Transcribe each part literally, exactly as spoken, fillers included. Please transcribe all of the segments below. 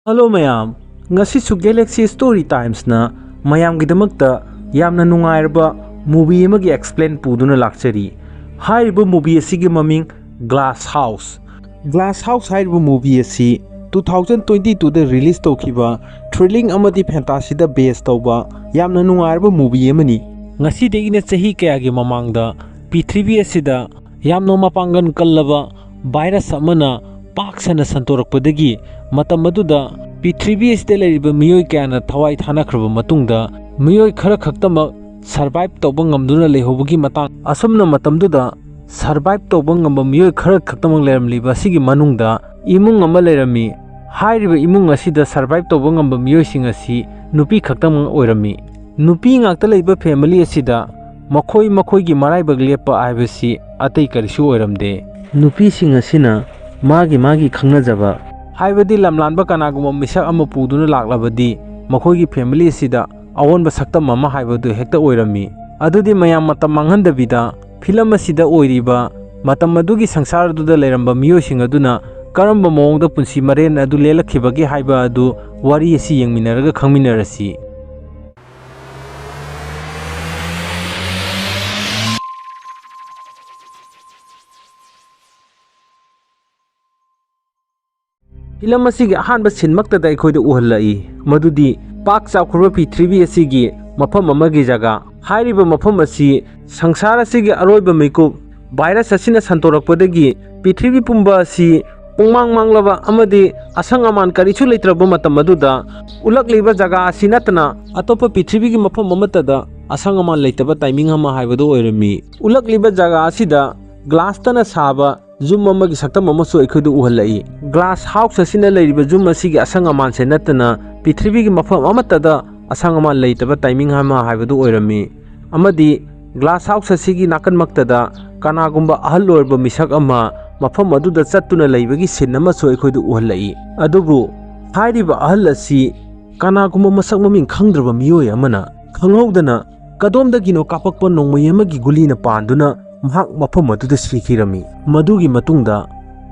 Hello ꯃꯌꯥꯝ, ꯉꯁꯤꯁꯨ Galaxy Story Timesꯅ ꯃꯌꯥꯝꯒꯤꯗꯃꯛꯇ ꯌꯥꯝꯅ ꯅꯨꯡꯉꯥꯏꯔꯕ movie ꯑꯃꯒꯤ explain ꯄꯨꯗꯨꯅ ꯂꯥꯛꯆꯔꯤ꯫ ꯍꯥꯏꯔꯤꯕ movie ꯑꯁꯤꯒꯤ ꯃꯃꯤꯡ Glass House꯫ Glass House ꯍꯥꯏꯔꯤꯕ movie ꯑꯁꯤ two thousand twenty twoꯗ release ꯇꯧꯈꯤꯕ thrilling ꯑꯃꯗꯤ fantasyꯗ base ꯇꯧꯕ ꯌꯥꯝꯅ ꯅꯨꯡꯉꯥꯏꯔꯕ movie ꯑꯃꯅꯤ꯫ ꯉꯁꯤꯗꯒꯤꯅ ꯆꯍꯤ ꯀꯌꯥꯒꯤ ꯃꯃꯥꯡꯗ ꯄ꯭ꯔꯤꯊꯤꯕꯤ ꯑꯁꯤꯗ ꯌꯥꯝꯅ ꯃꯄꯥꯡꯒꯜ ꯀꯜꯂꯕ virus ꯑꯃꯅ ꯄꯥꯛ ꯁꯟꯅ ꯁꯟꯗꯣꯔꯛꯄꯗꯒꯤ, ꯃꯇꯝ ꯑꯗꯨꯗ ꯄ꯭ꯔꯤꯊꯤꯕꯤ ꯑꯁꯤꯗ ꯂꯩꯔꯤꯕ ꯃꯤꯑꯣꯏ ꯀꯌꯥꯅ ꯊꯋꯥꯏ ꯊꯥꯅꯈ꯭ꯔꯕ ꯃꯇꯨꯡꯗ, ꯃꯤꯑꯣꯏ ꯈꯔ ꯈꯛꯇꯃꯛ survive ꯇꯧꯕ ꯉꯝꯗꯨꯅ ꯂꯩꯍꯧꯕꯒꯤ ꯃꯇꯥꯡ꯫ ꯑꯁꯨꯝꯅ ꯃꯇꯝꯗꯨꯗ survive ꯇꯧꯕ ꯉꯝꯕ ꯃꯤꯑꯣꯏ ꯈꯔ ꯈꯛꯇꯃꯛ ꯂꯩꯔꯝꯂꯤꯕ ꯑꯁꯤꯒꯤ ꯃꯅꯨꯡꯗ ꯏꯃꯨꯡ ꯑꯃ ꯂꯩꯔꯝꯃꯤ꯫ ꯍꯥꯏꯔꯤꯕ ꯏꯃꯨꯡ ꯑꯁꯤꯗ survive ꯇꯧꯕ ꯉꯝꯕ ꯃꯤꯑꯣꯏꯁꯤꯡ ꯑꯁꯤ ꯅꯨꯄꯤ ꯈꯛꯇꯃꯛ ꯑꯣꯏꯔꯝꯃꯤ꯫ ꯅꯨꯄꯤ ꯉꯥꯛꯇ ꯂꯩꯕ family ꯑꯁꯤꯗ ꯃꯈꯣꯏ ꯃꯈꯣꯏꯒꯤ ꯃꯔꯥꯏꯕꯛ ꯂꯦꯞꯄ ꯍꯥꯏꯕꯁꯤ ꯑꯇꯩ ꯀꯔꯤꯁꯨ ꯑꯣꯏꯔꯝꯗꯦ꯫ ꯅꯨꯄꯤꯁꯤꯡ ꯑꯁꯤꯅ ꯃꯥꯒꯤ ꯃꯥꯒꯤ ꯈꯪꯅꯖꯕ, ꯍꯥꯏꯕꯗꯤ ꯂꯝꯂꯥꯟꯕ ꯀꯅꯥꯒꯨꯝꯕ ꯃꯤꯁꯛ ꯑꯃ ꯄꯨꯗꯨꯅ ꯂꯥꯛꯂꯕꯗꯤ, ꯃꯈꯣꯏꯒꯤ family ꯑꯁꯤꯗ ꯑꯑꯣꯟꯕ ꯁꯛꯇꯝ ꯑꯃ ꯍꯥꯏꯕꯗꯨ ꯍꯦꯛꯇ ꯑꯣꯏꯔꯝꯃꯤ꯫ ꯑꯗꯨꯗꯤ ꯃꯌꯥꯝ ꯃꯇꯝ ꯃꯥꯡꯍꯟꯗꯕꯤꯗ, film ꯑꯁꯤꯗ ꯑꯣꯏꯔꯤꯕ ꯃꯇꯝ ꯑꯗꯨꯒꯤ ꯁꯪꯁꯥꯔꯗꯨꯗ ꯂꯩꯔꯝꯕ ꯃꯤꯑꯣꯏꯁꯤꯡ ꯑꯗꯨꯅ ꯀꯔꯝꯕ ꯃꯑꯣꯡꯗ ꯄꯨꯟꯁꯤ ꯃꯔꯦꯟ ꯑꯗꯨ ꯂꯦꯜꯂꯛꯈꯤꯕꯒꯦ ꯍꯥꯏꯕ ꯑꯗꯨ ꯋꯥꯔꯤ ꯑꯁꯤ ꯌꯦꯡꯃꯤꯟꯅꯔꯒ ꯈꯪꯃꯤꯟꯅꯔꯁꯤ꯫ Film ꯑꯁꯤꯒꯤ ꯑꯍꯥꯟꯕ scene ꯃꯛꯇꯗ ꯑꯩꯈꯣꯏꯗ ꯎꯍꯜꯂꯛꯏ, ꯃꯗꯨꯗꯤ ꯄꯥꯛ ꯆꯥꯎꯈ꯭ꯔꯕ ꯄ꯭ꯔꯤꯊꯤꯕꯤ ꯑꯁꯤꯒꯤ ꯃꯐꯝ ꯑꯃꯒꯤ ꯖꯒꯥ꯫ ꯍꯥꯏꯔꯤꯕ ꯃꯐꯝ ꯑꯁꯤ ꯁꯪꯁꯥꯔ ꯑꯁꯤꯒꯤ ꯑꯔꯣꯏꯕ ꯃꯤꯀꯨꯞ virus ꯑꯁꯤꯅ ꯁꯟꯗꯣꯔꯛꯄꯗꯒꯤ ꯄ꯭ꯔꯤꯊꯤꯕꯤ ꯄꯨꯝꯕ ꯑꯁꯤ ꯄꯨꯡꯃꯥꯡ ꯃꯥꯡꯂꯕ ꯑꯃꯗꯤ ꯑꯁꯪ ꯑꯃꯥꯟ ꯀꯔꯤꯁꯨ ꯂꯩꯇ꯭ꯔꯕ ꯃꯇꯝ ꯑꯗꯨꯗ, ꯎꯠꯂꯛꯂꯤꯕ ꯖꯒꯥ ꯑꯁꯤ ꯅꯠꯇꯅ ꯑꯇꯣꯞꯄ ꯄ꯭ꯔꯤꯊꯤꯕꯤꯒꯤ ꯃꯐꯝ ꯑꯃꯠꯇꯗ ꯑꯁꯪ ꯑꯃꯥꯟ ꯂꯩꯇꯕ timing ꯑꯃ ꯍꯥꯏꯕꯗꯨ ꯑꯣꯏꯔꯝꯃꯤ꯫ ꯎꯠꯂꯛꯂꯤꯕ ꯖꯒꯥ ꯑꯁꯤꯗ glassꯇꯅ ꯁꯥꯕ ꯌꯨꯝ ꯑꯃꯒꯤ ꯁꯛꯇꯝ ꯑꯃꯁꯨ ꯑꯩꯈꯣꯏꯗ ꯎꯍꯜꯂꯛꯏ꯫ Glass house ꯑꯁꯤꯅ ꯂꯩꯔꯤꯕ ꯌꯨꯝ ꯑꯁꯤꯒꯤ ꯑꯁꯪ ꯑꯃꯥꯟꯁꯦ ꯅꯠꯇꯅ ꯄ꯭ꯔꯤꯊꯤꯕꯤꯒꯤ ꯃꯐꯝ ꯑꯃꯠꯇꯗ ꯑꯁꯪ ꯑꯃꯥꯟ ꯂꯩꯇꯕ timing ꯑꯃ ꯍꯥꯏꯕꯗꯨ ꯑꯣꯏꯔꯝꯃꯤ꯫ ꯑꯃꯗꯤ glass house ꯑꯁꯤꯒꯤ ꯅꯥꯀꯟꯃꯛꯇꯗ ꯀꯅꯥꯒꯨꯝꯕ ꯑꯍꯜ ꯑꯣꯏꯔꯕ ꯃꯤꯁꯛ ꯑꯃ ꯃꯐꯝ ꯑꯗꯨꯗ ꯆꯠꯇꯨꯅ ꯂꯩꯕꯒꯤ scene ꯑꯃꯁꯨ ꯑꯩꯈꯣꯏꯗ ꯎꯍꯜꯂꯛꯏ꯫ ꯑꯗꯨꯕꯨ ꯍꯥꯏꯔꯤꯕ ꯑꯍꯜ ꯑꯁꯤ ꯀꯅꯥꯒꯨꯝꯕ ꯃꯁꯛ ꯃꯃꯤꯡ ꯈꯪꯗ꯭ꯔꯕ ꯃꯤꯑꯣꯏ ꯑꯃꯅ ꯈꯪꯍꯧꯗꯅ ꯀꯗꯣꯝꯗꯒꯤꯅꯣ ꯀꯥꯞꯄꯛꯄ ꯅꯣꯡꯃꯩ ꯑꯃꯒꯤ ꯒꯨꯂꯤꯅ ꯄꯥꯟꯗꯨꯅ ꯃꯍꯥꯛ ꯃꯐꯝ ꯑꯗꯨꯗ ꯁꯤꯈꯤꯔꯝꯃꯤ꯫ ꯃꯗꯨꯒꯤ ꯃꯇꯨꯡꯗ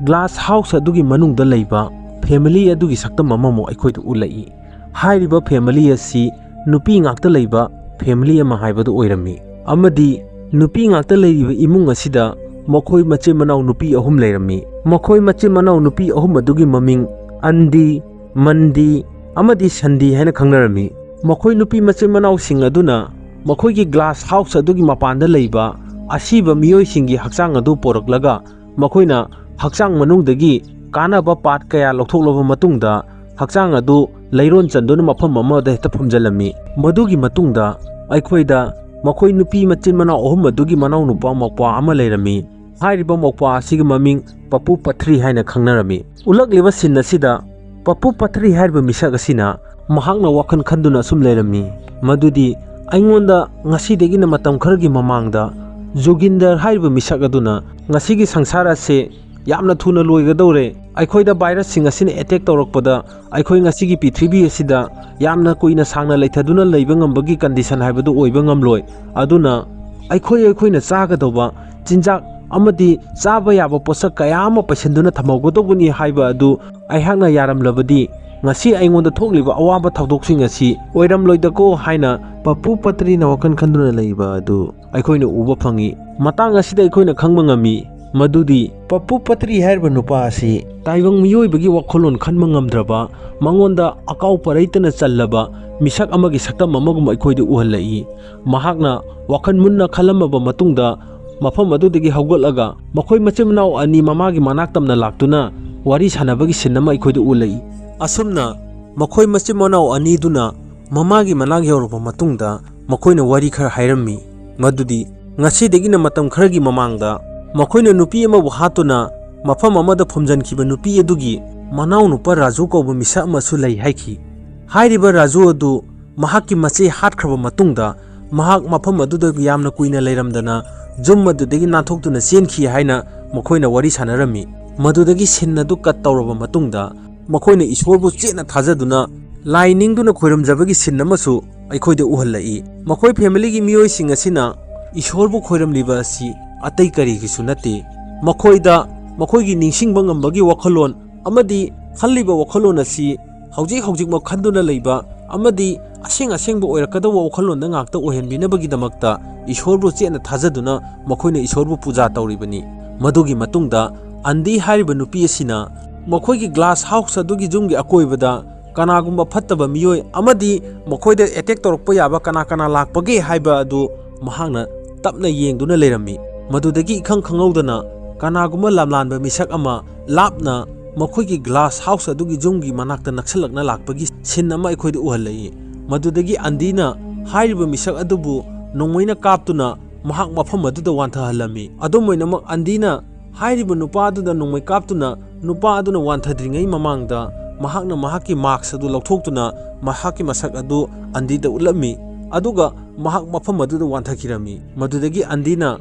glass house ꯑꯗꯨꯒꯤ ꯃꯅꯨꯡꯗ ꯂꯩꯕ ꯐꯦꯃꯤꯂꯤ ꯑꯗꯨꯒꯤ ꯁꯛꯇꯝ ꯑꯃꯃꯨꯛ ꯑꯩꯈꯣꯏꯗ ꯎꯠꯂꯛꯏ꯫ ꯍꯥꯏꯔꯤꯕ ꯐꯦꯃꯤꯂꯤ ꯑꯁꯤ ꯅꯨꯄꯤ ꯉꯥꯛꯇ ꯂꯩꯕ ꯐꯦꯃꯤꯂꯤ ꯑꯃ ꯍꯥꯏꯕꯗꯨ ꯑꯣꯏꯔꯝꯃꯤ꯫ ꯑꯃꯗꯤ ꯅꯨꯄꯤ ꯉꯥꯛꯇ ꯂꯩꯔꯤꯕ ꯏꯃꯨꯡ ꯑꯁꯤꯗ ꯃꯈꯣꯏ ꯃꯆꯤꯟ ꯃꯅꯥꯎ ꯅꯨꯄꯤ ꯑꯍꯨꯝ ꯂꯩꯔꯝꯃꯤ꯫ ꯃꯈꯣꯏ ꯃꯆꯤꯟ ꯃꯅꯥꯎ ꯅꯨꯄꯤ ꯑꯍꯨꯝ ꯑꯗꯨꯒꯤ ꯃꯃꯤꯡ ꯑꯟꯗꯤ, ꯃꯟꯗꯤ ꯑꯃꯗꯤ ꯁꯟꯗꯤ ꯍꯥꯏꯅ ꯈꯪꯅꯔꯝꯃꯤ꯫ ꯃꯈꯣꯏ ꯅꯨꯄꯤ ꯃꯆꯤꯟ ꯃꯅꯥꯎꯁꯤꯡ ꯑꯗꯨꯅ ꯃꯈꯣꯏꯒꯤ ꯒ꯭ꯂꯥꯁ ꯍꯥꯎꯁ ꯑꯗꯨꯒꯤ ꯃꯄꯥꯟꯗ ꯂꯩꯕ ꯑꯁꯤꯕ ꯃꯤꯑꯣꯏꯁꯤꯡꯒꯤ ꯍꯛꯆꯥꯡ ꯑꯗꯨ ꯄꯣꯔꯛꯂꯒ ꯃꯈꯣꯏꯅ ꯍꯛꯆꯥꯡ ꯃꯅꯨꯡꯗꯒꯤ ꯀꯥꯟꯅꯕ ꯄꯥꯔꯠ ꯀꯌꯥ ꯂꯧꯊꯣꯛꯂꯕ ꯃꯇꯨꯡꯗ ꯍꯛꯆꯥꯡ ꯑꯗꯨ ꯂꯩꯔꯣꯟ ꯆꯟꯗꯨꯅ ꯃꯐꯝ ꯑꯃꯗ ꯍꯦꯛꯇ ꯐꯨꯝꯖꯤꯜꯂꯝꯃꯤ꯫ ꯃꯗꯨꯒꯤ ꯃꯇꯨꯡꯗ ꯑꯩꯈꯣꯏꯗ ꯃꯈꯣꯏ ꯅꯨꯄꯤ ꯃꯆꯤꯟ ꯃꯅꯥꯎ ꯑꯍꯨꯝ ꯑꯗꯨꯒꯤ ꯃꯅꯥꯎ ꯅꯨꯄꯥ ꯃꯧꯄ꯭ꯋꯥ ꯑꯃ ꯂꯩꯔꯝꯃꯤ꯫ ꯍꯥꯏꯔꯤꯕ ꯃꯧꯄ꯭ꯋꯥ ꯑꯁꯤꯒꯤ ꯃꯃꯤꯡ ꯄꯄꯨ ꯄꯊ꯭ꯔꯤ ꯍꯥꯏꯅ ꯈꯪꯅꯔꯝꯃꯤ꯫ ꯎꯠꯂꯛꯂꯤꯕ ꯁꯤꯟ ꯑꯁꯤꯗ ꯄꯄꯨ ꯄꯊ꯭ꯔꯤ ꯍꯥꯏꯔꯤꯕ ꯃꯤꯁꯛ ꯑꯁꯤꯅ ꯃꯍꯥꯛꯅ ꯋꯥꯈꯜ ꯈꯟꯗꯨꯅ ꯑꯁꯨꯝ ꯂꯩꯔꯝꯃꯤ ꯃꯗꯨꯗꯤ, ꯑꯩꯉꯣꯟꯗ ꯉꯁꯤꯗꯒꯤꯅ ꯃꯇꯝ ꯈꯔꯒꯤ ꯃꯃꯥꯡꯗ ꯖꯣꯒꯤꯟꯗꯔ ꯍꯥꯏꯔꯤꯕ ꯃꯤꯁꯛ ꯑꯗꯨꯅ ꯉꯁꯤꯒꯤ ꯁꯪꯁꯥꯔ ꯑꯁꯦ ꯌꯥꯝꯅ ꯊꯨꯅ ꯂꯣꯏꯒꯗꯧꯔꯦ, ꯑꯩꯈꯣꯏꯗ ꯚꯥꯏꯔꯁꯁꯤꯡ ꯑꯁꯤꯅ ꯑꯦꯇꯦꯛ ꯇꯧꯔꯛꯄꯗ ꯑꯩꯈꯣꯏ ꯉꯁꯤꯒꯤ ꯄ꯭ꯔꯤꯊꯤꯕꯤ ꯑꯁꯤꯗ ꯌꯥꯝꯅ ꯀꯨꯏꯅ ꯁꯥꯡꯅ ꯂꯩꯊꯗꯨꯅ ꯂꯩꯕ ꯉꯝꯕꯒꯤ ꯀꯟꯗꯤꯁꯟ ꯍꯥꯏꯕꯗꯨ ꯑꯣꯏꯕ ꯉꯝꯂꯣꯏ꯫ ꯑꯗꯨꯅ ꯑꯩꯈꯣꯏ ꯑꯩꯈꯣꯏꯅ ꯆꯥꯒꯗꯧꯕ ꯆꯤꯟꯖꯥꯛ ꯑꯃꯗꯤ ꯆꯥꯕ ꯌꯥꯕ ꯄꯣꯠꯁꯛ ꯀꯌꯥ ꯑꯃ ꯄꯩꯁꯤꯟꯗꯨꯅ ꯊꯝꯍꯧꯒꯗꯧꯕꯅꯤ ꯍꯥꯏꯕ ꯑꯗꯨ ꯑꯩꯍꯥꯛꯅ ꯌꯥꯔꯝꯂꯕꯗꯤ ꯉꯁꯤ ꯑꯩꯉꯣꯟꯗ ꯊꯣꯛꯂꯤꯕ ꯑꯋꯥꯕ ꯊꯧꯗꯣꯛꯁꯤꯡ ꯑꯁꯤ ꯑꯣꯏꯔꯝꯂꯣꯏꯗꯀꯣ ꯍꯥꯏꯅ ꯄꯄꯨ ꯄꯇ꯭ꯔꯤꯅ ꯋꯥꯈꯜ ꯈꯟꯗꯨꯅ ꯂꯩꯕ ꯑꯗꯨ ꯑꯩꯈꯣꯏꯅ ꯎꯕ ꯐꯪꯏ꯫ ꯃꯇꯥꯡ ꯑꯁꯤꯗ ꯑꯩꯈꯣꯏꯅ ꯈꯪꯕ ꯉꯝꯃꯤ ꯃꯗꯨꯗꯤ ꯄꯄꯨ ꯄꯇ꯭ꯔꯤ ꯍꯥꯏꯔꯤꯕ ꯅꯨꯄꯥ ꯑꯁꯤ ꯇꯥꯏꯕꯪ ꯃꯤꯑꯣꯏꯕꯒꯤ ꯋꯥꯈꯜꯂꯣꯟ ꯈꯟꯕ ꯉꯝꯗ꯭ꯔꯕ, ꯃꯉꯣꯟꯗ ꯑꯀꯥꯎ ꯄꯔꯩꯇꯅ ꯆꯜꯂꯕ ꯃꯤꯁꯛ ꯑꯃꯒꯤ ꯁꯛꯇꯝ ꯑꯃꯒꯨꯝ ꯑꯩꯈꯣꯏꯗ ꯎꯍꯜꯂꯛꯏ꯫ ꯃꯍꯥꯛꯅ ꯋꯥꯈꯜ ꯃꯨꯟꯅ ꯈꯜꯂꯝꯃꯕ ꯃꯇꯨꯡꯗ ꯃꯐꯝ ꯑꯗꯨꯗꯒꯤ ꯍꯧꯒꯠꯂꯒ ꯃꯈꯣꯏ ꯃꯆꯤꯟ ꯃꯅꯥꯎ ꯑꯅꯤ ꯃꯃꯥꯒꯤ ꯃꯅꯥꯛ ꯇꯝꯅ ꯂꯥꯛꯇꯨꯅ ꯋꯥꯔꯤ ꯁꯥꯟꯅꯕꯒꯤ ꯁꯤꯟ ꯑꯃ ꯑꯩꯈꯣꯏꯗ ꯎꯠꯂꯛꯏ꯫ ꯑꯁꯨꯝꯅ ꯃꯈꯣꯏ ꯃꯆꯤꯟ ꯃꯅꯥꯎ ꯑꯅꯤꯗꯨꯅ ꯃꯃꯥꯒꯤ ꯃꯅꯥꯛ ꯌꯧꯔꯕ ꯃꯇꯨꯡꯗ ꯃꯈꯣꯏꯅ ꯋꯥꯔꯤ ꯈꯔ ꯍꯥꯏꯔꯝꯃꯤ꯫ ꯃꯗꯨꯗꯤ ꯉꯁꯤꯗꯒꯤꯅ ꯃꯇꯝ ꯈꯔꯒꯤ ꯃꯃꯥꯡꯗ ꯃꯈꯣꯏꯅ ꯅꯨꯄꯤ ꯑꯃꯕꯨ ꯍꯥꯠꯇꯨꯅ ꯃꯐꯝ ꯑꯃꯗ ꯐꯨꯝꯖꯤꯟꯈꯤꯕ ꯅꯨꯄꯤ ꯑꯗꯨꯒꯤ ꯃꯅꯥꯎꯅꯨꯄꯥ ꯔꯥꯖꯨ ꯀꯧꯕ ꯃꯤꯁꯛ ꯑꯃꯁꯨ ꯂꯩ ꯍꯥꯏꯈꯤ꯫ ꯍꯥꯏꯔꯤꯕ ꯔꯥꯖꯨ ꯑꯗꯨ ꯃꯍꯥꯛꯀꯤ ꯃꯆꯦ ꯍꯥꯠꯈ꯭ꯔꯕ ꯃꯇꯨꯡꯗ ꯃꯍꯥꯛ ꯃꯐꯝ ꯑꯗꯨꯗ ꯌꯥꯝꯅ ꯀꯨꯏꯅ ꯂꯩꯔꯝꯗꯅ ꯌꯨꯝ ꯑꯗꯨꯗꯒꯤ ꯅꯥꯟꯊꯣꯛꯇꯨꯅ ꯆꯦꯟꯈꯤ ꯍꯥꯏꯅ ꯃꯈꯣꯏꯅ ꯋꯥꯔꯤ ꯁꯥꯟꯅꯔꯝꯃꯤ꯫ ꯃꯗꯨꯗꯒꯤ ꯁꯤꯟ ꯑꯗꯨ ꯀꯠ ꯇꯧꯔꯕ ꯃꯇꯨꯡꯗ ꯃꯈꯣꯏꯅ ꯏꯁꯣꯔꯕꯨ ꯆꯦꯠꯅ ꯊꯥꯖꯗꯨꯅ ꯂꯥꯏ ꯅꯤꯡꯗꯨꯅ ꯈꯣꯏꯔꯝꯖꯕꯒꯤ ꯁꯤꯟ ꯑꯃꯁꯨ ꯑꯩꯈꯣꯏꯗ ꯎꯍꯜꯂꯛꯏ꯫ ꯃꯈꯣꯏ ꯐꯦꯃꯤꯂꯤꯒꯤ ꯃꯤꯑꯣꯏꯁꯤꯡ ꯑꯁꯤꯅ ꯏꯁꯣꯔꯕꯨ ꯈꯣꯏꯔꯝꯂꯤꯕ ꯑꯁꯤ ꯑꯇꯩ ꯀꯔꯤꯒꯤꯁꯨ ꯅꯠꯇꯦ, ꯃꯈꯣꯏꯗ ꯃꯈꯣꯏꯒꯤ ꯅꯤꯡꯁꯤꯡꯕ ꯉꯝꯕꯒꯤ ꯋꯥꯈꯜꯂꯣꯟ ꯑꯃꯗꯤ ꯈꯜꯂꯤꯕ ꯋꯥꯈꯜꯂꯣꯟ ꯑꯁꯤ ꯍꯧꯖꯤꯛ ꯍꯧꯖꯤꯛꯃꯛ ꯈꯟꯗꯨꯅ ꯂꯩꯕ ꯑꯃꯗꯤ ꯑꯁꯦꯡ ꯑꯁꯦꯡꯕ ꯑꯣꯏꯔꯛꯀꯗꯧꯕ ꯋꯥꯈꯜꯂꯣꯟꯗ ꯉꯥꯛꯇ ꯑꯣꯏꯍꯟꯕꯤꯅꯕꯒꯤꯗꯃꯛꯇ ꯏꯁꯣꯔꯕꯨ ꯆꯦꯠꯅ ꯊꯥꯖꯗꯨꯅ ꯃꯈꯣꯏꯅ ꯏꯁꯣꯔꯕꯨ ꯄꯨꯖꯥ ꯇꯧꯔꯤꯕꯅꯤ꯫ ꯃꯗꯨꯒꯤ ꯃꯇꯨꯡꯗ ꯑꯟꯗꯤ ꯍꯥꯏꯔꯤꯕ ꯅꯨꯄꯤ ꯑꯁꯤꯅ ꯃꯈꯣꯏꯒꯤ ꯒ꯭ꯂꯥꯁ ꯍꯥꯎꯁ ꯑꯗꯨꯒꯤ ꯌꯨꯝꯒꯤ ꯑꯀꯣꯏꯕꯗ ꯀꯅꯥꯒꯨꯝꯕ ꯐꯠꯇꯕ ꯃꯤꯑꯣꯏ ꯑꯃꯗꯤ ꯃꯈꯣꯏꯗ ꯑꯦꯇꯦꯛ ꯇꯧꯔꯛꯄ ꯌꯥꯕ ꯀꯅꯥ ꯀꯅꯥ ꯂꯥꯛꯄꯒꯦ ꯍꯥꯏꯕ ꯑꯗꯨ ꯃꯍꯥꯛꯅ ꯇꯞꯅ ꯌꯦꯡꯗꯨꯅ ꯂꯩꯔꯝꯃꯤ꯫ ꯃꯗꯨꯗꯒꯤ ꯏꯈꯪ ꯈꯪꯍꯧꯗꯅ ꯀꯅꯥꯒꯨꯝꯕ ꯂꯝꯂꯥꯟꯕ ꯃꯤꯁꯛ ꯑꯃ ꯂꯥꯞꯅ ꯃꯈꯣꯏꯒꯤ ꯒ꯭ꯂꯥꯁ ꯍꯥꯎꯁ ꯑꯗꯨꯒꯤ ꯌꯨꯝꯒꯤ ꯃꯅꯥꯛꯇ ꯅꯛꯁꯜꯂꯛꯅ ꯂꯥꯛꯄꯒꯤ ꯁꯤꯟ ꯑꯃ ꯑꯩꯈꯣꯏꯗ ꯎꯍꯜꯂꯛꯏ꯫ ꯃꯗꯨꯗꯒꯤ ꯑꯟꯗꯤꯅ ꯍꯥꯏꯔꯤꯕ ꯃꯤꯁꯛ ꯑꯗꯨꯕꯨ ꯅꯣꯡꯃꯩꯅ ꯀꯥꯞꯇꯨꯅ ꯃꯍꯥꯛ ꯃꯐꯝ ꯑꯗꯨꯗ ꯋꯥꯟꯊꯍꯜꯂꯝꯃꯤ꯫ ꯑꯗꯨꯝ ꯑꯣꯏꯅꯃꯛ, ꯑꯟꯗꯤꯅ ꯍꯥꯏꯔꯤꯕ ꯅꯨꯄꯥ ꯑꯗꯨꯗ ꯅꯣꯡꯃꯩ ꯀꯥꯞꯇꯨꯅ ꯅꯨꯄꯥ ꯑꯗꯨꯅ ꯋꯥꯟꯊꯗ꯭ꯔꯤꯉꯩ ꯃꯃꯥꯡꯗ ꯃꯍꯥꯛꯅ ꯃꯍꯥꯛꯀꯤ ꯃꯥꯛꯁ ꯑꯗꯨ ꯂꯧꯊꯣꯛꯇꯨꯅ ꯃꯍꯥꯛꯀꯤ ꯃꯁꯛ ꯑꯗꯨ ꯑꯟꯗꯤꯗ ꯎꯠꯂꯝꯃꯤ꯫ ꯑꯗꯨꯒ ꯃꯍꯥꯛ ꯃꯐꯝ ꯑꯗꯨꯗ ꯋꯥꯟꯊꯈꯤꯔꯝꯃꯤ꯫ ꯃꯗꯨꯗꯒꯤ ꯑꯟꯗꯤꯅ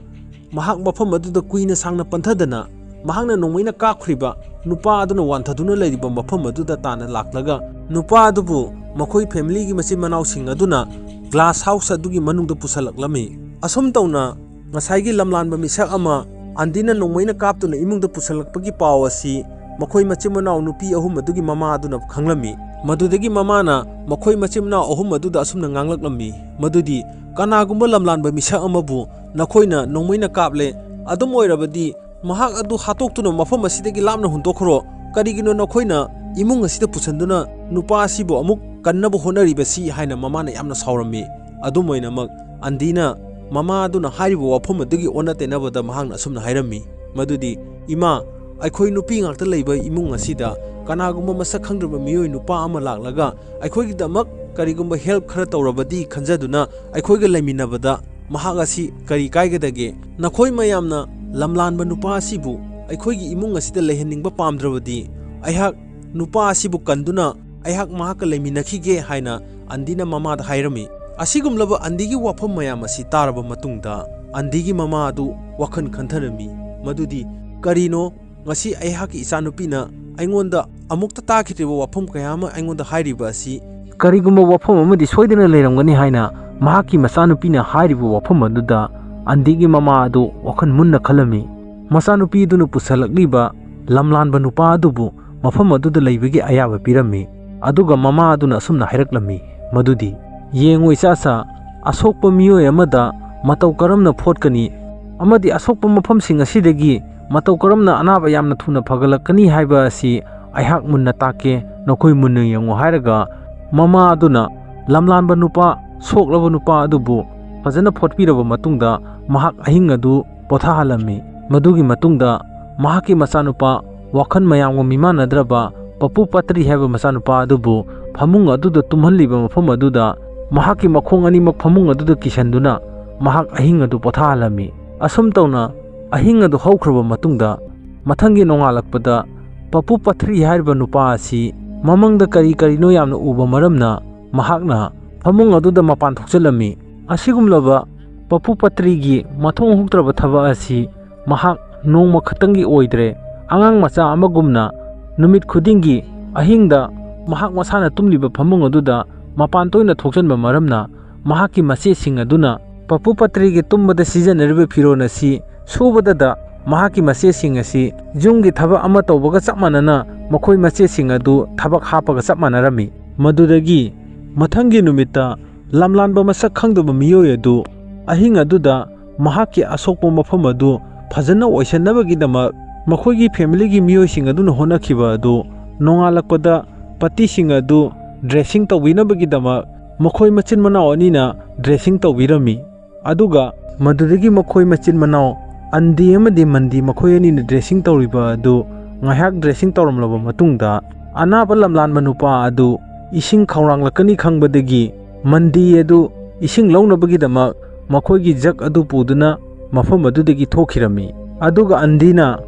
ꯃꯍꯥꯛ ꯃꯐꯝ ꯑꯗꯨꯗ ꯀꯨꯏꯅ ꯁꯥꯡꯅ ꯄꯟꯊꯗꯅ ꯃꯍꯥꯛꯅ ꯅꯣꯡꯃꯩꯅ ꯀꯥꯞꯈ꯭ꯔꯤꯕ ꯅꯨꯄꯥ ꯑꯗꯨꯅ ꯋꯥꯟꯊꯗꯨꯅ ꯂꯩꯔꯤꯕ ꯃꯐꯝ ꯑꯗꯨꯗ ꯇꯥꯅ ꯂꯥꯛꯂꯒ ꯅꯨꯄꯥ ꯑꯗꯨꯕꯨ ꯃꯈꯣꯏ ꯐꯦꯃꯤꯂꯤꯒꯤ ꯃꯆꯤꯟ ꯃꯅꯥꯎꯁꯤꯡ ꯑꯗꯨꯅ ꯒ꯭ꯂꯥꯁ ꯍꯥꯎꯁ ꯑꯗꯨꯒꯤ ꯃꯅꯨꯡꯗ ꯄꯨꯁꯜꯂꯛꯂꯝꯃꯤ꯫ ꯑꯁꯨꯝ ꯇꯧꯅ ꯉꯁꯥꯏꯒꯤ ꯂꯝꯂꯥꯟꯕ ꯃꯤꯁꯛ ꯑꯃ ꯑꯟꯗꯤꯅ ꯅꯣꯡꯃꯩꯅ ꯀꯥꯞꯇꯨꯅ ꯏꯃꯨꯡꯗ ꯄꯨꯁꯜꯂꯛꯄꯒꯤ ꯄꯥꯎ ꯑꯁꯤ ꯃꯈꯣꯏ ꯃꯆꯤꯟ ꯃꯅꯥꯎ ꯅꯨꯄꯤ ꯑꯍꯨꯝ ꯑꯗꯨꯒꯤ ꯃꯃꯥ ꯑꯗꯨꯅ ꯈꯪꯂꯝꯃꯤ꯫ ꯃꯗꯨꯗꯒꯤ ꯃꯃꯥꯅ ꯃꯈꯣꯏ ꯃꯆꯤꯟ ꯃꯅꯥꯎ ꯑꯍꯨꯝ ꯑꯗꯨꯗ ꯑꯁꯨꯝꯅ ꯉꯥꯡꯂꯛꯂꯝꯃꯤ, ꯃꯗꯨꯗꯤ ꯀꯅꯥꯒꯨꯝꯕ ꯂꯝꯂꯥꯟꯕ ꯃꯤꯁꯛ ꯑꯃꯕꯨ ꯅꯈꯣꯏꯅ ꯅꯣꯡꯃꯩꯅ ꯀꯥꯞꯂꯦ, ꯑꯗꯨꯝ ꯑꯣꯏꯔꯕꯗꯤ ꯃꯍꯥꯛ ꯑꯗꯨ ꯍꯥꯠꯇꯣꯛꯇꯨꯅ ꯃꯐꯝ ꯑꯁꯤꯗꯒꯤ ꯂꯥꯞꯅ ꯍꯨꯟꯗꯣꯛꯈ꯭ꯔꯣ꯫ ꯀꯔꯤꯒꯤꯅꯣ ꯅꯈꯣꯏꯅ ꯏꯃꯨꯡ ꯑꯁꯤꯗ ꯄꯨꯁꯤꯟꯗꯨꯅ ꯅꯨꯄꯥ ꯑꯁꯤꯕꯨ ꯑꯃꯨꯛ ꯀꯟꯅꯕ ꯍꯣꯠꯅꯔꯤꯕꯁꯤ ꯍꯥꯏꯅ ꯃꯃꯥꯅ ꯌꯥꯝꯅ ꯁꯥꯎꯔꯝꯃꯤ꯫ ꯑꯗꯨꯝ ꯑꯣꯏꯅꯃꯛ ꯑꯟꯗꯤꯅ ꯃꯃꯥ ꯑꯗꯨꯅ ꯍꯥꯏꯔꯤꯕ ꯋꯥꯐꯝ ꯑꯗꯨꯒꯤ ꯑꯣꯟꯅ ꯇꯩꯅꯕꯗ ꯃꯍꯥꯛꯅ ꯑꯁꯨꯝꯅ ꯍꯥꯏꯔꯝꯃꯤ, ꯃꯗꯨꯗꯤ, "ꯏꯃꯥ, ꯑꯩꯈꯣꯏ ꯅꯨꯄꯤ ꯉꯥꯛꯇ ꯂꯩꯕ ꯏꯃꯨꯡ ꯑꯁꯤꯗ ꯀꯅꯥꯒꯨꯝꯕ ꯃꯁꯛ ꯈꯪꯗ꯭ꯔꯕ ꯃꯤꯑꯣꯏ ꯅꯨꯄꯥ ꯑꯃ ꯂꯥꯛꯂꯒ ꯑꯩꯈꯣꯏꯒꯤꯗꯃꯛ ꯀꯔꯤꯒꯨꯝꯕ ꯍꯦꯜꯞ ꯈꯔ ꯇꯧꯔꯕꯗꯤ ꯈꯟꯖꯗꯨꯅ ꯑꯩꯈꯣꯏꯒ ꯂꯩꯃꯤꯟꯅꯕꯗ ꯃꯍꯥꯛ ꯑꯁꯤ ꯀꯔꯤ ꯀꯥꯏꯒꯗꯒꯦ? ꯅꯈꯣꯏ ꯃꯌꯥꯝꯅ ꯂꯝꯂꯥꯟꯕ ꯅꯨꯄꯥ ꯑꯁꯤꯕꯨ ꯑꯩꯈꯣꯏꯒꯤ ꯏꯃꯨꯡ ꯑꯁꯤꯗ ꯂꯩꯍꯟꯅꯤꯡꯕ ꯄꯥꯝꯗ꯭ꯔꯕꯗꯤ ꯑꯩꯍꯥꯛ ꯅꯨꯄꯥ ꯑꯁꯤꯕꯨ ꯀꯟꯗꯨꯅ ꯑꯩꯍꯥꯛ ꯃꯍꯥꯛꯀ ꯂꯩꯃꯤꯟꯅꯈꯤꯒꯦ" ꯍꯥꯏꯅ ꯑꯟꯗꯤꯅ ꯃꯃꯥꯗ ꯍꯥꯏꯔꯝꯃꯤ꯫ ꯑꯁꯤꯒꯨꯝꯂꯕ ꯑꯟꯗꯤꯒꯤ ꯋꯥꯐꯝ ꯃꯌꯥꯝ ꯑꯁꯤ ꯇꯥꯔꯕ ꯃꯇꯨꯡꯗ ꯑꯟꯗꯤꯒꯤ ꯃꯃꯥ ꯑꯗꯨ ꯋꯥꯈꯜ ꯈꯟꯊꯔꯝꯃꯤ, ꯃꯗꯨꯗꯤ, "ꯀꯔꯤꯅꯣ ꯉꯁꯤ ꯑꯩꯍꯥꯛꯀꯤ ꯏꯆꯥꯅꯨꯄꯤꯅ ꯑꯩꯉꯣꯟꯗ ꯑꯃꯨꯛꯇ ꯇꯥꯈꯤꯗ꯭ꯔꯤꯕ ꯋꯥꯐꯝ ꯀꯌꯥ ꯑꯃ ꯑꯩꯉꯣꯟꯗ ꯍꯥꯏꯔꯤꯕ ꯑꯁꯤ? ꯀꯔꯤꯒꯨꯝꯕ ꯋꯥꯐꯝ ꯑꯃꯗꯤ ꯁꯣꯏꯗꯅ ꯂꯩꯔꯝꯒꯅꯤ" ꯍꯥꯏꯅ ꯃꯍꯥꯛꯀꯤ ꯃꯆꯥꯅꯨꯄꯤꯅ ꯍꯥꯏꯔꯤꯕ ꯋꯥꯐꯝ ꯑꯗꯨꯗ ꯑꯟꯗꯤꯒꯤ ꯃꯃꯥ ꯑꯗꯨ ꯋꯥꯈꯜ ꯃꯨꯟꯅ ꯈꯜꯂꯝꯃꯤ꯫ ꯃꯆꯥꯅꯨꯄꯤ ꯑꯗꯨꯅ ꯄꯨꯁꯜꯂꯛꯂꯤꯕ ꯂꯝꯂꯥꯟꯕ ꯅꯨꯄꯥ ꯑꯗꯨꯕꯨ ꯃꯐꯝ ꯑꯗꯨꯗ ꯂꯩꯕꯒꯤ ꯑꯌꯥꯕ ꯄꯤꯔꯝꯃꯤ꯫ ꯑꯗꯨꯒ ꯃꯃꯥ ꯑꯗꯨꯅ ꯑꯁꯨꯝꯅ ꯍꯥꯏꯔꯛꯂꯝꯃꯤ, ꯃꯗꯨꯗꯤ, "ꯌꯦꯡꯉꯨ ꯏꯆꯥꯁꯥ, ꯑꯁꯣꯛꯄ ꯃꯤꯑꯣꯏ ꯑꯃꯗ ꯃꯇꯧ ꯀꯔꯝꯅ ꯐꯣꯠꯀꯅꯤ ꯑꯃꯗꯤ ꯑꯁꯣꯛꯄ ꯃꯐꯝꯁꯤꯡ ꯑꯁꯤꯗꯒꯤ ꯃꯇꯧ ꯀꯔꯝꯅ ꯑꯅꯥꯕ ꯌꯥꯝꯅ ꯊꯨꯅ ꯐꯒꯠꯂꯛꯀꯅꯤ ꯍꯥꯏꯕ ꯑꯁꯤ ꯑꯩꯍꯥꯛ ꯃꯨꯟꯅ ꯇꯥꯛꯀꯦ, ꯅꯈꯣꯏ ꯃꯨꯟꯅ ꯌꯦꯡꯉꯨ" ꯍꯥꯏꯔꯒ, ꯃꯃꯥ ꯑꯗꯨꯅ ꯂꯝꯂꯥꯟꯕ ꯅꯨꯄꯥ, ꯁꯣꯛꯂꯕ ꯅꯨꯄꯥ ꯑꯗꯨꯕꯨ ꯐꯖꯅ ꯐꯣꯠꯄꯤꯔꯕ ꯃꯇꯨꯡꯗ, ꯃꯍꯥꯛ ꯑꯍꯤꯡ ꯑꯗꯨ ꯄꯣꯊꯥꯍꯜꯂꯝꯃꯤ꯫ ꯃꯗꯨꯒꯤ ꯃꯇꯨꯡꯗ ꯃꯍꯥꯛꯀꯤ ꯃꯆꯥꯅꯨꯄꯥ, ꯋꯥꯈꯜ ꯃꯌꯥꯝꯒ ꯃꯤꯃꯥꯟꯅꯗ꯭ꯔꯕ ꯄꯄꯨ ꯄꯇ꯭ꯔꯤ ꯍꯥꯏꯕ ꯃꯆꯥꯅꯨꯄꯥ ꯑꯗꯨꯕꯨ ꯐꯃꯨꯡ ꯑꯗꯨꯗ ꯇꯨꯝꯍꯜꯂꯤꯕ ꯃꯐꯝ ꯑꯗꯨꯗ, ꯃꯍꯥꯛꯀꯤ ꯃꯈꯣꯡ ꯑꯅꯤꯃꯛ ꯐꯃꯨꯡ ꯑꯗꯨꯗ ꯀꯤꯁꯟꯗꯨꯅ ꯃꯍꯥꯛ ꯑꯍꯤꯡ ꯑꯗꯨ ꯄꯣꯊꯥꯍꯜꯂꯝꯃꯤ꯫ ꯑꯁꯨꯝ ꯇꯧꯅ ꯑꯍꯤꯡ ꯑꯗꯨ ꯍꯧꯈ꯭ꯔꯕ ꯃꯇꯨꯡꯗ, ꯃꯊꯪꯒꯤ ꯅꯣꯡꯉꯥꯜꯂꯛꯄꯗ ꯄꯄꯨ ꯄꯇ꯭ꯔꯤ ꯍꯥꯏꯔꯤꯕ ꯅꯨꯄꯥ ꯑꯁꯤ ꯃꯃꯪꯗ ꯀꯔꯤ ꯀꯔꯤꯅꯣ ꯌꯥꯝꯅ ꯎꯕ ꯃꯔꯝꯅ, ꯃꯍꯥꯛꯅ ꯐꯃꯨꯡ ꯑꯗꯨꯗ ꯃꯄꯥꯟ ꯊꯣꯛꯆꯜꯂꯝꯃꯤ꯫ ꯑꯁꯤꯒꯨꯝꯂꯕ ꯄꯄꯨ ꯄꯇ꯭ꯔꯤꯒꯤ ꯃꯊꯣꯡ ꯍꯨꯛꯇ꯭ꯔꯕ ꯊꯕꯛ ꯑꯁꯤ ꯃꯍꯥꯛ ꯅꯣꯡꯃ ꯈꯛꯇꯪꯒꯤ ꯑꯣꯏꯗ꯭ꯔꯦ꯫ ꯑꯉꯥꯡ ꯃꯆꯥ ꯑꯃꯒꯨꯝꯅ ꯅꯨꯃꯤꯠ ꯈꯨꯗꯤꯡꯒꯤ ꯑꯍꯤꯡꯗ ꯃꯍꯥꯛ ꯃꯁꯥꯅ ꯇꯨꯝꯂꯤꯕ ꯐꯃꯨꯡ ꯑꯗꯨꯗ ꯃꯄꯥꯟ ꯇꯣꯏꯅ ꯊꯣꯛꯆꯟꯕ ꯃꯔꯝꯅ, ꯃꯍꯥꯛꯀꯤ ꯃꯆꯦꯁꯤꯡ ꯑꯗꯨꯅ ꯄꯄꯨ ꯄꯇ꯭ꯔꯤꯒꯤ ꯇꯨꯝꯕꯗ ꯁꯤꯖꯤꯟꯅꯔꯤꯕ ꯐꯤꯔꯣꯜ ꯑꯁꯤ ꯁꯨꯕꯗꯗ ꯃꯍꯥꯛꯀꯤ ꯃꯆꯦꯁꯤꯡ ꯑꯁꯤ ꯌꯨꯝꯒꯤ ꯊꯕꯛ ꯑꯃ ꯇꯧꯕꯒ ꯆꯞ ꯃꯥꯟꯅꯅ ꯃꯈꯣꯏ ꯃꯆꯦꯁꯤꯡ ꯑꯗꯨ ꯊꯕꯛ ꯍꯥꯞꯄꯒ ꯆꯞ ꯃꯥꯟꯅꯔꯝꯃꯤ꯫ ꯃꯗꯨꯗꯒꯤ ꯃꯊꯪꯒꯤ ꯅꯨꯃꯤꯠꯇ ꯂꯝꯂꯥꯟꯕ ꯃꯁꯛ ꯈꯪꯗꯕ ꯃꯤꯑꯣꯏ ꯑꯗꯨ ꯑꯍꯤꯡ ꯑꯗꯨꯗ ꯃꯍꯥꯛꯀꯤ ꯑꯁꯣꯛꯄ ꯃꯐꯝ ꯑꯗꯨ ꯐꯖꯅ ꯑꯣꯏꯁꯟꯅꯕꯒꯤꯗꯃꯛ ꯃꯈꯣꯏꯒꯤ ꯐꯦꯃꯤꯂꯤꯒꯤ ꯃꯤꯑꯣꯏꯁꯤꯡ ꯑꯗꯨꯅ ꯍꯣꯠꯅꯈꯤꯕ ꯑꯗꯨ ꯅꯣꯡꯉꯥꯜꯂꯛꯄꯗ ꯄꯇꯤꯁꯤꯡ ꯑꯗꯨ ꯗ꯭ꯔꯦꯁꯤꯡ ꯇꯧꯕꯤꯅꯕꯒꯤꯗꯃꯛ ꯃꯈꯣꯏ ꯃꯆꯤꯟ ꯃꯅꯥꯎ ꯑꯅꯤꯅ ꯗ꯭ꯔꯦꯁꯤꯡ ꯇꯧꯕꯤꯔꯝꯃꯤ꯫ ꯑꯗꯨꯒ ꯃꯗꯨꯗꯒꯤ ꯃꯈꯣꯏ ꯃꯆꯤꯟ ꯃꯅꯥꯎ ꯑꯟꯗꯤ ꯑꯃꯗꯤ ꯃꯟꯗꯤ ꯃꯈꯣꯏ ꯑꯅꯤꯅ ꯗ꯭ꯔꯦꯁꯤꯡ ꯇꯧꯔꯤꯕ ꯑꯗꯨ ꯉꯥꯏꯍꯥꯛ ꯗ꯭ꯔꯦꯁꯤꯡ ꯇꯧꯔꯝꯂꯕ ꯃꯇꯨꯡꯗ, ꯑꯅꯥꯕ ꯂꯝꯂꯥꯟꯕ ꯅꯨꯄꯥ ꯑꯗꯨ ꯏꯁꯤꯡ ꯈꯧꯔꯥꯡꯂꯛꯀꯅꯤ ꯈꯪꯕꯗꯒꯤ, ꯃꯟꯗꯤ ꯑꯗꯨ ꯏꯁꯤꯡ ꯂꯧꯅꯕꯒꯤꯗꯃꯛ ꯃꯈꯣꯏꯒꯤ ꯖꯒ ꯑꯗꯨ ꯄꯨꯗꯨꯅ ꯃꯐꯝ ꯑꯗꯨꯗꯒꯤ ꯊꯣꯛꯈꯤꯔꯝꯃꯤ꯫ ꯑꯗꯨꯒ ꯑꯟꯗꯤꯅ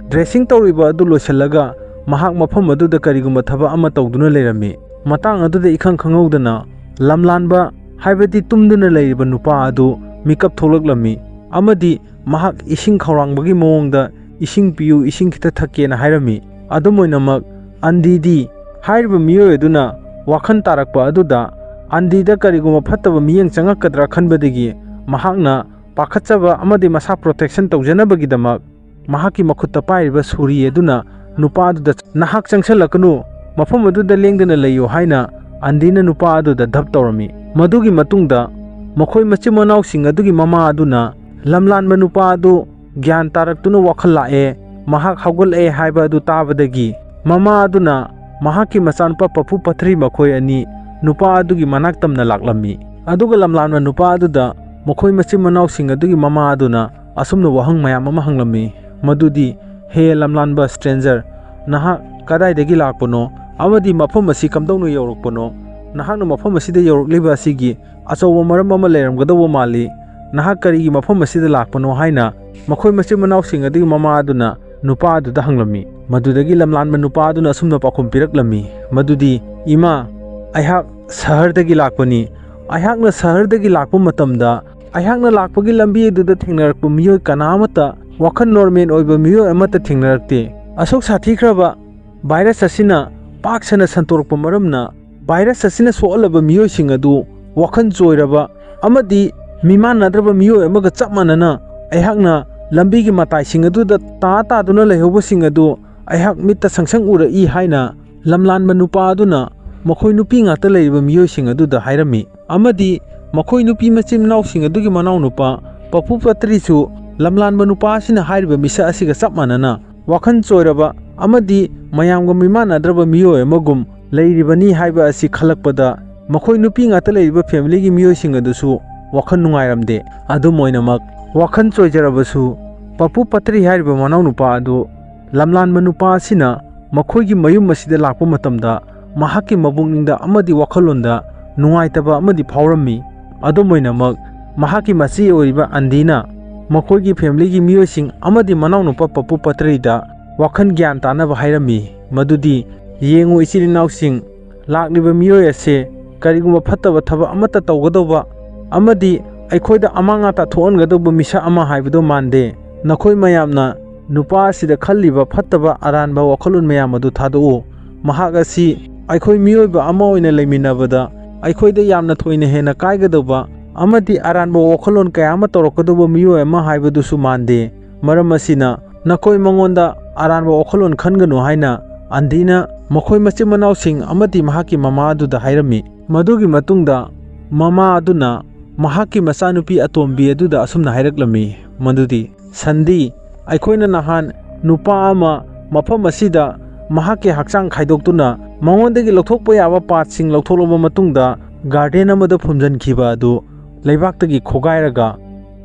ꯗ꯭ꯔꯦꯁꯤꯡ ꯇꯧꯔꯤꯕ ꯑꯗꯨ ꯂꯣꯏꯁꯤꯜꯂꯒ ꯃꯍꯥꯛ ꯃꯐꯝ ꯑꯗꯨꯗ ꯀꯔꯤꯒꯨꯝꯕ ꯊꯕꯛ ꯑꯃ ꯇꯧꯗꯨꯅ ꯂꯩꯔꯝꯃꯤ꯫ ꯃꯇꯥꯡ ꯑꯗꯨꯗ ꯏꯈꯪ ꯈꯪꯍꯧꯗꯅ ꯂꯝꯂꯥꯟꯕ, ꯍꯥꯏꯕꯗꯤ ꯇꯨꯝꯗꯨꯅ ꯂꯩꯔꯤꯕ ꯅꯨꯄꯥ ꯑꯗꯨ ꯃꯤꯀꯞ ꯊꯣꯛꯂꯛꯂꯝꯃꯤ ꯑꯃꯗꯤ ꯃꯍꯥꯛ ꯏꯁꯤꯡ ꯈꯧꯔꯥꯡꯕꯒꯤ ꯃꯑꯣꯡꯗ, "ꯏꯁꯤꯡ ꯄꯤꯌꯨ, ꯏꯁꯤꯡ ꯈꯤꯇ ꯊꯛꯀꯦꯅ" ꯍꯥꯏꯔꯝꯃꯤ꯫ ꯑꯗꯨꯝ ꯑꯣꯏꯅꯃꯛ, ꯑꯟꯗꯤꯗꯤ ꯍꯥꯏꯔꯤꯕ ꯃꯤꯑꯣꯏ ꯑꯗꯨꯅ ꯋꯥꯈꯜ ꯇꯥꯔꯛꯄ ꯑꯗꯨꯗ ꯑꯟꯗꯤꯗ ꯀꯔꯤꯒꯨꯝꯕ ꯐꯠꯇꯕ ꯃꯤꯠꯌꯦꯡ ꯆꯪꯉꯛꯀꯗ꯭ꯔꯥ ꯈꯟꯕꯗꯒꯤ ꯃꯍꯥꯛꯅ ꯄꯥꯈꯠꯆꯕ ꯑꯃꯗꯤ ꯃꯁꯥ ꯄ꯭ꯔꯣꯇꯦꯛꯁꯟ ꯇꯧꯖꯅꯕꯒꯤꯗꯃꯛ ꯃꯍꯥꯛꯀꯤ ꯃꯈꯨꯠꯇ ꯄꯥꯏꯔꯤꯕ ꯁꯨꯔꯤ ꯑꯗꯨꯅ ꯅꯨꯄꯥ ꯑꯗꯨꯗ, "ꯅꯍꯥꯛ ꯆꯪꯁꯜꯂꯛꯀꯅꯨ, ꯃꯐꯝ ꯑꯗꯨꯗ ꯂꯦꯡꯗꯅ ꯂꯩꯌꯨ" ꯍꯥꯏꯅ ꯑꯟꯗꯤꯅ ꯅꯨꯄꯥ ꯑꯗꯨꯗ ꯙꯞ ꯇꯧꯔꯝꯃꯤ꯫ ꯃꯗꯨꯒꯤ ꯃꯇꯨꯡꯗ ꯃꯈꯣꯏ ꯃꯆꯤꯟ ꯃꯅꯥꯎꯁꯤꯡ ꯑꯗꯨꯒꯤ ꯃꯃꯥ ꯑꯗꯨꯅ ꯂꯝꯂꯥꯟꯕ ꯅꯨꯄꯥ ꯑꯗꯨ ꯒ꯭ꯌꯥꯟ ꯇꯥꯔꯛꯇꯨꯅ ꯋꯥꯈꯜ ꯂꯥꯛꯑꯦ, ꯃꯍꯥꯛ ꯍꯧꯒꯠꯂꯛꯑꯦ ꯍꯥꯏꯕ ꯑꯗꯨ ꯇꯥꯕꯗꯒꯤ ꯃꯃꯥ ꯑꯗꯨꯅ ꯃꯍꯥꯛꯀꯤ ꯃꯆꯥꯅꯨꯄꯥ ꯄꯄꯨ ꯄꯊ꯭ꯔꯤ ꯃꯈꯣꯏ ꯑꯅꯤ ꯅꯨꯄꯥ ꯑꯗꯨꯒꯤ ꯃꯅꯥꯛ ꯇꯝꯅ ꯂꯥꯛꯂꯝꯃꯤ꯫ ꯑꯗꯨꯒ ꯂꯝꯂꯥꯟꯕ ꯅꯨꯄꯥ ꯑꯗꯨꯗ ꯃꯈꯣꯏ ꯃꯆꯤꯟ ꯃꯅꯥꯎꯁꯤꯡ ꯑꯗꯨꯒꯤ ꯃꯃꯥ ꯑꯗꯨꯅ ꯑꯁꯨꯝꯅ ꯋꯥꯍꯪ ꯃꯌꯥꯝ ꯑꯃ ꯍꯪꯂꯝꯃꯤ, ꯃꯗꯨꯗꯤ, "ꯍꯦ ꯂꯝꯂꯥꯟꯕ stranger, ꯅꯍꯥꯛ ꯀꯗꯥꯏꯗꯒꯤ ꯂꯥꯛꯄꯅꯣ ꯑꯃꯗꯤ ꯃꯐꯝ ꯑꯁꯤ ꯀꯝꯗꯧꯅ ꯌꯧꯔꯛꯄꯅꯣ? ꯅꯍꯥꯛꯅ ꯃꯐꯝ ꯑꯁꯤꯗ ꯌꯧꯔꯛꯂꯤꯕ ꯑꯁꯤꯒꯤ ꯑꯆꯧꯕ ꯃꯔꯝ ꯑꯃ ꯂꯩꯔꯝꯒꯗꯧꯕ ꯃꯥꯜꯂꯤ꯫ ꯅꯍꯥꯛ ꯀꯔꯤꯒꯤ ꯃꯐꯝ ꯑꯁꯤꯗ ꯂꯥꯛꯄꯅꯣ?" ꯍꯥꯏꯅ ꯃꯈꯣꯏ ꯃꯆꯤꯟ ꯃꯅꯥꯎꯁꯤꯡ ꯑꯗꯨꯒꯤ ꯃꯃꯥ ꯑꯗꯨꯅ ꯅꯨꯄꯥ ꯑꯗꯨꯗ ꯍꯪꯂꯝꯃꯤ꯫ ꯃꯗꯨꯗꯒꯤ ꯂꯝꯂꯥꯟꯕ ꯅꯨꯄꯥ ꯑꯗꯨꯅ ꯑꯁꯨꯝꯅ ꯄꯥꯎꯈꯨꯝ ꯄꯤꯔꯛꯂꯝꯃꯤ, ꯃꯗꯨꯗꯤ, "ꯏꯃꯥ, ꯑꯩꯍꯥꯛ ꯁꯍꯔꯗꯒꯤ ꯂꯥꯛꯄꯅꯤ꯫ ꯑꯩꯍꯥꯛꯅ ꯁꯍꯔꯗꯒꯤ ꯂꯥꯛꯄ ꯃꯇꯝꯗ ꯑꯩꯍꯥꯛꯅ ꯂꯥꯛꯄꯒꯤ ꯂꯝꯕꯤ ꯑꯗꯨꯗ ꯊꯦꯡꯅꯔꯛꯄ ꯃꯤꯑꯣꯏ ꯀꯅꯥ ꯑꯃꯠꯇ, ꯋꯥꯈꯜ ꯅꯣꯔꯃꯦꯜ ꯑꯣꯏꯕ ꯃꯤꯑꯣꯏ ꯑꯃꯠꯇ ꯊꯦꯡꯅꯔꯛꯇꯦ꯫ ꯑꯁꯨꯛ ꯁꯥꯊꯤꯈ꯭ꯔꯕ ꯚꯥꯏꯔꯁ ꯑꯁꯤꯅ ꯄꯥꯛ ꯁꯟꯅ ꯁꯟꯗꯣꯔꯛꯄ ꯃꯔꯝꯅ ꯚꯥꯏꯔꯁ ꯑꯁꯤꯅ ꯁꯣꯛꯍꯜꯂꯕ ꯃꯤꯑꯣꯏꯁꯤꯡ ꯑꯗꯨ ꯋꯥꯈꯜ ꯆꯣꯏꯔꯕ ꯑꯃꯗꯤ ꯃꯤꯃꯥꯟꯅꯗ꯭ꯔꯕ ꯃꯤꯑꯣꯏ ꯑꯃꯒ ꯆꯞ ꯃꯥꯟꯅꯅ ꯑꯩꯍꯥꯛꯅ ꯂꯝꯕꯤꯒꯤ ꯃꯇꯥꯏꯁꯤꯡ ꯑꯗꯨꯗ ꯇꯥ ꯇꯥꯗꯨꯅ ꯂꯩꯍꯧꯕꯁꯤꯡ ꯑꯗꯨ ꯑꯩꯍꯥꯛ ꯃꯤꯠꯇ ꯁꯪꯁꯪ ꯎꯔꯛꯏ" ꯍꯥꯏꯅ ꯂꯝꯂꯥꯟꯕ ꯅꯨꯄꯥ ꯑꯗꯨꯅ ꯃꯈꯣꯏ ꯅꯨꯄꯤ ꯉꯥꯛꯇ ꯂꯩꯔꯤꯕ ꯃꯤꯑꯣꯏꯁꯤꯡ ꯑꯗꯨꯗ ꯍꯥꯏꯔꯝꯃꯤ꯫ ꯑꯃꯗꯤ ꯃꯈꯣꯏ ꯅꯨꯄꯤ ꯃꯆꯤꯟ ꯃꯅꯥꯎꯁꯤꯡ ꯑꯗꯨꯒꯤ ꯃꯅꯥꯎꯅꯨꯄꯥ ꯄꯄꯨ ꯄꯇ꯭ꯔꯤꯁꯨ ꯂꯝꯂꯥꯟꯕ ꯅꯨꯄꯥ ꯑꯁꯤꯅ ꯍꯥꯏꯔꯤꯕ ꯃꯤꯁꯛ ꯑꯁꯤꯒ ꯆꯞ ꯃꯥꯟꯅꯅ ꯋꯥꯈꯜ ꯆꯣꯏꯔꯕ ꯑꯃꯗꯤ ꯃꯌꯥꯝꯒ ꯃꯤꯃꯥꯟꯅꯗ꯭ꯔꯕ ꯃꯤꯑꯣꯏ ꯑꯃꯒꯨꯝ ꯂꯩꯔꯤꯕꯅꯤ ꯍꯥꯏꯕ ꯑꯁꯤ ꯈꯜꯂꯛꯄꯗ ꯃꯈꯣꯏ ꯅꯨꯄꯤ ꯉꯥꯛꯇ ꯂꯩꯔꯤꯕ ꯐꯦꯃꯤꯂꯤꯒꯤ ꯃꯤꯑꯣꯏꯁꯤꯡ ꯑꯗꯨꯁꯨ ꯋꯥꯈꯜ ꯅꯨꯡꯉꯥꯏꯔꯝꯗꯦ꯫ ꯑꯗꯨꯝ ꯑꯣꯏꯅꯃꯛ, ꯋꯥꯈꯜ ꯆꯣꯏꯖꯔꯕꯁꯨ ꯄꯄꯨ ꯄꯇ꯭ꯔꯤ ꯍꯥꯏꯔꯤꯕ ꯃꯅꯥꯎꯅꯨꯄꯥ ꯑꯗꯨ ꯂꯝꯂꯥꯟꯕ ꯅꯨꯄꯥ ꯑꯁꯤꯅ ꯃꯈꯣꯏꯒꯤ ꯃꯌꯨꯝ ꯑꯁꯤꯗ ꯂꯥꯛꯄ ꯃꯇꯝꯗ ꯃꯍꯥꯛꯀꯤ ꯃꯕꯨꯛꯅꯤꯡꯗ ꯑꯃꯗꯤ ꯋꯥꯈꯜꯂꯣꯟꯗ ꯅꯨꯡꯉꯥꯏꯇꯕ ꯑꯃꯗꯤ ꯐꯥꯎꯔꯝꯃꯤ꯫ ꯑꯗꯨꯝ ꯑꯣꯏꯅꯃꯛ, ꯃꯍꯥꯛꯀꯤ ꯃꯆꯦ ꯑꯣꯏꯔꯤꯕ ꯑꯟꯗꯤꯅ ꯃꯈꯣꯏꯒꯤ ꯐꯦꯃꯤꯂꯤꯒꯤ ꯃꯤꯑꯣꯏꯁꯤꯡ ꯑꯃꯗꯤ ꯃꯅꯥꯎꯅꯨꯄꯥ ꯄꯄꯨ ꯄꯇ꯭ꯔꯤꯗ ꯋꯥꯈꯜ ꯒ꯭ꯌꯥꯟ ꯇꯥꯅꯕ ꯍꯥꯏꯔꯝꯃꯤ, ꯃꯗꯨꯗꯤ, "ꯌꯦꯡꯉꯨ ꯏꯆꯤꯜ ꯏꯅꯥꯎꯁꯤꯡ, ꯂꯥꯛꯂꯤꯕ ꯃꯤꯑꯣꯏ ꯑꯁꯦ ꯀꯔꯤꯒꯨꯝꯕ ꯐꯠꯇꯕ ꯊꯕꯛ ꯑꯃꯠꯇ ꯇꯧꯒꯗꯧꯕ ꯑꯃꯗꯤ ꯑꯩꯈꯣꯏꯗ ꯑꯃꯥꯡ ꯑꯇꯥ ꯊꯣꯛꯍꯟꯒꯗꯧꯕ ꯃꯤꯁꯛ ꯑꯃ ꯍꯥꯏꯕꯗꯨ ꯃꯥꯟꯗꯦ꯫ ꯅꯈꯣꯏ ꯃꯌꯥꯝꯅ ꯅꯨꯄꯥ ꯑꯁꯤꯗ ꯈꯜꯂꯤꯕ ꯐꯠꯇꯕ ꯑꯔꯥꯟꯕ ꯋꯥꯈꯜꯂꯣꯟ ꯃꯌꯥꯝ ꯑꯗꯨ ꯊꯥꯗꯣꯛꯎ꯫ ꯃꯍꯥꯛ ꯑꯁꯤ ꯑꯩꯈꯣꯏ ꯃꯤꯑꯣꯏꯕ ꯑꯃ ꯑꯣꯏꯅ ꯂꯩꯃꯤꯟꯅꯕꯗ ꯑꯩꯈꯣꯏꯗ ꯌꯥꯝꯅ ꯊꯣꯏꯅ ꯍꯦꯟꯅ ꯀꯥꯏꯒꯗꯧꯕ ꯑꯃꯗꯤ ꯑꯔꯥꯟꯕ ꯋꯥꯈꯜꯂꯣꯟ ꯀꯌꯥ ꯑꯃ ꯇꯧꯔꯛꯀꯗꯧꯕ ꯃꯤꯑꯣꯏ ꯑꯃ ꯍꯥꯏꯕꯗꯨꯁꯨ ꯃꯥꯟꯗꯦ꯫ ꯃꯔꯝ ꯑꯁꯤꯅ ꯅꯈꯣꯏ ꯃꯉꯣꯟꯗ ꯑꯔꯥꯟꯕ ꯋꯥꯈꯜꯂꯣꯟ ꯈꯟꯒꯅꯨ ꯍꯥꯏꯅ ꯑꯟꯗꯤꯅ ꯃꯈꯣꯏ ꯃꯆꯤꯟ ꯃꯅꯥꯎꯁꯤꯡ ꯑꯃꯗꯤ ꯃꯍꯥꯛꯀꯤ ꯃꯃꯥ ꯑꯗꯨꯗ ꯍꯥꯏꯔꯝꯃꯤ꯫ ꯃꯗꯨꯒꯤ ꯃꯇꯨꯡꯗ ꯃꯃꯥ ꯑꯗꯨꯅ ꯃꯍꯥꯛꯀꯤ ꯃꯆꯥꯅꯨꯄꯤ ꯑꯇꯣꯝꯕꯤ ꯑꯗꯨꯗ ꯑꯁꯨꯝꯅ ꯍꯥꯏꯔꯛꯂꯝꯃꯤ, ꯃꯗꯨꯗꯤ, "ꯁꯟꯗꯤ, ꯑꯩꯈꯣꯏꯅ ꯅꯍꯥꯟ ꯅꯨꯄꯥ ꯑꯃ ꯃꯐꯝ ꯑꯁꯤꯗ ꯃꯍꯥꯛꯀꯤ ꯍꯛꯆꯥꯡ ꯈꯥꯏꯗꯣꯛꯇꯨꯅ ꯃꯉꯣꯟꯗꯒꯤ ꯂꯧꯊꯣꯛꯄ ꯌꯥꯕ ꯄꯥꯔꯠꯁꯤꯡ ꯂꯧꯊꯣꯛꯂꯕ ꯃꯇꯨꯡꯗ ꯒꯥꯔꯗꯦꯟ ꯑꯃꯗ ꯐꯨꯝꯖꯤꯟꯈꯤꯕ ꯑꯗꯨ ꯂꯩꯕꯥꯛꯇꯒꯤ ꯈꯣꯒꯥꯏꯔꯒ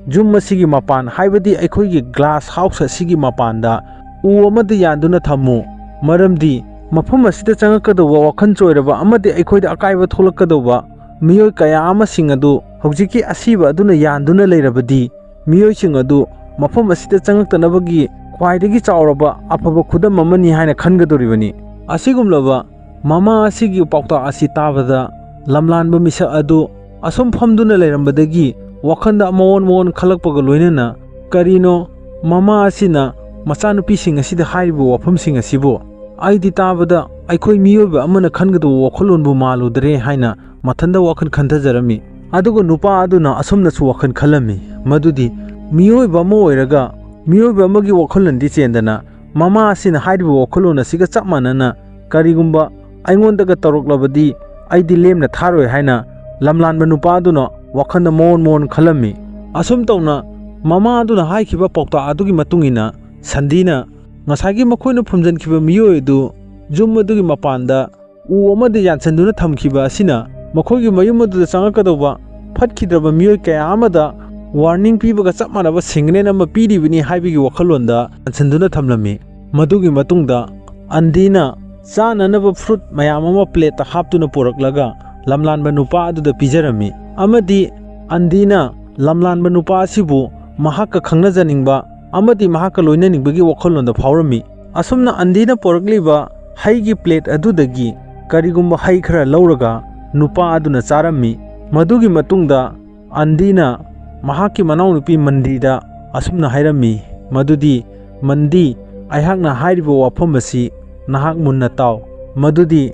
ꯌꯨꯝ ꯑꯁꯤꯒꯤ ꯃꯄꯥꯟ, ꯍꯥꯏꯕꯗꯤ ꯑꯩꯈꯣꯏꯒꯤ ꯒ꯭ꯂꯥꯁ ꯍꯥꯎꯁ ꯑꯁꯤꯒꯤ ꯃꯄꯥꯟꯗ ꯎ ꯑꯃꯗ ꯌꯥꯟꯗꯨꯅ ꯊꯝꯃꯨ꯫ ꯃꯔꯝꯗꯤ ꯃꯐꯝ ꯑꯁꯤꯗ ꯆꯪꯉꯛꯀꯗꯧꯕ ꯋꯥꯈꯜ ꯆꯣꯏꯔꯕ ꯑꯃꯗꯤ ꯑꯩꯈꯣꯏꯗ ꯑꯀꯥꯏꯕ ꯊꯣꯛꯂꯛꯀꯗꯧꯕ ꯃꯤꯑꯣꯏ ꯀꯌꯥ ꯑꯃꯁꯤꯡ ꯑꯗꯨ ꯍꯧꯖꯤꯛꯀꯤ ꯑꯁꯤꯕ ꯑꯗꯨꯅ ꯌꯥꯟꯗꯨꯅ ꯂꯩꯔꯕꯗꯤ ꯃꯤꯑꯣꯏꯁꯤꯡ ꯑꯗꯨ ꯃꯐꯝ ꯑꯁꯤꯗ ꯆꯪꯉꯛꯇꯅꯕꯒꯤ ꯈ꯭ꯋꯥꯏꯗꯒꯤ ꯆꯥꯎꯔꯕ ꯑꯐꯕ ꯈꯨꯗꯝ ꯑꯃꯅꯤ ꯍꯥꯏꯅ ꯈꯟꯒꯗꯧꯔꯤꯕꯅꯤ꯫ ꯑꯁꯤꯒꯨꯝꯂꯕ ꯃꯃꯥ ꯑꯁꯤꯒꯤ ꯄꯥꯎꯇꯥꯛ ꯑꯁꯤ ꯇꯥꯕꯗ ꯂꯝꯂꯥꯟꯕ ꯃꯤꯁꯛ ꯑꯗꯨ ꯑꯁꯨꯝ ꯐꯝꯗꯨꯅ ꯂꯩꯔꯝꯕꯗꯒꯤ ꯋꯥꯈꯜꯗ ꯃꯑꯣꯟ ꯃꯑꯣꯟ ꯈꯜꯂꯛꯄꯒ ꯂꯣꯏꯅꯅ ꯀꯔꯤꯅꯣ ꯃꯃꯥ ꯑꯁꯤꯅ ꯃꯆꯥꯅꯨꯄꯤꯁꯤꯡ ꯑꯁꯤꯗ ꯍꯥꯏꯔꯤꯕ ꯋꯥꯐꯝꯁꯤꯡ ꯑꯁꯤꯕꯨ? ꯑꯩꯗꯤ ꯇꯥꯕꯗ ꯑꯩꯈꯣꯏ ꯃꯤꯑꯣꯏꯕ ꯑꯃꯅ ꯈꯟꯒꯗꯧꯕ ꯋꯥꯈꯜꯂꯣꯟꯕꯨ ꯃꯥꯜꯂꯨꯗ꯭ꯔꯦ ꯍꯥꯏꯅ ꯃꯊꯟꯇ ꯋꯥꯈꯜ ꯈꯟꯊꯖꯔꯝꯃꯤ꯫ ꯑꯗꯨꯒ ꯅꯨꯄꯥ ꯑꯗꯨꯅ ꯑꯁꯨꯝꯅꯁꯨ ꯋꯥꯈꯜ ꯈꯜꯂꯝꯃꯤ, ꯃꯗꯨꯗꯤ ꯃꯤꯑꯣꯏꯕ ꯑꯃ ꯑꯣꯏꯔꯒ ꯃꯤꯑꯣꯏꯕ ꯑꯃꯒꯤ ꯋꯥꯈꯜꯂꯣꯟꯗꯤ ꯆꯦꯟꯗꯅ ꯃꯃꯥ ꯑꯁꯤꯅ ꯍꯥꯏꯔꯤꯕ ꯋꯥꯈꯜꯂꯣꯟ ꯑꯁꯤꯒ ꯆꯞ ꯃꯥꯟꯅꯅ ꯀꯔꯤꯒꯨꯝꯕ ꯑꯩꯉꯣꯟꯗꯒ ꯇꯧꯔꯛꯂꯕꯗꯤ ꯑꯩꯗꯤ ꯂꯦꯝꯅ ꯊꯥꯔꯣꯏ ꯍꯥꯏꯅ ꯂꯝꯂꯥꯟꯕ ꯅꯨꯄꯥ ꯑꯗꯨꯅ ꯋꯥꯈꯜꯗ ꯃꯑꯣꯟ ꯃꯑꯣꯟ ꯈꯜꯂꯝꯃꯤ꯫ ꯑꯁꯨꯝ ꯇꯧꯅ ꯃꯃꯥ ꯑꯗꯨꯅ ꯍꯥꯏꯈꯤꯕ ꯄꯥꯎꯇꯥꯛ ꯑꯗꯨꯒꯤ ꯃꯇꯨꯡ ꯏꯟꯅ ꯁꯟꯗꯤꯅ ꯉꯁꯥꯏꯒꯤ ꯃꯈꯣꯏꯅ ꯐꯨꯝꯖꯤꯟꯈꯤꯕ ꯃꯤꯑꯣꯏ ꯑꯗꯨ ꯌꯨꯝ ꯑꯗꯨꯒꯤ ꯃꯄꯥꯟꯗ ꯎ ꯑꯃꯗ ꯌꯥꯟꯁꯤꯟꯗꯨꯅ ꯊꯝꯈꯤꯕ ꯑꯁꯤꯅ ꯃꯈꯣꯏꯒꯤ ꯃꯌꯨꯝ ꯑꯗꯨꯗ ꯆꯪꯉꯛꯀꯗꯧꯕ ꯐꯠꯈꯤꯗ꯭ꯔꯕ ꯃꯤꯑꯣꯏ ꯀꯌꯥ ꯑꯃꯗ ꯋꯥꯔꯅꯤꯡ ꯄꯤꯕꯒ ꯆꯞ ꯃꯥꯟꯅꯕ ꯁꯤꯒꯅꯦꯜ ꯑꯃ ꯄꯤꯔꯤꯕꯅꯤ ꯍꯥꯏꯕꯒꯤ ꯋꯥꯈꯜꯂꯣꯟꯗ ꯌꯥꯟꯁꯤꯟꯗꯨꯅ ꯊꯝꯂꯝꯃꯤ꯫ ꯃꯗꯨꯒꯤ ꯃꯇꯨꯡꯗ ꯑꯟꯗꯤꯅ ꯆꯥꯅꯅꯕ ꯐ꯭ꯔꯨꯠ ꯃꯌꯥꯝ ꯑꯃ ꯄ꯭ꯂꯦꯠꯇ ꯍꯥꯞꯇꯨꯅ ꯄꯨꯔꯛꯂꯒ ꯂꯝꯂꯥꯟꯕ ꯅꯨꯄꯥ ꯑꯗꯨꯗ ꯄꯤꯖꯔꯝꯃꯤ, ꯑꯃꯗꯤ ꯑꯟꯗꯤꯅ ꯂꯝꯂꯥꯟꯕ ꯅꯨꯄꯥ ꯑꯁꯤꯕꯨ ꯃꯍꯥꯛꯀ ꯈꯪꯅꯖꯅꯤꯡꯕ ꯑꯃꯗꯤ ꯃꯍꯥꯛꯀ ꯂꯣꯏꯅꯅꯤꯡꯕꯒꯤ ꯋꯥꯈꯜꯂꯣꯟꯗ ꯐꯥꯎꯔꯝꯃꯤ꯫ ꯑꯁꯨꯝꯅ ꯑꯟꯗꯤꯅ ꯄꯨꯔꯛꯂꯤꯕ ꯍꯩꯒꯤ ꯄ꯭ꯂꯦꯠ ꯑꯗꯨꯗꯒꯤ ꯀꯔꯤꯒꯨꯝꯕ ꯍꯩ ꯈꯔ ꯂꯧꯔꯒ ꯅꯨꯄꯥ ꯑꯗꯨꯅ ꯆꯥꯔꯝꯃꯤ꯫ ꯃꯗꯨꯒꯤ ꯃꯇꯨꯡꯗ ꯑꯟꯗꯤꯅ ꯃꯍꯥꯛꯀꯤ ꯃꯅꯥꯎꯅꯨꯄꯤ ꯃꯟꯗꯤꯗ ꯑꯁꯨꯝꯅ ꯍꯥꯏꯔꯝꯃꯤ, ꯃꯗꯨꯗꯤ, "ꯃꯟꯗꯤ, ꯑꯩꯍꯥꯛꯅ ꯍꯥꯏꯔꯤꯕ ꯋꯥꯐꯝ ꯑꯁꯤ ꯅꯍꯥꯛ ꯃꯨꯟꯅ ꯇꯥꯎ, ꯃꯗꯨꯗꯤ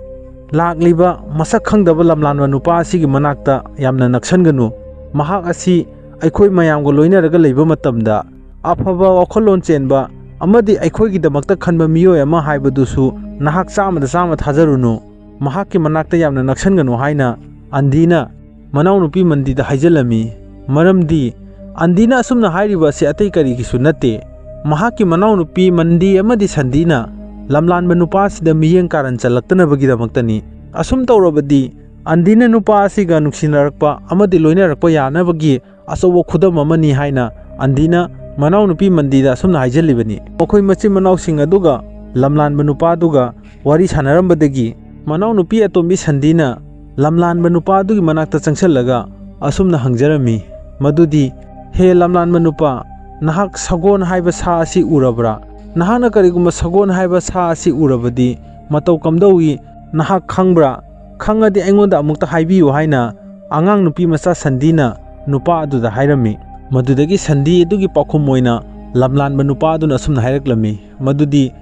ꯂꯥꯛꯂꯤꯕ ꯃꯁꯛ ꯈꯪꯗꯕ ꯂꯝꯂꯥꯟꯕ ꯅꯨꯄꯥ ꯑꯁꯤꯒꯤ ꯃꯅꯥꯛꯇ ꯌꯥꯝꯅ ꯅꯛꯁꯟꯒꯅꯨ꯫ ꯃꯍꯥꯛ ꯑꯁꯤ ꯑꯩꯈꯣꯏ ꯃꯌꯥꯝꯒ ꯂꯣꯏꯅꯔꯒ ꯂꯩꯕ ꯃꯇꯝꯗ ꯑꯐꯕ ꯋꯥꯈꯜꯂꯣꯟ ꯆꯦꯟꯕ ꯑꯃꯗꯤ ꯑꯩꯈꯣꯏꯒꯤꯗꯃꯛꯇ ꯈꯟꯕ ꯃꯤꯑꯣꯏ ꯑꯃ ꯍꯥꯏꯕꯗꯨꯁꯨ ꯅꯍꯥꯛ ꯆꯥꯝꯃꯗ ꯆꯥꯝꯃ ꯊꯥꯖꯔꯨꯅꯨ, ꯃꯍꯥꯛꯀꯤ ꯃꯅꯥꯛꯇ ꯌꯥꯝꯅ ꯅꯛꯁꯟꯒꯅꯨ" ꯍꯥꯏꯅ ꯑꯟꯗꯤꯅ ꯃꯅꯥꯎꯅꯨꯄꯤ ꯃꯟꯗꯤꯗ ꯍꯥꯏꯖꯤꯜꯂꯝꯃꯤ꯫ ꯃꯔꯝꯗꯤ ꯑꯟꯗꯤꯅ ꯑꯁꯨꯝꯅ ꯍꯥꯏꯔꯤꯕ ꯑꯁꯤ ꯑꯇꯩ ꯀꯔꯤꯒꯤꯁꯨ ꯅꯠꯇꯦ, ꯃꯍꯥꯛꯀꯤ ꯃꯅꯥꯎꯅꯨꯄꯤ ꯃꯟꯗꯤ ꯑꯃꯗꯤ ꯁꯟꯗꯤꯅ ꯂꯝꯂꯥꯟꯕ ꯅꯨꯄꯥ ꯑꯁꯤꯗ ꯃꯤꯠꯌꯦꯡ ꯀꯥꯔꯟ ꯆꯜꯂꯛꯇꯅꯕꯒꯤꯗꯃꯛꯇꯅꯤ꯫ ꯑꯁꯨꯝ ꯇꯧꯔꯕꯗꯤ ꯑꯟꯗꯤꯅ ꯅꯨꯄꯥ ꯑꯁꯤꯒ ꯅꯨꯡꯁꯤꯅꯔꯛꯄ ꯑꯃꯗꯤ ꯂꯣꯏꯅꯔꯛꯄ ꯌꯥꯅꯕꯒꯤ ꯑꯆꯧꯕ ꯈꯨꯗꯝ ꯑꯃꯅꯤ ꯍꯥꯏꯅ ꯑꯟꯗꯤꯅ ꯃꯅꯥꯎꯅꯨꯄꯤ ꯃꯟꯗꯤꯗ ꯑꯁꯨꯝꯅ ꯍꯥꯏꯖꯤꯜꯂꯤꯕꯅꯤ꯫ ꯃꯈꯣꯏ ꯃꯆꯤꯟ ꯃꯅꯥꯎꯁꯤꯡ ꯑꯗꯨꯒ ꯂꯝꯂꯥꯟꯕ ꯅꯨꯄꯥꯗꯨꯒ ꯋꯥꯔꯤ ꯁꯥꯟꯅꯔꯝꯕꯗꯒꯤ ꯃꯅꯥꯎꯅꯨꯄꯤ ꯑꯇꯣꯝꯕꯤ ꯁꯟꯗꯤꯅ ꯂꯝꯂꯥꯟꯕ ꯅꯨꯄꯥꯗꯨꯒꯤ ꯃꯅꯥꯛꯇ ꯆꯪꯁꯤꯜꯂꯒ ꯑꯁꯨꯝꯅ ꯍꯪꯖꯔꯝꯃꯤ, ꯃꯗꯨꯗꯤ, "ꯍꯦ ꯂꯝꯂꯥꯟꯕ ꯅꯨꯄꯥ, ꯅꯍꯥꯛ ꯁꯒꯣꯜ ꯍꯥꯏꯕ ꯁꯥ ꯑꯁꯤ ꯎꯔꯕ꯭ꯔꯥ? ꯅꯍꯥꯛꯅ ꯀꯔꯤꯒꯨꯝꯕ ꯁꯒꯣꯜ ꯍꯥꯏꯕ ꯁꯥ ꯑꯁꯤ ꯎꯔꯕꯗꯤ ꯃꯇꯧ ꯀꯝꯗꯧꯏ ꯅꯍꯥꯛ ꯈꯪꯕ꯭ꯔꯥ? ꯈꯪꯉꯗꯤ ꯑꯩꯉꯣꯟꯗ ꯑꯃꯨꯛꯇ ꯍꯥꯏꯕꯤꯌꯨ" ꯍꯥꯏꯅ ꯑꯉꯥꯡ ꯅꯨꯄꯤ ꯃꯆꯥ ꯁꯟꯗꯤꯅ ꯅꯨꯄꯥ ꯑꯗꯨꯗ ꯍꯥꯏꯔꯝꯃꯤ꯫ ꯃꯗꯨꯗꯒꯤ ꯁꯟꯗꯤ ꯑꯗꯨꯒꯤ ꯄꯥꯎꯈꯨꯝ ꯑꯣꯏꯅ ꯂꯝꯂꯥꯟꯕ ꯅꯨꯄꯥ ꯑꯗꯨꯅ ꯑꯁꯨꯝꯅ ꯍꯥꯏꯔꯛꯂꯝꯃꯤ, ꯃꯗꯨꯗꯤ,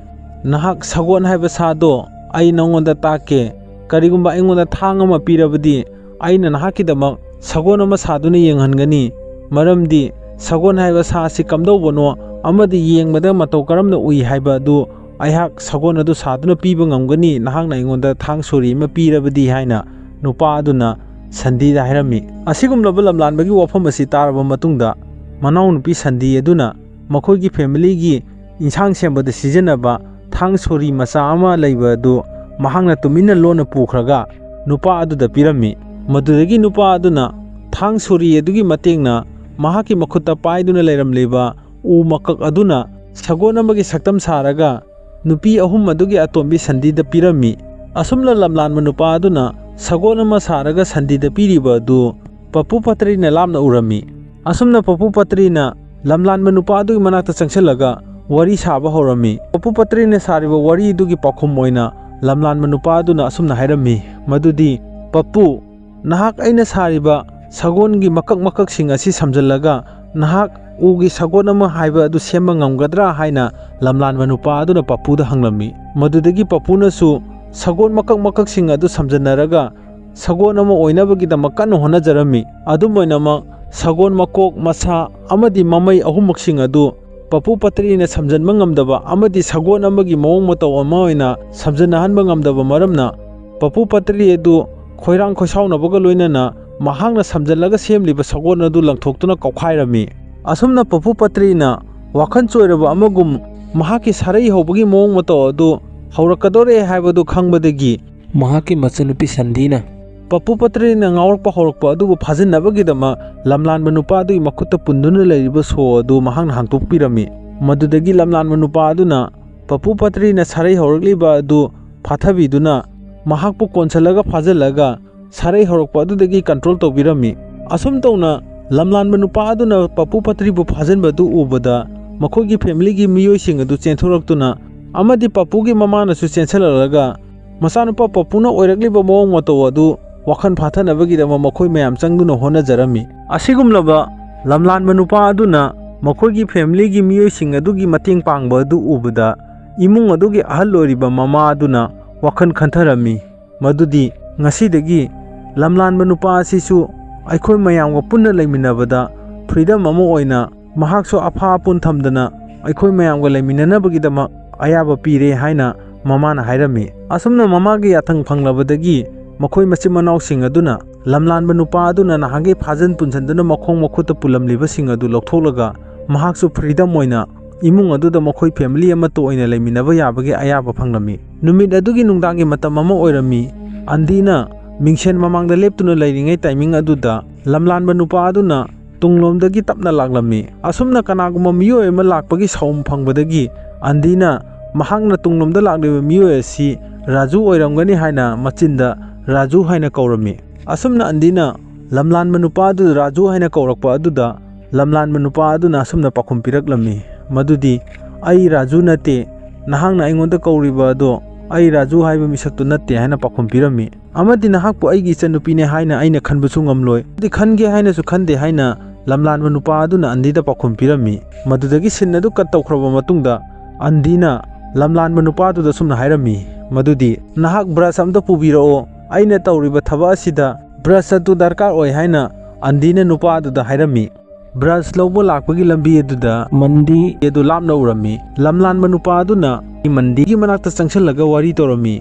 "ꯅꯍꯥꯛ ꯁꯒꯣꯜ ꯍꯥꯏꯕ ꯁꯥꯗꯣ ꯑꯩ ꯅꯉꯣꯟꯗ ꯇꯥꯛꯀꯦ꯫ ꯀꯔꯤꯒꯨꯝꯕ ꯑꯩꯉꯣꯟꯗ ꯊꯥꯡ ꯑꯃ ꯄꯤꯔꯕꯗꯤ ꯑꯩꯅ ꯅꯍꯥꯛꯀꯤꯗꯃꯛ ꯁꯒꯣꯜ ꯑꯃ ꯁꯥꯗꯨꯅ ꯌꯦꯡꯍꯟꯒꯅꯤ꯫ ꯃꯔꯝꯗꯤ ꯁꯒꯣꯜ ꯍꯥꯏꯕ ꯁꯥ ꯑꯁꯤ ꯀꯝꯗꯧꯕꯅꯣ ꯑꯃꯗꯤ ꯌꯦꯡꯕꯗ ꯃꯇꯧ ꯀꯔꯝꯅ ꯎꯏ ꯍꯥꯏꯕ ꯑꯗꯨ ꯑꯩꯍꯥꯛ ꯁꯒꯣꯜ ꯑꯗꯨ ꯁꯥꯗꯨꯅ ꯄꯤꯕ ꯉꯝꯒꯅꯤ, ꯅꯍꯥꯛꯅ ꯑꯩꯉꯣꯟꯗ ꯊꯥꯡ ꯁꯣꯔꯤ ꯑꯃ ꯄꯤꯔꯕꯗꯤ" ꯍꯥꯏꯅ ꯅꯨꯄꯥ ꯑꯗꯨꯅ ꯁꯟꯗꯤꯗ ꯍꯥꯏꯔꯝꯃꯤ꯫ ꯑꯁꯤꯒꯨꯝꯂꯕ ꯂꯝꯂꯥꯟꯕꯒꯤ ꯋꯥꯐꯝ ꯑꯁꯤ ꯇꯥꯔꯕ ꯃꯇꯨꯡꯗ ꯃꯅꯥꯎꯅꯨꯄꯤ ꯁꯟꯗꯤ ꯑꯗꯨꯅ ꯃꯈꯣꯏꯒꯤ ꯐꯦꯃꯤꯂꯤꯒꯤ ꯏꯟꯁꯥꯡ ꯁꯦꯝꯕꯗ ꯁꯤꯖꯤꯟꯅꯕ ꯊꯥꯡ ꯁꯣꯔꯤ ꯃꯆꯥ ꯑꯃ ꯂꯩꯕ ꯑꯗꯨ ꯃꯍꯥꯛꯅ ꯇꯨꯃꯤꯟꯅ ꯂꯣꯟꯅ ꯄꯨꯈ꯭ꯔꯒ ꯅꯨꯄꯥ ꯑꯗꯨꯗ ꯄꯤꯔꯝꯃꯤ꯫ ꯃꯗꯨꯗꯒꯤ ꯅꯨꯄꯥ ꯑꯗꯨꯅ ꯊꯥꯡ ꯁꯣꯔꯤ ꯑꯗꯨꯒꯤ ꯃꯇꯦꯡꯅ ꯃꯍꯥꯛꯀꯤ ꯃꯈꯨꯠꯇ ꯄꯥꯏꯗꯨꯅ ꯂꯩꯔꯝꯂꯤꯕ ꯎ ꯃꯀꯛ ꯑꯗꯨꯅ ꯁꯒꯣꯜ ꯑꯃꯒꯤ ꯁꯛꯇꯝ ꯁꯥꯔꯒ ꯅꯨꯄꯤ ꯑꯍꯨꯝ ꯑꯗꯨꯒꯤ ꯑꯇꯣꯝꯕꯤ ꯁꯟꯗꯤꯗ ꯄꯤꯔꯝꯃꯤ꯫ ꯑꯁꯨꯝꯅ ꯂꯝꯂꯥꯟꯕ ꯅꯨꯄꯥ ꯑꯗꯨꯅ ꯁꯒꯣꯜ ꯑꯃ ꯁꯥꯔꯒ ꯁꯟꯗꯤꯗ ꯄꯤꯔꯤꯕ ꯑꯗꯨ ꯄꯄꯨ ꯄꯇ꯭ꯔꯤꯅ ꯂꯥꯞꯅ ꯎꯔꯝꯃꯤ꯫ ꯑꯁꯨꯝꯅ ꯄꯄꯨ ꯄꯇ꯭ꯔꯤꯅ ꯂꯝꯂꯥꯟꯕ ꯅꯨꯄꯥ ꯑꯗꯨꯒꯤ ꯃꯅꯥꯛꯇ ꯆꯪꯁꯤꯜꯂꯒ ꯋꯥꯔꯤ ꯁꯥꯕ ꯍꯧꯔꯝꯃꯤ꯫ ꯄꯄꯨ ꯄꯇ꯭ꯔꯤꯅ ꯁꯥꯔꯤꯕ ꯋꯥꯔꯤ ꯑꯗꯨꯒꯤ ꯄꯥꯎꯈꯨꯝ ꯑꯣꯏꯅ ꯂꯝꯂꯥꯟꯕ ꯅꯨꯄꯥ ꯑꯗꯨꯅ ꯑꯁꯨꯝꯅ ꯍꯥꯏꯔꯝꯃꯤ, ꯃꯗꯨꯗꯤ, "ꯄꯄꯨ, ꯅꯍꯥꯛ ꯑꯩꯅ ꯁꯥꯔꯤꯕ ꯁꯒꯣꯜꯒꯤ ꯃꯀꯛ ꯃꯀꯛꯁꯤꯡ ꯑꯁꯤ ꯁꯝꯖꯤꯜꯂꯒ ꯅꯍꯥꯛ ꯎꯒꯤ ꯁꯒꯣꯜ ꯑꯃ ꯍꯥꯏꯕ ꯑꯗꯨ ꯁꯦꯝꯕ ꯉꯝꯒꯗ꯭ꯔꯥ?" ꯍꯥꯏꯅ ꯂꯝꯂꯥꯟꯕ ꯅꯨꯄꯥ ꯑꯗꯨꯅ ꯄꯄꯨꯗ ꯍꯪꯂꯝꯃꯤ꯫ ꯃꯗꯨꯗꯒꯤ ꯄꯄꯨꯅꯁꯨ ꯁꯒꯣꯜ ꯃꯀꯛ ꯃꯀꯛꯁꯤꯡ ꯑꯗꯨ ꯁꯝꯖꯤꯟꯅꯔꯒ ꯁꯒꯣꯜ ꯑꯃ ꯑꯣꯏꯅꯕꯒꯤꯗꯃꯛ ꯀꯟꯅ ꯍꯣꯠꯅꯖꯔꯝꯃꯤ꯫ ꯑꯗꯨꯝ ꯑꯣꯏꯅꯃꯛ, ꯁꯒꯣꯜ ꯃꯀꯣꯛ, ꯃꯁꯥ ꯑꯃꯗꯤ ꯃꯃꯩ ꯑꯍꯨꯝꯃꯛꯁꯤꯡ ꯑꯗꯨ ꯄꯄꯨ ꯄꯇ꯭ꯔꯤꯅ ꯁꯝꯖꯟꯕ ꯉꯝꯗꯕ ꯑꯃꯗꯤ ꯁꯒꯣꯜ ꯑꯃꯒꯤ ꯃꯑꯣꯡ ꯃꯇꯧ ꯑꯃ ꯑꯣꯏꯅ ꯁꯝꯖꯟꯅꯍꯟꯕ ꯉꯝꯗꯕ ꯃꯔꯝꯅ, ꯄꯄꯨ ꯄꯇ꯭ꯔꯤ ꯑꯗꯨ ꯈꯣꯏꯔꯥꯡ ꯈꯣꯏꯁꯥꯎꯅꯕꯒ ꯂꯣꯏꯅꯅ ꯃꯍꯥꯛꯅ ꯁꯝꯖꯜꯂꯒ ꯁꯦꯝꯂꯤꯕ ꯁꯒꯣꯜ ꯑꯗꯨ ꯂꯪꯊꯣꯛꯇꯨꯅ ꯀꯥꯎꯈꯥꯏꯔꯝꯃꯤ꯫ ꯑꯁꯨꯝꯅ ꯄꯄꯨ ꯄꯇ꯭ꯔꯤꯅ ꯋꯥꯈꯜ ꯆꯣꯏꯔꯕ ꯑꯃꯒꯨꯝ ꯃꯍꯥꯛꯀꯤ ꯁꯥꯔꯩ ꯍꯧꯕꯒꯤ ꯃꯑꯣꯡ ꯃꯇꯧ ꯑꯗꯨ ꯍꯧꯔꯛꯀꯗꯧꯔꯦ ꯍꯥꯏꯕꯗꯨ ꯈꯪꯕꯗꯒꯤ, ꯃꯍꯥꯛꯀꯤ ꯃꯆꯟꯅꯨꯄꯤ ꯁꯟꯙꯤꯅ ꯄꯄꯨ ꯄꯇ꯭ꯔꯤꯅ ꯉꯥꯎꯔꯛꯄ ꯍꯧꯔꯛꯄ ꯑꯗꯨꯕꯨ ꯐꯥꯖꯤꯟꯅꯕꯒꯤꯗꯃꯛ ꯂꯝꯂꯥꯟꯕ ꯅꯨꯄꯥ ꯑꯗꯨꯒꯤ ꯃꯈꯨꯠꯇ ꯄꯨꯟꯗꯨꯅ ꯂꯩꯔꯤꯕ ꯁꯣ ꯑꯗꯨ ꯃꯍꯥꯛꯅ ꯍꯥꯡꯇꯣꯛꯄꯤꯔꯝꯃꯤ꯫ ꯃꯗꯨꯗꯒꯤ ꯂꯝꯂꯥꯟꯕ ꯅꯨꯄꯥ ꯑꯗꯨꯅ ꯄꯄꯨ ꯄꯇ꯭ꯔꯤꯅ ꯁꯥꯔꯩ ꯍꯧꯔꯛꯂꯤꯕ ꯑꯗꯨ ꯐꯥꯊꯕꯤꯗꯨꯅ ꯃꯍꯥꯛꯄꯨ ꯀꯣꯟꯁꯤꯜꯂꯒ ꯐꯥꯖꯤꯜꯂꯒ ꯁꯥꯔꯩ ꯍꯧꯔꯛꯄ ꯑꯗꯨꯗꯒꯤ ꯀꯟꯇ꯭ꯔꯣꯜ ꯇꯧꯕꯤꯔꯝꯃꯤ꯫ ꯑꯁꯨꯝ ꯇꯧꯅ ꯂꯝꯂꯥꯟꯕ ꯅꯨꯄꯥ ꯑꯗꯨꯅ ꯄꯄꯨ ꯄꯇ꯭ꯔꯤꯕꯨ ꯐꯥꯖꯤꯟꯕ ꯑꯗꯨ ꯎꯕꯗ ꯃꯈꯣꯏꯒꯤ ꯐꯦꯃꯤꯂꯤꯒꯤ ꯃꯤꯑꯣꯏꯁꯤꯡ ꯑꯗꯨ ꯆꯦꯟꯊꯣꯔꯛꯇꯨꯅ ꯑꯃꯗꯤ ꯄꯄꯨꯒꯤ ꯃꯃꯥꯅꯁꯨ ꯆꯦꯟꯁꯤꯜꯂꯛꯂꯒ ꯃꯆꯥꯅꯨꯄꯥ ꯄꯄꯨꯅ ꯑꯣꯏꯔꯛꯂꯤꯕ ꯃꯑꯣꯡ ꯃꯇꯧ ꯑꯗꯨ ꯋꯥꯈꯜ ꯐꯥꯊꯅꯕꯒꯤꯗꯃꯛ ꯃꯈꯣꯏ ꯃꯌꯥꯝ ꯆꯪꯗꯨꯅ ꯍꯣꯠꯅꯖꯔꯝꯃꯤ꯫ ꯑꯁꯤꯒꯨꯝꯂꯕ ꯂꯝꯂꯥꯟꯕ ꯅꯨꯄꯥ ꯑꯗꯨꯅ ꯃꯈꯣꯏꯒꯤ ꯐꯦꯃꯤꯂꯤꯒꯤ ꯃꯤꯑꯣꯏꯁꯤꯡ ꯑꯗꯨꯒꯤ ꯃꯇꯦꯡ ꯄꯥꯡꯕ ꯑꯗꯨ ꯎꯕꯗ ꯏꯃꯨꯡ ꯑꯗꯨꯒꯤ ꯑꯍꯜ ꯑꯣꯏꯔꯤꯕ ꯃꯃꯥ ꯑꯗꯨꯅ ꯋꯥꯈꯜ ꯈꯟꯊꯔꯝꯃꯤ꯫ ꯃꯗꯨꯗꯤ ꯉꯁꯤꯗꯒꯤ ꯂꯝꯂꯥꯟꯕ ꯅꯨꯄꯥ ꯑꯁꯤꯁꯨ ꯑꯩꯈꯣꯏ ꯃꯌꯥꯝꯒ ꯄꯨꯟꯅ ꯂꯩꯃꯤꯟꯅꯕꯗ ꯐ꯭ꯔꯤꯗꯝ ꯑꯃ ꯑꯣꯏꯅ ꯃꯍꯥꯛꯁꯨ ꯑꯐꯥ ꯑꯄꯨꯟ ꯊꯝꯗꯅ ꯑꯩꯈꯣꯏ ꯃꯌꯥꯝꯒ ꯂꯩꯃꯤꯟꯅꯅꯕꯒꯤꯗꯃꯛ ꯑꯌꯥꯕ ꯄꯤꯔꯦ ꯍꯥꯏꯅ ꯃꯃꯥꯅ ꯍꯥꯏꯔꯝꯃꯤ꯫ ꯑꯁꯨꯝꯅ ꯃꯃꯥꯒꯤ ꯌꯥꯊꯪ ꯐꯪꯂꯕꯗꯒꯤ ꯃꯈꯣꯏ ꯃꯆꯤꯟ ꯃꯅꯥꯎꯁꯤꯡ ꯑꯗꯨꯅ ꯂꯝꯂꯥꯟꯕ ꯅꯨꯄꯥ ꯑꯗꯨꯅ ꯅꯍꯥꯟꯒꯩ ꯐꯥꯖꯤꯟ ꯄꯨꯟꯁꯤꯟꯗꯨꯅ ꯃꯈꯣꯡ ꯃꯈꯨꯠꯇ ꯄꯨꯜꯂꯝꯂꯤꯕꯁꯤꯡ ꯑꯗꯨ ꯂꯧꯊꯣꯛꯂꯒ ꯃꯍꯥꯛꯁꯨ ꯐ꯭ꯔꯤꯗꯝ ꯑꯣꯏꯅ ꯏꯃꯨꯡ ꯑꯗꯨꯗ ꯃꯈꯣꯏ ꯐꯦꯃꯤꯂꯤ ꯑꯃꯠꯇ ꯑꯣꯏꯅ ꯂꯩꯃꯤꯟꯅꯕ ꯌꯥꯕꯒꯤ ꯑꯌꯥꯕ ꯐꯪꯂꯝꯃꯤ꯫ ꯅꯨꯃꯤꯠ ꯑꯗꯨꯒꯤ ꯅꯨꯡꯗꯥꯡꯒꯤ ꯃꯇꯝ ꯑꯃ ꯑꯣꯏꯔꯝꯃꯤ꯫ ꯑꯟꯗꯤꯅ ꯃꯤꯡꯁꯦꯟ ꯃꯃꯥꯡꯗ ꯂꯦꯞꯇꯨꯅ ꯂꯩꯔꯤꯉꯩ ꯇꯥꯏꯃꯤꯡ ꯑꯗꯨꯗ ꯂꯝꯂꯥꯟꯕ ꯅꯨꯄꯥ ꯑꯗꯨꯅ ꯇꯨꯡꯂꯣꯝꯗꯒꯤ ꯇꯞꯅ ꯂꯥꯛꯂꯝꯃꯤ꯫ ꯑꯁꯨꯝꯅ ꯀꯅꯥꯒꯨꯝꯕ ꯃꯤꯑꯣꯏ ꯑꯃ ꯂꯥꯛꯄꯒꯤ ꯁꯥꯎꯝ ꯐꯪꯕꯗꯒꯤ ꯑꯟꯗꯤꯅ ꯃꯍꯥꯛꯅ ꯇꯨꯡꯂꯣꯝꯗ ꯂꯥꯛꯂꯤꯕ ꯃꯤꯑꯣꯏ ꯑꯁꯤ ꯔꯥꯖꯨ ꯑꯣꯏꯔꯝꯒꯅꯤ ꯍꯥꯏꯅ ꯃꯆꯤꯟꯗ ꯔꯥꯖꯨ ꯍꯥꯏꯅ ꯀꯧꯔꯝꯃꯤ꯫ ꯑꯁꯨꯝꯅ ꯑꯟꯗꯤꯅ ꯂꯝꯂꯥꯟꯕ ꯅꯨꯄꯥ ꯑꯗꯨ ꯔꯥꯖꯨ ꯍꯥꯏꯅ ꯀꯧꯔꯛꯄ ꯑꯗꯨꯗ ꯂꯝꯂꯥꯟꯕ ꯅꯨꯄꯥ ꯑꯗꯨꯅ ꯑꯁꯨꯝꯅ ꯄꯥꯎꯈꯨꯝ ꯄꯤꯔꯛꯂꯝꯃꯤ, ꯃꯗꯨꯗꯤ, "ꯑꯩ ꯔꯥꯖꯨ ꯅꯠꯇꯦ, ꯅꯍꯥꯛꯅ ꯑꯩꯉꯣꯟꯗ ꯀꯧꯔꯤꯕ ꯑꯗꯣ ꯑꯩ ꯔꯥꯖꯨ ꯍꯥꯏꯕ ꯃꯤꯁꯛꯇꯨ ꯅꯠꯇꯦ" ꯍꯥꯏꯅ ꯄꯥꯎꯈꯨꯝ ꯄꯤꯔꯝꯃꯤ꯫ "ꯑꯃꯗꯤ ꯅꯍꯥꯛꯄꯨ ꯑꯩꯒꯤ ꯏꯆꯟꯅꯨꯄꯤꯅꯦ ꯍꯥꯏꯅ ꯑꯩꯅ ꯈꯟꯕꯁꯨ ꯉꯝꯂꯣꯏ, ꯑꯃꯗꯤ ꯈꯟꯒꯦ ꯍꯥꯏꯅꯁꯨ ꯈꯟꯗꯦ" ꯍꯥꯏꯅ ꯂꯝꯂꯥꯟꯕ ꯅꯨꯄꯥ ꯑꯗꯨꯅ ꯑꯟꯗꯤꯗ ꯄꯥꯎꯈꯨꯝ ꯄꯤꯔꯝꯃꯤ꯫ ꯃꯗꯨꯗꯒꯤ ꯁꯤꯟ ꯑꯗꯨ ꯀꯠ ꯇꯧꯈ꯭ꯔꯕ ꯃꯇꯨꯡꯗ ꯑꯟꯗꯤꯅ ꯂꯝꯂꯥꯟꯕ ꯅꯨꯄꯥ ꯑꯗꯨꯗ ꯑꯁꯨꯝꯅ ꯍꯥꯏꯔꯝꯃꯤ, ꯃꯗꯨꯗꯤ, "ꯅꯍꯥꯛ ꯕ꯭ꯔꯁ ꯑꯝꯇ ꯄꯨꯕꯤꯔꯛꯑꯣ, ꯑꯩꯅ ꯇꯧꯔꯤꯕ ꯊꯕꯛ ꯑꯁꯤꯗ ꯕ꯭ꯔꯁ ꯑꯗꯨ ꯗꯔꯀꯥꯔ ꯑꯣꯏ" ꯍꯥꯏꯅ ꯑꯟꯗꯤꯅ ꯅꯨꯄꯥ ꯑꯗꯨꯗ ꯍꯥꯏꯔꯝꯃꯤ꯫ ꯕ꯭ꯔꯁ ꯂꯧꯕ ꯂꯥꯛꯄꯒꯤ ꯂꯝꯕꯤ ꯑꯗꯨꯗ ꯃꯟꯗꯤ ꯑꯗꯨ ꯂꯥꯞꯅ ꯎꯔꯝꯃꯤ꯫ ꯂꯝꯂꯥꯟꯕ ꯅꯨꯄꯥ ꯑꯗꯨꯅ ꯃꯟꯗꯤꯒꯤ ꯃꯅꯥꯛꯇ ꯆꯪꯁꯤꯜꯂꯒ ꯋꯥꯔꯤ ꯇꯧꯔꯝꯃꯤ꯫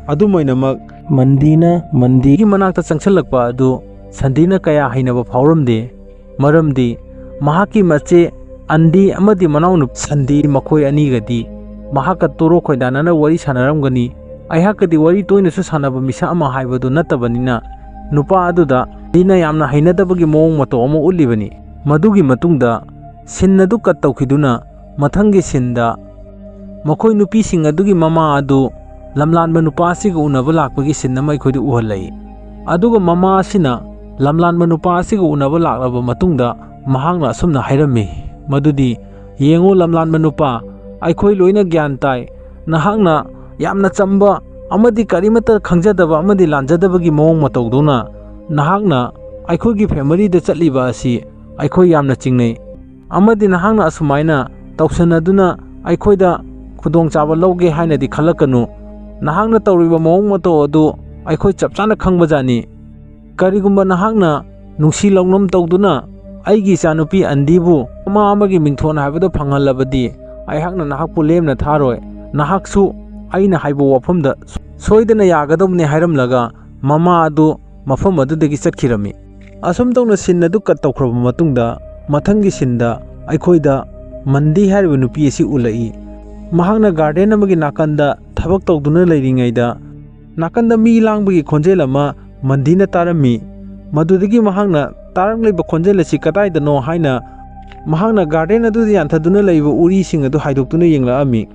ꯑꯗꯨꯝ ꯑꯣꯏꯅꯃꯛ, ꯃꯟꯗꯤꯅ ꯃꯟꯗꯤꯒꯤ ꯃꯅꯥꯛꯇ ꯆꯪꯁꯤꯜꯂꯛꯄ ꯑꯗꯨ ꯁꯟꯗꯤꯅ ꯀꯌꯥ ꯍꯩꯅꯕ ꯐꯥꯎꯔꯝꯗꯦ꯫ ꯃꯔꯝꯗꯤ ꯃꯍꯥꯛꯀꯤ ꯃꯆꯦ ꯑꯟꯗꯤ ꯑꯃꯗꯤ ꯃꯅꯥꯎꯅꯨꯄꯤ ꯁꯟꯗꯤ, ꯃꯈꯣꯏ ꯑꯅꯤꯒꯗꯤ ꯃꯍꯥꯛꯀ ꯇꯣꯔꯣ ꯈꯣꯏꯗꯥꯅꯅ ꯋꯥꯔꯤ ꯁꯥꯟꯅꯔꯝꯒꯅꯤ꯫ ꯑꯩꯍꯥꯛꯀꯗꯤ ꯋꯥꯔꯤ ꯇꯣꯏꯅꯁꯨ ꯁꯥꯟꯅꯕ ꯃꯤꯁꯛ ꯑꯃ ꯍꯥꯏꯕꯗꯨ ꯅꯠꯇꯕꯅꯤꯅ, ꯅꯨꯄꯥ ꯑꯗꯨꯗ ꯁꯟꯗꯤꯅ ꯌꯥꯝꯅ ꯍꯩꯅꯗꯕꯒꯤ ꯃꯑꯣꯡ ꯃꯇꯧ ꯑꯃ ꯎꯠꯂꯤꯕꯅꯤ꯫ ꯃꯗꯨꯒꯤ ꯃꯇꯨꯡꯗ ꯁꯤꯟ ꯑꯗꯨ ꯀꯠ ꯇꯧꯈꯤꯗꯨꯅ, ꯃꯊꯪꯒꯤ ꯁꯤꯟꯗ ꯃꯈꯣꯏ ꯅꯨꯄꯤꯁꯤꯡ ꯑꯗꯨꯒꯤ ꯃꯃꯥ ꯑꯗꯨ ꯂꯝꯂꯥꯟꯕ ꯅꯨꯄꯥ ꯑꯁꯤꯒ ꯎꯅꯕ ꯂꯥꯛꯄꯒꯤ ꯁꯤꯟ ꯑꯃ ꯑꯩꯈꯣꯏꯗ ꯎꯍꯜꯂꯛꯏ꯫ ꯑꯗꯨꯒ ꯃꯃꯥ ꯑꯁꯤꯅ ꯂꯝꯂꯥꯟꯕ ꯅꯨꯄꯥ ꯑꯁꯤꯒ ꯎꯅꯕ ꯂꯥꯛꯂꯕ ꯃꯇꯨꯡꯗ ꯃꯍꯥꯛꯅ ꯑꯁꯨꯝꯅ ꯍꯥꯏꯔꯝꯃꯤ, ꯃꯗꯨꯗꯤ, "ꯌꯦꯡꯉꯨ, ꯂꯝꯂꯥꯟꯕ ꯅꯨꯄꯥ, ꯑꯩꯈꯣꯏ ꯂꯣꯏꯅ ꯒ꯭ꯌꯥꯟ ꯇꯥꯏ꯫ ꯅꯍꯥꯛꯅ ꯌꯥꯝꯅ ꯆꯝꯕ ꯑꯃꯗꯤ ꯀꯔꯤꯃꯠꯇ ꯈꯪꯖꯗꯕ ꯑꯃꯗꯤ ꯂꯥꯟꯖꯗꯕꯒꯤ ꯃꯑꯣꯡ ꯃꯇꯧꯗꯧꯅ ꯅꯍꯥꯛꯅ ꯑꯩꯈꯣꯏꯒꯤ ꯐꯦꯃꯤꯂꯤꯗ ꯆꯠꯂꯤꯕ ꯑꯁꯤ ꯑꯩꯈꯣꯏ ꯌꯥꯝꯅ ꯆꯤꯡꯅꯩ꯫ ꯑꯃꯗꯤ ꯅꯍꯥꯛꯅ ꯑꯁꯨꯃꯥꯏꯅ ꯇꯧꯁꯟꯅꯗꯨꯅ ꯑꯩꯈꯣꯏꯗ ꯈꯨꯗꯣꯡꯆꯥꯕ ꯂꯧꯒꯦ ꯍꯥꯏꯅꯗꯤ ꯈꯜꯂꯛꯀꯅꯨ꯫ ꯅꯍꯥꯛꯅ ꯇꯧꯔꯤꯕ ꯃꯑꯣꯡ ꯃꯇꯧ ꯑꯗꯨ ꯑꯩꯈꯣꯏ ꯆꯞ ꯆꯥꯅ ꯈꯪꯕꯖꯥꯠꯅꯤ꯫ ꯀꯔꯤꯒꯨꯝꯕ ꯅꯍꯥꯛꯅ ꯅꯨꯡꯁꯤ ꯂꯧꯅꯝ ꯇꯧꯗꯨꯅ ꯑꯩꯒꯤ ꯏꯆꯥꯅꯨꯄꯤ ꯑꯟꯗꯤꯕꯨ ꯃꯃꯥ ꯑꯃꯒꯤ ꯃꯤꯡꯊꯣꯟ ꯍꯥꯏꯕꯗꯨ ꯐꯪꯍꯜꯂꯕꯗꯤ, ꯑꯩꯍꯥꯛꯅ ꯅꯍꯥꯛꯄꯨ ꯂꯦꯝꯅ ꯊꯥꯔꯣꯏ꯫ ꯅꯍꯥꯛꯁꯨ ꯑꯩꯅ ꯍꯥꯏꯕ ꯋꯥꯐꯝꯗ ꯁꯣꯏꯗꯅ ꯌꯥꯒꯗꯧꯕꯅꯤ" ꯍꯥꯏꯔꯝꯂꯒ ꯃꯃꯥ ꯑꯗꯨ ꯃꯐꯝ ꯑꯗꯨꯗꯒꯤ ꯆꯠꯈꯤꯔꯝꯃꯤ꯫ ꯑꯁꯨꯝ ꯇꯧꯅ ꯁꯤꯟ ꯑꯗꯨ ꯀꯠ ꯇꯧꯈ꯭ꯔꯕ ꯃꯇꯨꯡꯗ, ꯃꯊꯪꯒꯤ ꯁꯤꯟꯗ ꯑꯩꯈꯣꯏꯗ ꯃꯟꯗꯤ ꯍꯥꯏꯔꯤꯕ ꯅꯨꯄꯤ ꯑꯁꯤ ꯎꯠꯂꯛꯏ꯫ ꯃꯍꯥꯛꯅ ꯒꯥꯔꯗꯦꯟ ꯑꯃꯒꯤ ꯅꯥꯀꯟꯗ ꯊꯕꯛ ꯇꯧꯗꯨꯅ ꯂꯩꯔꯤꯉꯩꯗ, ꯅꯥꯀꯟꯗ ꯃꯤ ꯂꯥꯡꯕꯒꯤ ꯈꯣꯟꯖꯦꯜ ꯑꯃ ꯃꯟꯗꯤꯅ ꯇꯥꯔꯝꯃꯤ꯫ ꯃꯗꯨꯗꯒꯤ ꯃꯍꯥꯛꯅ ꯇꯥꯔꯛꯂꯤꯕ ꯈꯣꯟꯖꯦꯜ ꯑꯁꯤ ꯀꯗꯥꯏꯗꯅꯣ ꯍꯥꯏꯅ ꯃꯍꯥꯛꯅ ꯒꯥꯔꯗꯦꯟ ꯑꯗꯨꯗ ꯌꯥꯟꯊꯗꯨꯅ ꯂꯩꯕ ꯎꯔꯤꯁꯤꯡ ꯑꯗꯨ ꯍꯥꯏꯗꯣꯛꯇꯨꯅ ꯌꯦꯡꯂꯛꯑꯝꯃꯤ꯫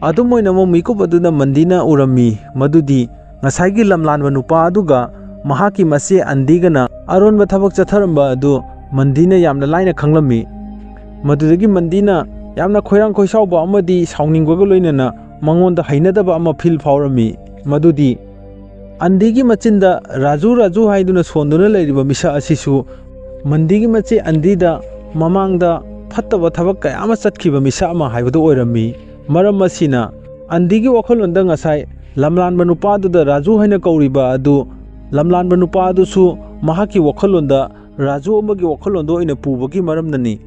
ꯑꯗꯨꯝ ꯑꯣꯏꯅꯃꯛ, ꯃꯤꯀꯨꯞ ꯑꯗꯨꯗ ꯃꯟꯗꯤꯅ ꯎꯔꯝꯃꯤ ꯃꯗꯨꯗꯤ ꯉꯁꯥꯏꯒꯤ ꯂꯝꯂꯥꯟꯕ ꯅꯨꯄꯥ ꯑꯗꯨꯒ ꯃꯍꯥꯛꯀꯤ ꯃꯆꯦ ꯑꯟꯗꯤꯒꯅ ꯑꯔꯣꯟꯕ ꯊꯕꯛ ꯆꯠꯊꯔꯝꯕ ꯑꯗꯨ ꯃꯟꯗꯤꯅ ꯌꯥꯝꯅ ꯂꯥꯏꯅ ꯈꯪꯂꯝꯃꯤ꯫ ꯃꯗꯨꯗꯒꯤ ꯃꯟꯗꯤꯅ ꯌꯥꯝꯅ ꯈꯣꯏꯔꯥꯡ ꯈꯣꯏꯁꯥꯎꯕ ꯑꯃꯗꯤ ꯁꯥꯎꯅꯤꯡꯕꯒ ꯂꯣꯏꯅꯅ ꯃꯉꯣꯟꯗ ꯍꯩꯅꯗꯕ ꯑꯃ ꯐꯤꯜ ꯐꯥꯎꯔꯝꯃꯤ, ꯃꯗꯨꯗꯤ ꯑꯟꯗꯤꯒꯤ ꯃꯆꯤꯟꯗ "ꯔꯥꯖꯨ, ꯔꯥꯖꯨ" ꯍꯥꯏꯗꯨꯅ ꯁꯣꯟꯗꯨꯅ ꯂꯩꯔꯤꯕ ꯃꯤꯁꯛ ꯑꯁꯤꯁꯨ ꯃꯟꯗꯤꯒꯤ ꯃꯆꯦ ꯑꯟꯗꯤꯗ ꯃꯃꯥꯡꯗ ꯐꯠꯇꯕ ꯊꯕꯛ ꯀꯌꯥ ꯑꯃ ꯆꯠꯈꯤꯕ ꯃꯤꯁꯛ ꯑꯃ ꯍꯥꯏꯕꯗꯨ ꯑꯣꯏꯔꯝꯃꯤ꯫ ꯃꯔꯝ ꯑꯁꯤꯅ, ꯑꯟꯗꯤꯒꯤ ꯋꯥꯈꯜꯂꯣꯟꯗ ꯉꯁꯥꯏ ꯂꯝꯂꯥꯟꯕ ꯅꯨꯄꯥꯗꯨꯗ ꯔꯥꯖꯨ ꯍꯥꯏꯅ ꯀꯧꯔꯤꯕ ꯑꯗꯨ, ꯂꯝꯂꯥꯟꯕ ꯅꯨꯄꯥ ꯑꯗꯨꯁꯨ ꯃꯍꯥꯛꯀꯤ ꯋꯥꯈꯜꯂꯣꯟꯗ ꯔꯥꯖꯨ ꯑꯃꯒꯤ ꯋꯥꯈꯜꯂꯣꯟꯗꯣ ꯑꯣꯏꯅ ꯄꯨꯕꯒꯤ ꯃꯔꯝꯅꯅꯤ꯫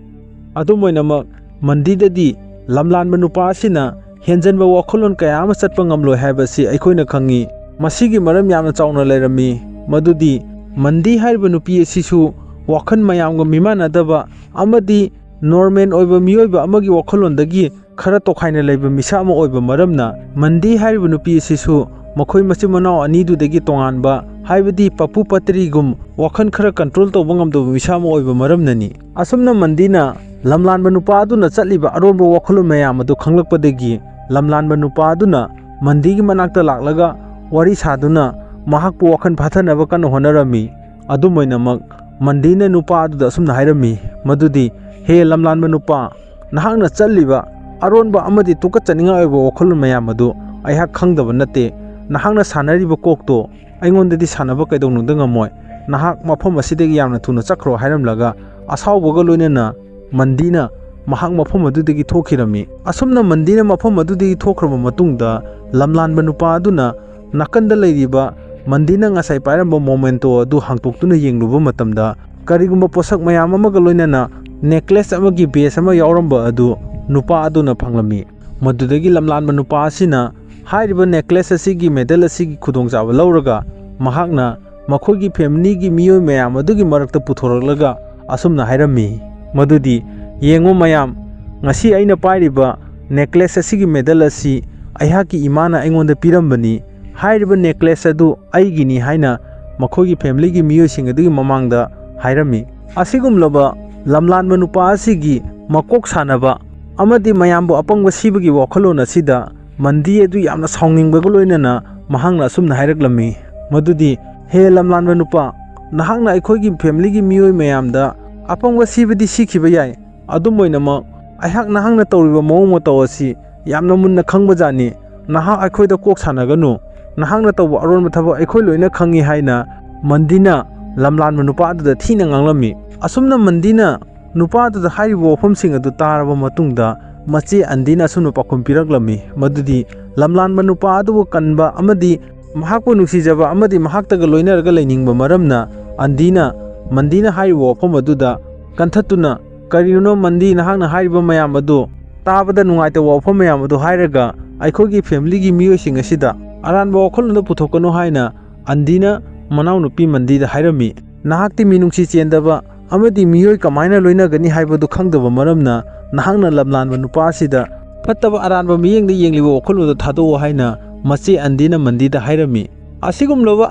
ꯑꯗꯨꯝ ꯑꯣꯏꯅꯃꯛ, ꯃꯟꯗꯤꯗꯗꯤ ꯂꯝꯂꯥꯟꯕ ꯅꯨꯄꯥ ꯑꯁꯤꯅ ꯍꯦꯟꯖꯟꯕ ꯋꯥꯈꯜꯂꯣꯟ ꯀꯌꯥ ꯑꯃ ꯆꯠꯄ ꯉꯝꯂꯣꯏ ꯍꯥꯏꯕꯁꯤ ꯑꯩꯈꯣꯏꯅ ꯈꯪꯉꯤ꯫ ꯃꯁꯤꯒꯤ ꯃꯔꯝ ꯌꯥꯝꯅ ꯆꯥꯎꯅ ꯂꯩꯔꯝꯃꯤ꯫ ꯃꯗꯨꯗꯤ ꯃꯟꯗꯤ ꯍꯥꯏꯔꯤꯕ ꯅꯨꯄꯤ ꯑꯁꯤꯁꯨ ꯋꯥꯈꯜ ꯃꯌꯥꯝꯒ ꯃꯤꯃꯥꯟꯅꯗꯕ ꯑꯃꯗꯤ ꯅꯣꯔꯃꯦꯜ ꯑꯣꯏꯕ ꯃꯤꯑꯣꯏꯕ ꯑꯃꯒꯤ ꯋꯥꯈꯜꯂꯣꯟꯗꯒꯤ ꯈꯔ ꯇꯣꯈꯥꯏꯅ ꯂꯩꯕ ꯃꯤꯁꯛ ꯑꯃ ꯑꯣꯏꯕ ꯃꯔꯝꯅ, ꯃꯟꯗꯤ ꯍꯥꯏꯔꯤꯕ ꯅꯨꯄꯤ ꯑꯁꯤꯁꯨ ꯃꯈꯣꯏ ꯃꯆꯤꯟ ꯃꯅꯥꯎ ꯑꯅꯤꯗꯨꯗꯒꯤ ꯇꯣꯉꯥꯟꯕ, ꯍꯥꯏꯕꯗꯤ ꯄꯄꯨ ꯄꯇ꯭ꯔꯤꯒꯨꯝ ꯋꯥꯈꯜ ꯈꯔ ꯀꯟꯇ꯭ꯔꯣꯜ ꯇꯧꯕ ꯉꯝꯗꯕ ꯃꯤꯁꯛ ꯑꯃ ꯑꯣꯏꯕ ꯃꯔꯝꯅꯅꯤ꯫ ꯑꯁꯨꯝꯅ ꯃꯟꯗꯤꯅ ꯂꯝꯂꯥꯟꯕ ꯅꯨꯄꯥ ꯑꯗꯨꯅ ꯆꯠꯂꯤꯕ ꯑꯔꯣꯟꯕ ꯋꯥꯈꯜꯂꯣꯟ ꯃꯌꯥꯝ ꯑꯗꯨ ꯈꯪꯂꯛꯄꯗꯒꯤ, ꯂꯝꯂꯥꯟꯕ ꯅꯨꯄꯥ ꯑꯗꯨꯅ ꯃꯟꯗꯤꯒꯤ ꯃꯅꯥꯛꯇ ꯂꯥꯛꯂꯒ ꯋꯥꯔꯤ ꯁꯥꯗꯨꯅ ꯃꯍꯥꯛꯄꯨ ꯋꯥꯈꯜ ꯐꯥꯊꯅꯕ ꯀꯟꯅ ꯍꯣꯠꯅꯔꯝꯃꯤ꯫ ꯑꯗꯨꯝ ꯑꯣꯏꯅꯃꯛ, ꯃꯟꯗꯤꯅ ꯅꯨꯄꯥ ꯑꯗꯨꯗ ꯑꯁꯨꯝꯅ ꯍꯥꯏꯔꯝꯃꯤ, ꯃꯗꯨꯗꯤ, "ꯍꯦ ꯂꯝꯂꯥꯟꯕ ꯅꯨꯄꯥ, ꯅꯍꯥꯛꯅ ꯆꯠꯂꯤꯕ ꯑꯔꯣꯟꯕ ꯑꯃꯗꯤ ꯇꯨꯀꯠꯆꯅꯤꯡꯉꯥꯏ ꯑꯣꯏꯕ ꯋꯥꯈꯜꯂꯣꯟ ꯃꯌꯥꯝ ꯑꯗꯨ ꯑꯩꯍꯥꯛ ꯈꯪꯗꯕ ꯅꯠꯇꯦ꯫ ꯅꯍꯥꯛꯅ ꯁꯥꯟꯅꯔꯤꯕ ꯀꯣꯛꯇꯣ ꯑꯩꯉꯣꯟꯗꯗꯤ ꯁꯥꯟꯅꯕ ꯀꯩꯗꯧꯅꯨꯡꯗ ꯉꯝꯃꯣꯏ꯫ ꯅꯍꯥꯛ ꯃꯐꯝ ꯑꯁꯤꯗꯒꯤ ꯌꯥꯝꯅ ꯊꯨꯅ ꯆꯠꯈ꯭ꯔꯣ" ꯍꯥꯏꯔꯝꯂꯒ, ꯑꯁꯥꯎꯕꯒ ꯂꯣꯏꯅꯅ ꯃꯟꯗꯤꯅ ꯃꯍꯥꯛ ꯃꯐꯝ ꯑꯗꯨꯗꯒꯤ ꯊꯣꯛꯈꯤꯔꯝꯃꯤ꯫ ꯑꯁꯨꯝꯅ ꯃꯟꯗꯤꯅ ꯃꯐꯝ ꯑꯗꯨꯗꯒꯤ ꯊꯣꯛꯈ꯭ꯔꯕ ꯃꯇꯨꯡꯗ, ꯂꯝꯂꯥꯟꯕ ꯅꯨꯄꯥ ꯑꯗꯨꯅ ꯅꯥꯀꯟꯗ ꯂꯩꯔꯤꯕ ꯃꯟꯗꯤꯅ ꯉꯁꯥꯏ ꯄꯥꯏꯔꯝꯕ ꯃꯣꯃꯦꯟꯇꯣ ꯑꯗꯨ ꯍꯥꯡꯇꯣꯛꯇꯨꯅ ꯌꯦꯡꯂꯨꯕ ꯃꯇꯝꯗ, ꯀꯔꯤꯒꯨꯝꯕ ꯄꯣꯠꯁꯛ ꯃꯌꯥꯝ ꯑꯃꯒ ꯂꯣꯏꯅꯅ ꯅꯦꯀ꯭ꯂꯦꯁ ꯑꯃꯒꯤ ꯕꯦꯁ ꯑꯃ ꯌꯥꯎꯔꯝꯕ ꯑꯗꯨ ꯅꯨꯄꯥ ꯑꯗꯨꯅ ꯐꯪꯂꯝꯃꯤ꯫ ꯃꯗꯨꯗꯒꯤ ꯂꯝꯂꯥꯟꯕ ꯅꯨꯄꯥ ꯑꯁꯤꯅ ꯍꯥꯏꯔꯤꯕ ꯅꯦꯀ꯭ꯂꯦꯁ ꯑꯁꯤꯒꯤ ꯃꯦꯗꯜ ꯑꯁꯤꯒꯤ ꯈꯨꯗꯣꯡꯆꯥꯕ ꯂꯧꯔꯒ, ꯃꯍꯥꯛꯅ ꯃꯈꯣꯏꯒꯤ ꯐꯦꯃꯤꯂꯤꯒꯤ ꯃꯤꯑꯣꯏ ꯃꯌꯥꯝ ꯑꯗꯨꯒꯤ ꯃꯔꯛꯇ ꯄꯨꯊꯣꯔꯛꯂꯒ ꯑꯁꯨꯝꯅ ꯍꯥꯏꯔꯝꯃꯤ, ꯃꯗꯨꯗꯤ, "ꯌꯦꯡꯉꯨ ꯃꯌꯥꯝ, ꯉꯁꯤ ꯑꯩꯅ ꯄꯥꯏꯔꯤꯕ ꯅꯦꯀ꯭ꯂꯦꯁ ꯑꯁꯤꯒꯤ ꯃꯦꯗꯜ ꯑꯁꯤ ꯑꯩꯍꯥꯛꯀꯤ ꯏꯃꯥꯅ ꯑꯩꯉꯣꯟꯗ ꯄꯤꯔꯝꯕꯅꯤ꯫ ꯍꯥꯏꯔꯤꯕ ꯅꯦꯀ꯭ꯂꯦꯁ ꯑꯗꯨ ꯑꯩꯒꯤꯅꯤ" ꯍꯥꯏꯅ ꯃꯈꯣꯏꯒꯤ ꯐꯦꯃꯤꯂꯤꯒꯤ ꯃꯤꯑꯣꯏꯁꯤꯡ ꯑꯗꯨꯒꯤ ꯃꯃꯥꯡꯗ ꯍꯥꯏꯔꯝꯃꯤ꯫ ꯑꯁꯤꯒꯨꯝꯂꯕ ꯂꯝꯂꯥꯟꯕ ꯅꯨꯄꯥ ꯑꯁꯤꯒꯤ ꯃꯀꯣꯛ ꯁꯥꯟꯅꯕ ꯑꯃꯗꯤ ꯃꯌꯥꯝꯕꯨ ꯑꯄꯪꯕ ꯁꯤꯕꯒꯤ ꯋꯥꯈꯜꯂꯣꯟ ꯑꯁꯤꯗ ꯃꯟꯗꯤ ꯑꯗꯨ ꯌꯥꯝꯅ ꯁꯥꯎꯅꯤꯡꯕꯒ ꯂꯣꯏꯅꯅ ꯃꯍꯥꯛꯅ ꯑꯁꯨꯝꯅ ꯍꯥꯏꯔꯛꯂꯝꯃꯤ, ꯃꯗꯨꯗꯤ, "ꯍꯦ ꯂꯝꯂꯥꯟꯕ ꯅꯨꯄꯥ, ꯅꯍꯥꯛꯅ ꯑꯩꯈꯣꯏꯒꯤ ꯐꯦꯃꯤꯂꯤꯒꯤ ꯃꯤꯑꯣꯏ ꯃꯌꯥꯝꯗ ꯑꯄꯪꯕ ꯁꯤꯕꯗꯤ ꯁꯤꯈꯤꯕ ꯌꯥꯏ, ꯑꯗꯨꯝ ꯑꯣꯏꯅꯃꯛ ꯑꯩꯍꯥꯛ ꯅꯍꯥꯛꯅ ꯇꯧꯔꯤꯕ ꯃꯑꯣꯡ ꯃꯇꯧ ꯑꯁꯤ ꯌꯥꯝꯅ ꯃꯨꯟꯅ ꯈꯪꯕꯖꯥꯠꯅꯤ꯫ ꯅꯍꯥꯛ ꯑꯩꯈꯣꯏꯗ ꯀꯣꯛ ꯁꯥꯟꯅꯒꯅꯨ꯫ ꯅꯍꯥꯛꯅ ꯇꯧꯕ ꯑꯔꯣꯟꯕ ꯊꯕꯛ ꯑꯩꯈꯣꯏ ꯂꯣꯏꯅ ꯈꯪꯉꯤ" ꯍꯥꯏꯅ ꯃꯟꯗꯤꯅ ꯂꯝꯂꯥꯟꯕ ꯅꯨꯄꯥ ꯑꯗꯨꯗ ꯊꯤꯅ ꯉꯥꯡꯂꯝꯃꯤ꯫ ꯑꯁꯨꯝꯅ ꯃꯟꯗꯤꯅ ꯅꯨꯄꯥ ꯑꯗꯨꯗ ꯍꯥꯏꯔꯤꯕ ꯋꯥꯐꯝꯁꯤꯡ ꯑꯗꯨ ꯇꯥꯔꯕ ꯃꯇꯨꯡꯗ, ꯃꯆꯦ ꯑꯟꯗꯤꯅ ꯑꯁꯨꯝꯅ ꯄꯥꯎꯈꯨꯝ ꯄꯤꯔꯛꯂꯝꯃꯤ, ꯃꯗꯨꯗꯤ, "ꯂꯝꯂꯥꯟꯕ ꯅꯨꯄꯥ ꯑꯗꯨꯕꯨ ꯀꯟꯕ ꯑꯃꯗꯤ ꯃꯍꯥꯛꯄꯨ ꯅꯨꯡꯁꯤꯖꯕ ꯑꯃꯗꯤ ꯃꯍꯥꯛꯇꯒ ꯂꯣꯏꯅꯔꯒ ꯂꯩꯅꯤꯡꯕ ꯃꯔꯝꯅ, ꯑꯟꯗꯤꯅ ꯃꯟꯗꯤꯅ ꯍꯥꯏꯔꯤꯕ ꯋꯥꯐꯝ ꯑꯗꯨꯗ ꯀꯟꯊꯠꯇꯨꯅ, "ꯀꯔꯤꯅꯣ ꯃꯟꯗꯤ, ꯅꯍꯥꯛꯅ ꯍꯥꯏꯔꯤꯕ ꯃꯌꯥꯝ ꯑꯗꯨ? ꯇꯥꯕꯗ ꯅꯨꯡꯉꯥꯏꯇꯕ ꯋꯥꯐꯝ ꯃꯌꯥꯝ ꯑꯗꯨ ꯍꯥꯏꯔꯒ ꯑꯩꯈꯣꯏꯒꯤ ꯐꯦꯃꯤꯂꯤꯒꯤ ꯃꯤꯑꯣꯏꯁꯤꯡ ꯑꯁꯤꯗ ꯑꯔꯥꯟꯕ ꯋꯥꯈꯜꯂꯣꯟꯗ ꯄꯨꯊꯣꯛꯀꯅꯨ" ꯍꯥꯏꯅ ꯑꯟꯗꯤꯅ ꯃꯅꯥꯎꯅꯨꯄꯤ ꯃꯟꯗꯤꯗ ꯍꯥꯏꯔꯝꯃꯤ꯫ "ꯅꯍꯥꯛꯇꯤ ꯃꯤꯅꯨꯡꯁꯤ ꯆꯦꯟꯗꯕ ꯑꯃꯗꯤ ꯃꯤꯑꯣꯏ ꯀꯃꯥꯏꯅ ꯂꯣꯏꯅꯒꯅꯤ ꯍꯥꯏꯕꯗꯨ ꯈꯪꯗꯕ ꯃꯔꯝꯅ ꯅꯍꯥꯛꯅ ꯂꯝꯂꯥꯟꯕ ꯅꯨꯄꯥ ꯑꯁꯤꯗ ꯐꯠꯇꯕ ꯑꯔꯥꯟꯕ ꯃꯤꯠꯌꯦꯡꯗ ꯌꯦꯡꯂꯤꯕ ꯋꯥꯈꯜꯂꯣꯟꯗꯨ ꯊꯥꯗꯣꯛꯑꯣ" ꯍꯥꯏꯅ ꯃꯆꯦ ꯑꯟꯗꯤꯅ ꯃꯟꯗꯤꯗ ꯍꯥꯏꯔꯝꯃꯤ꯫ ꯑꯁꯤꯒꯨꯝꯂꯕ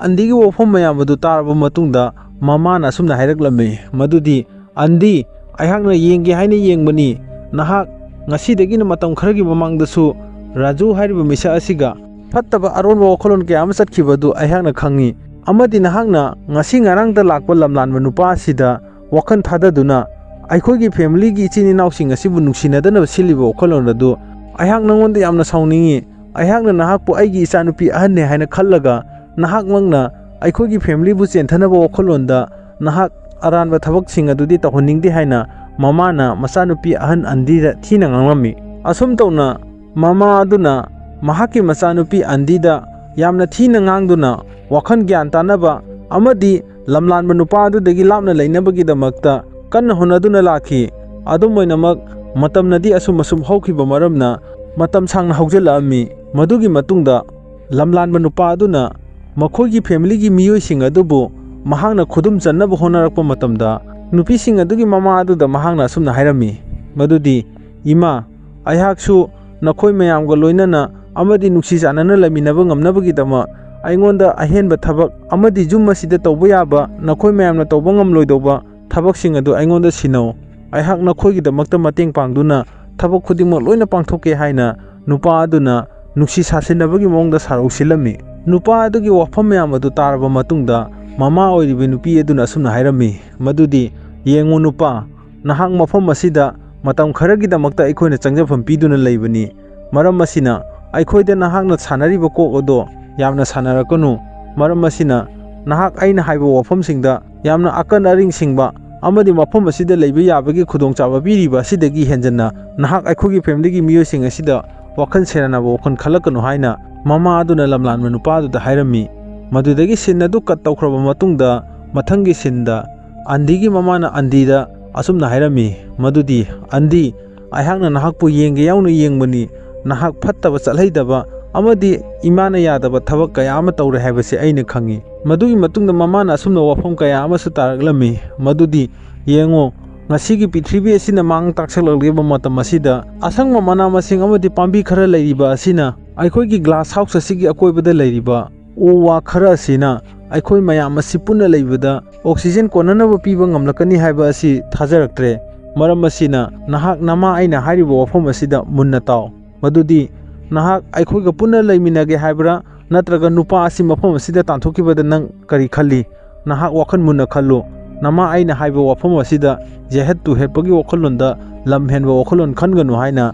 ꯑꯟꯗꯤꯒꯤ ꯋꯥꯐꯝ ꯃꯌꯥꯝ ꯑꯗꯨ ꯇꯥꯔꯕ ꯃꯇꯨꯡꯗ ꯃꯃꯥꯅ ꯑꯁꯨꯝꯅ ꯍꯥꯏꯔꯛꯂꯝꯃꯤ, ꯃꯗꯨꯗꯤ, "ꯑꯟꯗꯤ, ꯑꯩꯍꯥꯛꯅ ꯌꯦꯡꯒꯦ ꯍꯥꯏꯅ ꯌꯦꯡꯕꯅꯤ꯫ ꯅꯍꯥꯛ ꯉꯁꯤꯗꯒꯤꯅ ꯃꯇꯝ ꯈꯔꯒꯤ ꯃꯃꯥꯡꯗꯁꯨ ꯔꯥꯖꯨ ꯍꯥꯏꯔꯤꯕ ꯃꯤꯁꯛ ꯑꯁꯤꯒ ꯐꯠꯇꯕ ꯑꯔꯣꯟꯕ ꯋꯥꯈꯜꯂꯣꯟ ꯀꯌꯥ ꯑꯃ ꯆꯠꯈꯤꯕ ꯑꯗꯨ ꯑꯩꯍꯥꯛꯅ ꯈꯪꯏ꯫ ꯑꯃꯗꯤ ꯅꯍꯥꯛꯅ ꯉꯁꯤ ꯉꯔꯥꯡꯗ ꯂꯥꯛꯄ ꯂꯝꯂꯥꯟꯕ ꯅꯨꯄꯥ ꯑꯁꯤꯗ ꯋꯥꯈꯜ ꯊꯥꯗꯗꯨꯅ ꯑꯩꯈꯣꯏꯒꯤ ꯐꯦꯃꯤꯂꯤꯒꯤ ꯏꯆꯤꯟ ꯏꯅꯥꯎꯁꯤꯡ ꯑꯁꯤꯕꯨ ꯅꯨꯡꯁꯤꯅꯗꯅꯕ ꯁꯤꯜꯂꯤꯕ ꯋꯥꯈꯜꯂꯣꯟ ꯑꯗꯨ ꯑꯩꯍꯥꯛ ꯅꯉꯣꯟꯗ ꯌꯥꯝꯅ ꯁꯥꯎꯅꯤꯡꯏ꯫ ꯑꯩꯍꯥꯛꯅ ꯅꯍꯥꯛꯄꯨ ꯑꯩꯒꯤ ꯏꯆꯥꯅꯨꯄꯤ ꯑꯍꯟꯅꯦ ꯍꯥꯏꯅ ꯈꯜꯂꯒ ꯅꯍꯥꯛꯃꯛꯅ ꯑꯩꯈꯣꯏꯒꯤ ꯐꯦꯃꯤꯂꯤꯕꯨ ꯆꯦꯟꯊꯅꯕ ꯋꯥꯈꯜꯂꯣꯟꯗ ꯅꯍꯥꯛ ꯑꯔꯥꯟꯕ ꯊꯕꯛꯁꯤꯡ ꯑꯗꯨꯗꯤ ꯇꯧꯍꯟꯅꯤꯡꯗꯦ" ꯍꯥꯏꯅ ꯃꯃꯥꯅ ꯃꯆꯥꯅꯨꯄꯤ ꯑꯍꯟ ꯑꯟꯗꯤꯗ ꯊꯤꯅ ꯉꯥꯡꯂꯝꯃꯤ꯫ ꯑꯁꯨꯝ ꯇꯧꯅ ꯃꯃꯥ ꯑꯗꯨꯅ ꯃꯍꯥꯛꯀꯤ ꯃꯆꯥꯅꯨꯄꯤ ꯑꯟꯗꯤꯗ ꯌꯥꯝꯅ ꯊꯤꯅ ꯉꯥꯡꯗꯨꯅ ꯋꯥꯈꯜ ꯒ꯭ꯌꯥꯟ ꯇꯥꯅꯕ ꯑꯃꯗꯤ ꯂꯝꯂꯥꯟꯕ ꯅꯨꯄꯥ ꯑꯗꯨꯗꯒꯤ ꯂꯥꯞꯅ ꯂꯩꯅꯕꯒꯤꯗꯃꯛꯇ ꯀꯟꯅ ꯍꯣꯠꯅꯗꯨꯅ ꯂꯥꯛꯈꯤ꯫ ꯑꯗꯨꯝ ꯑꯣꯏꯅꯃꯛ, ꯃꯇꯝꯅꯗꯤ ꯑꯁꯨꯝ ꯑꯁꯨꯝ ꯍꯧꯈꯤꯕ ꯃꯔꯝꯅ ꯃꯇꯝ ꯁꯥꯡꯅ ꯍꯧꯖꯤꯜꯂꯛꯑꯝꯃꯤ꯫ ꯃꯗꯨꯒꯤ ꯃꯇꯨꯡꯗ ꯂꯝꯂꯥꯟꯕ ꯅꯨꯄꯥ ꯑꯗꯨꯅ ꯃꯈꯣꯏꯒꯤ ꯐꯦꯃꯤꯂꯤꯒꯤ ꯃꯤꯑꯣꯏꯁꯤꯡ ꯑꯗꯨꯕꯨ ꯃꯍꯥꯛꯅ ꯈꯨꯗꯨꯝ ꯆꯟꯅꯕ ꯍꯣꯠꯅꯔꯛꯄ ꯃꯇꯝꯗ, ꯅꯨꯄꯤꯁꯤꯡ ꯑꯗꯨꯒꯤ ꯃꯃꯥ ꯑꯗꯨꯗ ꯃꯍꯥꯛꯅ ꯑꯁꯨꯝꯅ ꯍꯥꯏꯔꯝꯃꯤ, ꯃꯗꯨꯗꯤ, "ꯏꯃꯥ, ꯑꯩꯍꯥꯛꯁꯨ ꯅꯈꯣꯏ ꯃꯌꯥꯝꯒ ꯂꯣꯏꯅꯅ ꯑꯃꯗꯤ ꯅꯨꯡꯁꯤ ꯆꯥꯟꯅꯅ ꯂꯩꯃꯤꯟꯅꯕ ꯉꯝꯅꯕꯒꯤꯗꯃꯛ ꯑꯩꯉꯣꯟꯗ ꯑꯍꯦꯟꯕ ꯊꯕꯛ ꯑꯃꯗꯤ ꯌꯨꯝ ꯑꯁꯤꯗ ꯇꯧꯕ ꯌꯥꯕ ꯅꯈꯣꯏ ꯃꯌꯥꯝꯅ ꯇꯧꯕ ꯉꯝꯂꯣꯏꯗꯧꯕ ꯊꯕꯛꯁꯤꯡ ꯑꯗꯨ ꯑꯩꯉꯣꯟꯗ ꯁꯤꯟꯅꯧ꯫ ꯑꯩꯍꯥꯛ ꯅꯈꯣꯏꯒꯤꯗꯃꯛꯇ ꯃꯇꯦꯡ ꯄꯥꯡꯗꯨꯅ ꯊꯕꯛ ꯈꯨꯗꯤꯡꯃꯛ ꯂꯣꯏꯅ ꯄꯥꯡꯊꯣꯛꯀꯦ" ꯍꯥꯏꯅ ꯅꯨꯄꯥ ꯑꯗꯨꯅ ꯅꯨꯡꯁꯤ ꯁꯥꯁꯤꯟꯅꯕꯒꯤ ꯃꯑꯣꯡꯗ ꯁꯥꯔꯧ ꯁꯤꯜꯂꯝꯃꯤ꯫ ꯅꯨꯄꯥ ꯑꯗꯨꯒꯤ ꯋꯥꯐꯝ ꯃꯌꯥꯝ ꯑꯗꯨ ꯇꯥꯔꯕ ꯃꯇꯨꯡꯗ ꯃꯃꯥ ꯑꯣꯏꯔꯤꯕ ꯅꯨꯄꯤ ꯑꯗꯨꯅ ꯑꯁꯨꯝꯅ ꯍꯥꯏꯔꯝꯃꯤ, ꯃꯗꯨꯗꯤ, "ꯌꯦꯡꯉꯨ ꯅꯨꯄꯥ, ꯅꯍꯥꯛ ꯃꯐꯝ ꯑꯁꯤꯗ ꯃꯇꯝ ꯈꯔꯒꯤꯗꯃꯛꯇ ꯑꯩꯈꯣꯏꯅ ꯆꯪꯖꯐꯝ ꯄꯤꯗꯨꯅ ꯂꯩꯕꯅꯤ꯫ ꯃꯔꯝ ꯑꯁꯤꯅ ꯑꯩꯈꯣꯏꯗ ꯅꯍꯥꯛꯅ ꯁꯥꯟꯅꯔꯤꯕ ꯀꯣꯛ ꯑꯗꯣ ꯌꯥꯝꯅ ꯁꯥꯟꯅꯔꯛꯀꯅꯨ꯫ ꯃꯔꯝ ꯑꯁꯤꯅ ꯅꯍꯥꯛ ꯑꯩꯅ ꯍꯥꯏꯕ ꯋꯥꯐꯝꯁꯤꯡꯗ ꯌꯥꯝꯅ ꯑꯀꯟ ꯑꯔꯤꯡ ꯁꯤꯡꯕ ꯑꯃꯗꯤ ꯃꯐꯝ ꯑꯁꯤꯗ ꯂꯩꯕ ꯌꯥꯕꯒꯤ ꯈꯨꯗꯣꯡꯆꯥꯕ ꯄꯤꯔꯤꯕ ꯑꯁꯤꯗꯒꯤ ꯍꯦꯟꯖꯟꯅ ꯅꯍꯥꯛ ꯑꯩꯈꯣꯏꯒꯤ ꯐꯦꯃꯤꯂꯤꯒꯤ ꯃꯤꯑꯣꯏꯁꯤꯡ ꯑꯁꯤꯗ ꯋꯥꯈꯜ ꯁꯦꯔꯥꯟꯅꯕ ꯋꯥꯈꯜ ꯈꯜꯂꯛꯀꯅꯨ" ꯍꯥꯏꯅ ꯃꯃꯥ ꯑꯗꯨꯅ ꯂꯝꯂꯥꯟꯕ ꯅꯨꯄꯥ ꯑꯗꯨꯗ ꯍꯥꯏꯔꯝꯃꯤ꯫ ꯃꯗꯨꯗꯒꯤ ꯁꯤꯟ ꯑꯗꯨ ꯀꯠ ꯇꯧꯈ꯭ꯔꯕ ꯃꯇꯨꯡꯗ ꯃꯊꯪꯒꯤ ꯁꯤꯟꯗ ꯑꯟꯗꯤꯒꯤ ꯃꯃꯥꯅ ꯑꯟꯗꯤꯗ ꯑꯁꯨꯝꯅ ꯍꯥꯏꯔꯝꯃꯤ, ꯃꯗꯨꯗꯤ, "ꯑꯟꯗꯤ, ꯑꯩꯍꯥꯛꯅ ꯅꯍꯥꯛꯄꯨ ꯌꯦꯡꯒꯦ ꯌꯥꯎꯅ ꯌꯦꯡꯕꯅꯤ, ꯅꯍꯥꯛ ꯐꯠꯇꯕ ꯆꯠꯍꯩꯗꯕ ꯑꯃꯗꯤ ꯏꯃꯥꯅ ꯌꯥꯗꯕ ꯊꯕꯛ ꯀꯌꯥ ꯑꯃ ꯇꯧꯔꯦ ꯍꯥꯏꯕꯁꯤ ꯑꯩꯅ ꯈꯪꯏ"꯫ ꯃꯗꯨꯒꯤ ꯃꯇꯨꯡꯗ ꯃꯃꯥꯅ ꯑꯁꯨꯝꯅ ꯋꯥꯐꯝ ꯀꯌꯥ ꯑꯃꯁꯨ ꯇꯥꯔꯛꯂꯝꯃꯤ, ꯃꯗꯨꯗꯤ, "ꯌꯦꯡꯉꯨ, ꯉꯁꯤꯒꯤ ꯄ꯭ꯔꯤꯊꯤꯕꯤ ꯑꯁꯤꯅ ꯃꯥꯡ ꯇꯥꯛꯁꯜꯂꯛꯂꯤꯕ ꯃꯇꯝ ꯑꯁꯤꯗ, ꯑꯁꯪꯕ ꯃꯅꯥ ꯃꯁꯤꯡ ꯑꯃꯗꯤ ꯄꯥꯝꯕꯤ ꯈꯔ ꯂꯩꯔꯤꯕ ꯑꯁꯤꯅ ꯑꯩꯈꯣꯏꯒꯤ ꯒ꯭ꯂꯥꯁ ꯍꯥꯎꯁ ꯑꯁꯤꯒꯤ ꯑꯀꯣꯏꯕꯗ ꯂꯩꯔꯤꯕ ꯎ ꯋꯥ ꯈꯔ ꯑꯁꯤꯅ ꯑꯩꯈꯣꯏ ꯃꯌꯥꯝ ꯑꯁꯤ ꯄꯨꯟꯅ ꯂꯩꯕꯗ ꯑꯣꯛꯁꯤꯖꯦꯟ ꯀꯣꯟꯅꯅꯕ ꯄꯤꯕ ꯉꯝꯂꯛꯀꯅꯤ ꯍꯥꯏꯕ ꯑꯁꯤ ꯊꯥꯖꯔꯛꯇ꯭ꯔꯦ꯫ ꯃꯔꯝ ꯑꯁꯤꯅ ꯅꯍꯥꯛ ꯅꯃꯥ ꯑꯩꯅ ꯍꯥꯏꯔꯤꯕ ꯋꯥꯐꯝ ꯑꯁꯤꯗ ꯃꯨꯟꯅ ꯇꯥꯎ꯫ ꯃꯗꯨꯗꯤ ꯅꯍꯥꯛ ꯑꯩꯈꯣꯏꯒ ꯄꯨꯟꯅ ꯂꯩꯃꯤꯟꯅꯒꯦ ꯍꯥꯏꯕ꯭ꯔꯥ, ꯅꯠꯇ꯭ꯔꯒ ꯅꯨꯄꯥ ꯑꯁꯤ ꯃꯐꯝ ꯑꯁꯤꯗ ꯇꯥꯟꯊꯣꯛꯈꯤꯕꯗ ꯅꯪ ꯀꯔꯤ ꯈꯜꯂꯤ? ꯅꯍꯥꯛ ꯋꯥꯈꯜ ꯃꯨꯟꯅ ꯈꯜꯂꯨ꯫ ꯅꯃꯥ ꯑꯩꯅ ꯍꯥꯏꯕ ꯋꯥꯐꯝ ꯑꯁꯤꯗ ꯖꯦꯍꯠ ꯇꯨ ꯍꯦꯠꯄꯒꯤ ꯋꯥꯈꯜꯂꯣꯟꯗ ꯂꯝ ꯍꯦꯟꯕ ꯋꯥꯈꯜꯂꯣꯟ ꯈꯟꯒꯅꯨ" ꯍꯥꯏꯅ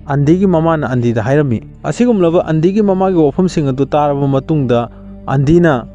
ꯑꯟꯗꯤꯒꯤ ꯃꯃꯥꯅ ꯑꯟꯗꯤꯗ ꯍꯥꯏꯔꯝꯃꯤ꯫ ꯑꯁꯤꯒꯨꯝꯂꯕ ꯑꯟꯗꯤꯒꯤ ꯃꯃꯥꯒꯤ ꯋꯥꯐꯝꯁꯤꯡ ꯑꯗꯨ ꯇꯥꯔꯕ ꯃꯇꯨꯡꯗ, ꯑꯟꯗꯤꯅ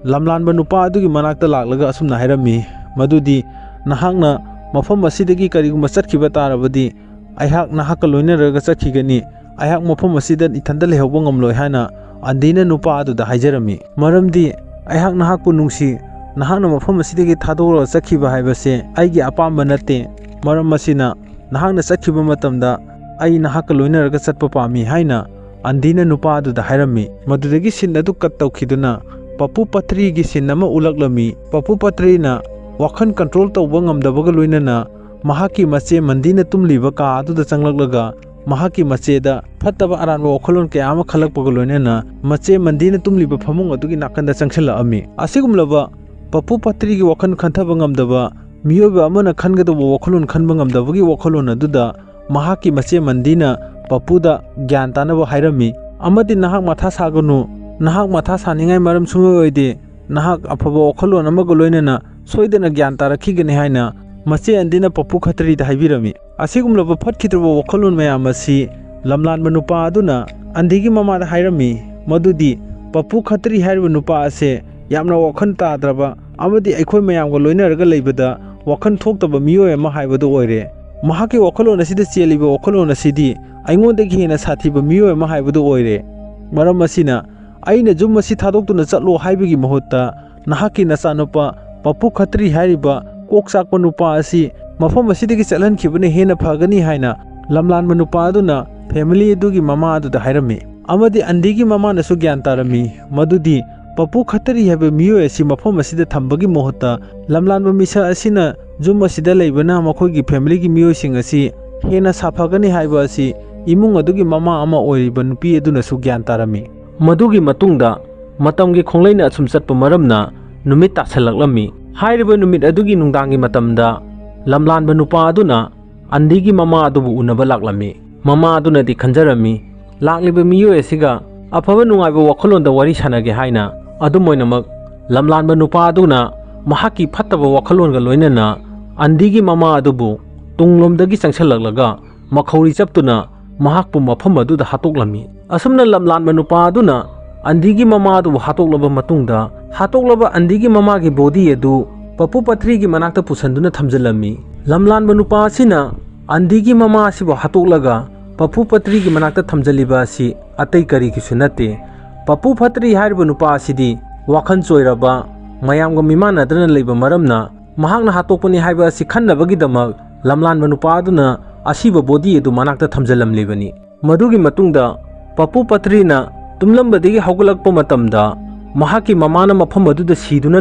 ꯂꯝꯂꯥꯟꯕ ꯅꯨꯄꯥ ꯑꯗꯨꯒꯤ ꯃꯅꯥꯛꯇ ꯂꯥꯛꯂꯒ ꯑꯁꯨꯝꯅ ꯍꯥꯏꯔꯝꯃꯤ, ꯃꯗꯨꯗꯤ, "ꯅꯍꯥꯛꯅ ꯃꯐꯝ ꯑꯁꯤꯗꯒꯤ ꯀꯔꯤꯒꯨꯝꯕ ꯆꯠꯈꯤꯕ ꯇꯥꯔꯕꯗꯤ, ꯑꯩꯍꯥꯛ ꯅꯍꯥꯛꯀ ꯂꯣꯏꯅꯔꯒ ꯆꯠꯈꯤꯒꯅꯤ꯫ ꯑꯩꯍꯥꯛ ꯃꯐꯝ ꯑꯁꯤꯗ ꯏꯊꯟꯇ ꯂꯩꯍꯧꯕ ꯉꯝꯂꯣꯏ" ꯍꯥꯏꯅ ꯑꯟꯗꯤꯅ ꯅꯨꯄꯥ ꯑꯗꯨꯗ ꯍꯥꯏꯖꯔꯝꯃꯤ꯫ "ꯃꯔꯝꯗꯤ ꯑꯩꯍꯥꯛ ꯅꯍꯥꯛꯄꯨ ꯅꯨꯡꯁꯤ, ꯅꯍꯥꯛꯅ ꯃꯐꯝ ꯑꯁꯤꯗꯒꯤ ꯊꯥꯗꯣꯛꯂꯒ ꯆꯠꯈꯤꯕ ꯍꯥꯏꯕꯁꯦ ꯑꯩꯒꯤ ꯑꯄꯥꯝꯕ ꯅꯠꯇꯦ꯫ ꯃꯔꯝ ꯑꯁꯤꯅ ꯅꯍꯥꯛꯅ ꯆꯠꯈꯤꯕ ꯃꯇꯝꯗ ꯑꯩ ꯅꯍꯥꯛꯀ ꯂꯣꯏꯅꯔꯒ ꯆꯠꯄ ꯄꯥꯝꯃꯤ" ꯍꯥꯏꯅ ꯑꯟꯗꯤꯅ ꯅꯨꯄꯥ ꯑꯗꯨꯗ ꯍꯥꯏꯔꯝꯃꯤ꯫ ꯃꯗꯨꯗꯒꯤ ꯁꯤꯟ ꯑꯗꯨ ꯀꯠ ꯇꯧꯈꯤꯗꯨꯅ ꯄꯄꯨ ꯄꯇ꯭ꯔꯤꯒꯤ ꯁꯤꯟ ꯑꯃ ꯎꯠꯂꯛꯂꯝꯃꯤ꯫ ꯄꯄꯨ ꯄꯇ꯭ꯔꯤꯅ ꯋꯥꯈꯜ ꯀꯟꯇ꯭ꯔꯣꯜ ꯇꯧꯕ ꯉꯝꯗꯕꯒ ꯂꯣꯏꯅꯅ ꯃꯍꯥꯛꯀꯤ ꯃꯆꯦ ꯃꯟꯗꯤꯅ ꯇꯨꯝꯂꯤꯕ ꯀꯥ ꯑꯗꯨꯗ ꯆꯪꯂꯛꯂꯒ ꯃꯍꯥꯛꯀꯤ ꯃꯆꯦꯗ ꯐꯠꯇꯕ ꯑꯔꯥꯟꯕ ꯋꯥꯈꯜꯂꯣꯟ ꯀꯌꯥ ꯑꯃ ꯈꯜꯂꯛꯄꯒ ꯂꯣꯏꯅꯅ ꯃꯆꯦ ꯃꯟꯗꯤꯅ ꯇꯨꯝꯂꯤꯕ ꯐꯃꯨꯡ ꯑꯗꯨꯒꯤ ꯅꯥꯀꯟꯗ ꯆꯪꯁꯤꯜꯂꯛꯑꯝꯃꯤ꯫ ꯑꯁꯤꯒꯨꯝꯂꯕ ꯄꯄꯨ ꯄꯇ꯭ꯔꯤꯒꯤ ꯋꯥꯈꯜ ꯈꯟꯊꯕ ꯉꯝꯗꯕ ꯃꯤꯑꯣꯏꯕ ꯑꯃꯅ ꯈꯟꯒꯗꯧꯕ ꯋꯥꯈꯜꯂꯣꯟ ꯈꯟꯕ ꯉꯝꯗꯕꯒꯤ ꯋꯥꯈꯜꯂꯣꯟ ꯑꯗꯨꯗ ꯃꯍꯥꯛꯀꯤ ꯃꯆꯦ ꯃꯟꯗꯤꯅ ꯄꯄꯨꯗ ꯒ꯭ꯌꯥꯟ ꯇꯥꯅꯕ ꯍꯥꯏꯔꯝꯃꯤ ꯑꯃꯗꯤ, "ꯅꯍꯥꯛ ꯃꯊꯥ ꯁꯥꯒꯅꯨ, ꯅꯍꯥꯛ ꯃꯊꯥ ꯁꯥꯅꯤꯡꯉꯥꯏ ꯃꯔꯝ ꯁꯨꯡꯑꯣꯏ ꯑꯣꯏꯗꯦ, ꯅꯍꯥꯛ ꯑꯐꯕ ꯋꯥꯈꯜꯂꯣꯟ ꯑꯃꯒ ꯂꯣꯏꯅꯅ ꯁꯣꯏꯗꯅ ꯒ꯭ꯌꯥꯟ ꯇꯥꯔꯛꯈꯤꯒꯅꯤ" ꯍꯥꯏꯅ ꯃꯆꯦ ꯑꯟꯗꯤꯅ ꯄꯄꯨ ꯈꯇ꯭ꯔꯤꯗ ꯍꯥꯏꯕꯤꯔꯝꯃꯤ꯫ ꯑꯁꯤꯒꯨꯝꯂꯕ ꯐꯠꯈꯤꯗ꯭ꯔꯕ ꯋꯥꯈꯜꯂꯣꯟ ꯃꯌꯥꯝ ꯑꯁꯤ ꯂꯝꯂꯥꯟꯕ ꯅꯨꯄꯥ ꯑꯗꯨꯅ ꯑꯟꯗꯤꯒꯤ ꯃꯃꯥꯗ ꯍꯥꯏꯔꯝꯃꯤ, ꯃꯗꯨꯗꯤ ꯄꯄꯨ ꯈꯇ꯭ꯔꯤ ꯍꯥꯏꯔꯤꯕ ꯅꯨꯄꯥ ꯑꯁꯦ ꯌꯥꯝꯅ ꯋꯥꯈꯜ ꯇꯥꯗ꯭ꯔꯕ ꯑꯃꯗꯤ ꯑꯩꯈꯣꯏ ꯃꯌꯥꯝꯒ ꯂꯣꯏꯅꯔꯒ ꯂꯩꯕꯗ ꯋꯥꯈꯜ ꯊꯣꯛꯇꯕ ꯃꯤꯑꯣꯏ ꯑꯃ ꯍꯥꯏꯕꯗꯨ ꯑꯣꯏꯔꯦ꯫ ꯃꯍꯥꯛꯀꯤ ꯋꯥꯈꯜꯂꯣꯟ ꯑꯁꯤꯗ ꯆꯦꯜꯂꯤꯕ ꯋꯥꯈꯜꯂꯣꯟ ꯑꯁꯤꯗꯤ ꯑꯩꯉꯣꯟꯗꯒꯤ ꯍꯦꯟꯅ ꯁꯥꯊꯤꯕ ꯃꯤꯑꯣꯏ ꯑꯃ ꯍꯥꯏꯕꯗꯨ ꯑꯣꯏꯔꯦ꯫ ꯃꯔꯝ ꯑꯁꯤꯅ ꯑꯩꯅ ꯌꯨꯝ ꯑꯁꯤ ꯊꯥꯗꯣꯛꯇꯨꯅ ꯆꯠꯂꯣ ꯍꯥꯏꯕꯒꯤ ꯃꯍꯨꯠꯇ ꯅꯍꯥꯛꯀꯤ ꯅꯆꯥꯅꯨꯄꯥ ꯄꯄꯨ ꯈꯇ꯭ꯔꯤ ꯍꯥꯏꯔꯤꯕ ꯀꯣꯛ ꯆꯥꯛꯄ ꯅꯨꯄꯥ ꯑꯁꯤ ꯃꯐꯝ ꯑꯁꯤꯗꯒꯤ ꯆꯠꯍꯟꯈꯤꯕꯅ ꯍꯦꯟꯅ ꯐꯒꯅꯤ ꯍꯥꯏꯅ ꯂꯝꯂꯥꯟꯕ ꯅꯨꯄꯥ ꯑꯗꯨꯅ ꯐꯦꯃꯤꯂꯤ ꯑꯗꯨꯒꯤ ꯃꯃꯥ ꯑꯗꯨꯗ ꯍꯥꯏꯔꯝꯃꯤ꯫ ꯑꯃꯗꯤ ꯑꯟꯗꯤꯒꯤ ꯃꯃꯥꯅꯁꯨ ꯒ꯭ꯌꯥꯟ ꯇꯥꯔꯝꯃꯤ ꯃꯗꯨꯗꯤ ꯄꯄꯨ ꯈꯇ꯭ꯔꯤ ꯍꯥꯏꯕ ꯃꯤꯑꯣꯏ ꯑꯁꯤ ꯃꯐꯝ ꯑꯁꯤꯗ ꯊꯝꯕꯒꯤ ꯃꯍꯨꯠꯇ ꯂꯝꯂꯥꯟꯕ ꯃꯤꯁꯛ ꯑꯁꯤꯅ ꯌꯨꯝ ꯑꯁꯤꯗ ꯂꯩꯕꯅ ꯃꯈꯣꯏꯒꯤ ꯐꯦꯃꯤꯂꯤꯒꯤ ꯃꯤꯑꯣꯏꯁꯤꯡ ꯑꯁꯤ ꯍꯦꯟꯅ ꯁꯥꯐꯒꯅꯤ ꯍꯥꯏꯕ ꯑꯁꯤ ꯏꯃꯨꯡ ꯑꯗꯨꯒꯤ ꯃꯃꯥ ꯑꯃ ꯑꯣꯏꯔꯤꯕ ꯅꯨꯄꯤ ꯑꯗꯨꯅꯁꯨ ꯒ꯭ꯌꯥꯟ ꯇꯥꯔꯝꯃꯤ꯫ ꯃꯗꯨꯒꯤ ꯃꯇꯨꯡꯗ ꯃꯇꯝꯒꯤ ꯈꯣꯡꯂꯩꯅ ꯑꯁꯨꯝ ꯆꯠꯄ ꯃꯔꯝꯅ ꯅꯨꯃꯤꯠ ꯇꯥꯁꯜꯂꯛꯂꯝꯃꯤ꯫ ꯍꯥꯏꯔꯤꯕ ꯅꯨꯃꯤꯠ ꯑꯗꯨꯒꯤ ꯅꯨꯡꯗꯥꯡꯒꯤ ꯃꯇꯝꯗ ꯂꯝꯂꯥꯟꯕ ꯅꯨꯄꯥ ꯑꯗꯨꯅ ꯑꯟꯗꯤꯒꯤ ꯃꯃꯥ ꯑꯗꯨꯕꯨ ꯎꯅꯕ ꯂꯥꯛꯂꯝꯃꯤ꯫ ꯃꯃꯥ ꯑꯗꯨꯅꯗꯤ ꯈꯟꯖꯔꯝꯃꯤ, ꯂꯥꯛꯂꯤꯕ ꯃꯤꯑꯣꯏ ꯑꯁꯤꯒ ꯑꯐꯕ ꯅꯨꯡꯉꯥꯏꯕ ꯋꯥꯈꯜꯂꯣꯟꯗ ꯋꯥꯔꯤ ꯁꯥꯟꯅꯒꯦ ꯍꯥꯏꯅ꯫ ꯑꯗꯨꯝ ꯑꯣꯏꯅꯃꯛ, ꯂꯝꯂꯥꯟꯕ ꯅꯨꯄꯥ ꯑꯗꯨꯅ ꯃꯍꯥꯛꯀꯤ ꯐꯠꯇꯕ ꯋꯥꯈꯜꯂꯣꯟꯒ ꯂꯣꯏꯅꯅ ꯑꯟꯗꯤꯒꯤ ꯃꯃꯥ ꯑꯗꯨꯕꯨ ꯇꯨꯡꯂꯣꯝꯗꯒꯤ ꯆꯪꯁꯤꯜꯂꯛꯂꯒ ꯃꯈꯧꯔꯤ ꯆꯞꯇꯨꯅ ꯃꯍꯥꯛꯄꯨ ꯃꯐꯝ ꯑꯗꯨꯗ ꯍꯥꯠꯇꯣꯛꯂꯝꯃꯤ꯫ ꯑꯁꯨꯝꯅ ꯂꯝꯂꯥꯟꯕ ꯅꯨꯄꯥ ꯑꯗꯨꯅ ꯑꯟꯗꯤꯒꯤ ꯃꯃꯥ ꯑꯗꯨꯕꯨ ꯍꯥꯠꯇꯣꯛꯂꯕ ꯃꯇꯨꯡꯗ, ꯍꯥꯠꯇꯣꯛꯂꯕ ꯑꯟꯗꯤꯒꯤ ꯃꯃꯥꯒꯤ ꯕꯣꯗꯤ ꯑꯗꯨ ꯄꯄꯨ ꯄꯇ꯭ꯔꯤꯒꯤ ꯃꯅꯥꯛꯇ ꯄꯨꯁꯤꯟꯗꯨꯅ ꯊꯝꯖꯤꯜꯂꯝꯃꯤ꯫ ꯂꯝꯂꯥꯟꯕ ꯅꯨꯄꯥ ꯑꯁꯤꯅ ꯑꯟꯗꯤꯒꯤ ꯃꯃꯥ ꯑꯁꯤꯕꯨ ꯍꯥꯠꯇꯣꯛꯂꯒ ꯄꯄꯨ ꯄꯇ꯭ꯔꯤꯒꯤ ꯃꯅꯥꯛꯇ ꯊꯝꯖꯤꯜꯂꯤꯕ ꯑꯁꯤ ꯑꯇꯩ ꯀꯔꯤꯒꯤꯁꯨ ꯅꯠꯇꯦ꯫ ꯄꯄꯨ ꯄꯇ꯭ꯔꯤ ꯍꯥꯏꯔꯤꯕ ꯅꯨꯄꯥ ꯑꯁꯤꯗꯤ ꯋꯥꯈꯜ ꯆꯣꯏꯔꯕ, ꯃꯌꯥꯝꯒ ꯃꯤꯃꯥꯟꯅꯗꯅ ꯂꯩꯕ ꯃꯔꯝꯅ, ꯃꯍꯥꯛꯅ ꯍꯥꯠꯇꯣꯛꯄꯅꯤ ꯍꯥꯏꯕ ꯑꯁꯤ ꯈꯟꯅꯕꯒꯤꯗꯃꯛ ꯂꯝꯂꯥꯟꯕ ꯅꯨꯄꯥ ꯑꯗꯨꯅ ꯑꯁꯤꯕ ꯕꯣꯗꯤ ꯑꯗꯨ ꯃꯅꯥꯛꯇ ꯊꯝꯖꯤꯜꯂꯝꯂꯤꯕꯅꯤ꯫ ꯃꯗꯨꯒꯤ ꯃꯇꯨꯡꯗ ꯄꯄꯨ ꯄꯇ꯭ꯔꯤꯅ ꯇꯨꯝꯂꯝꯕꯗꯒꯤ ꯍꯧꯒꯠꯂꯛꯄ ꯃꯇꯝꯗ, ꯃꯍꯥꯛꯀꯤ ꯃꯃꯥꯅ ꯃꯐꯝ ꯑꯗꯨꯗ ꯁꯤꯗꯨꯅ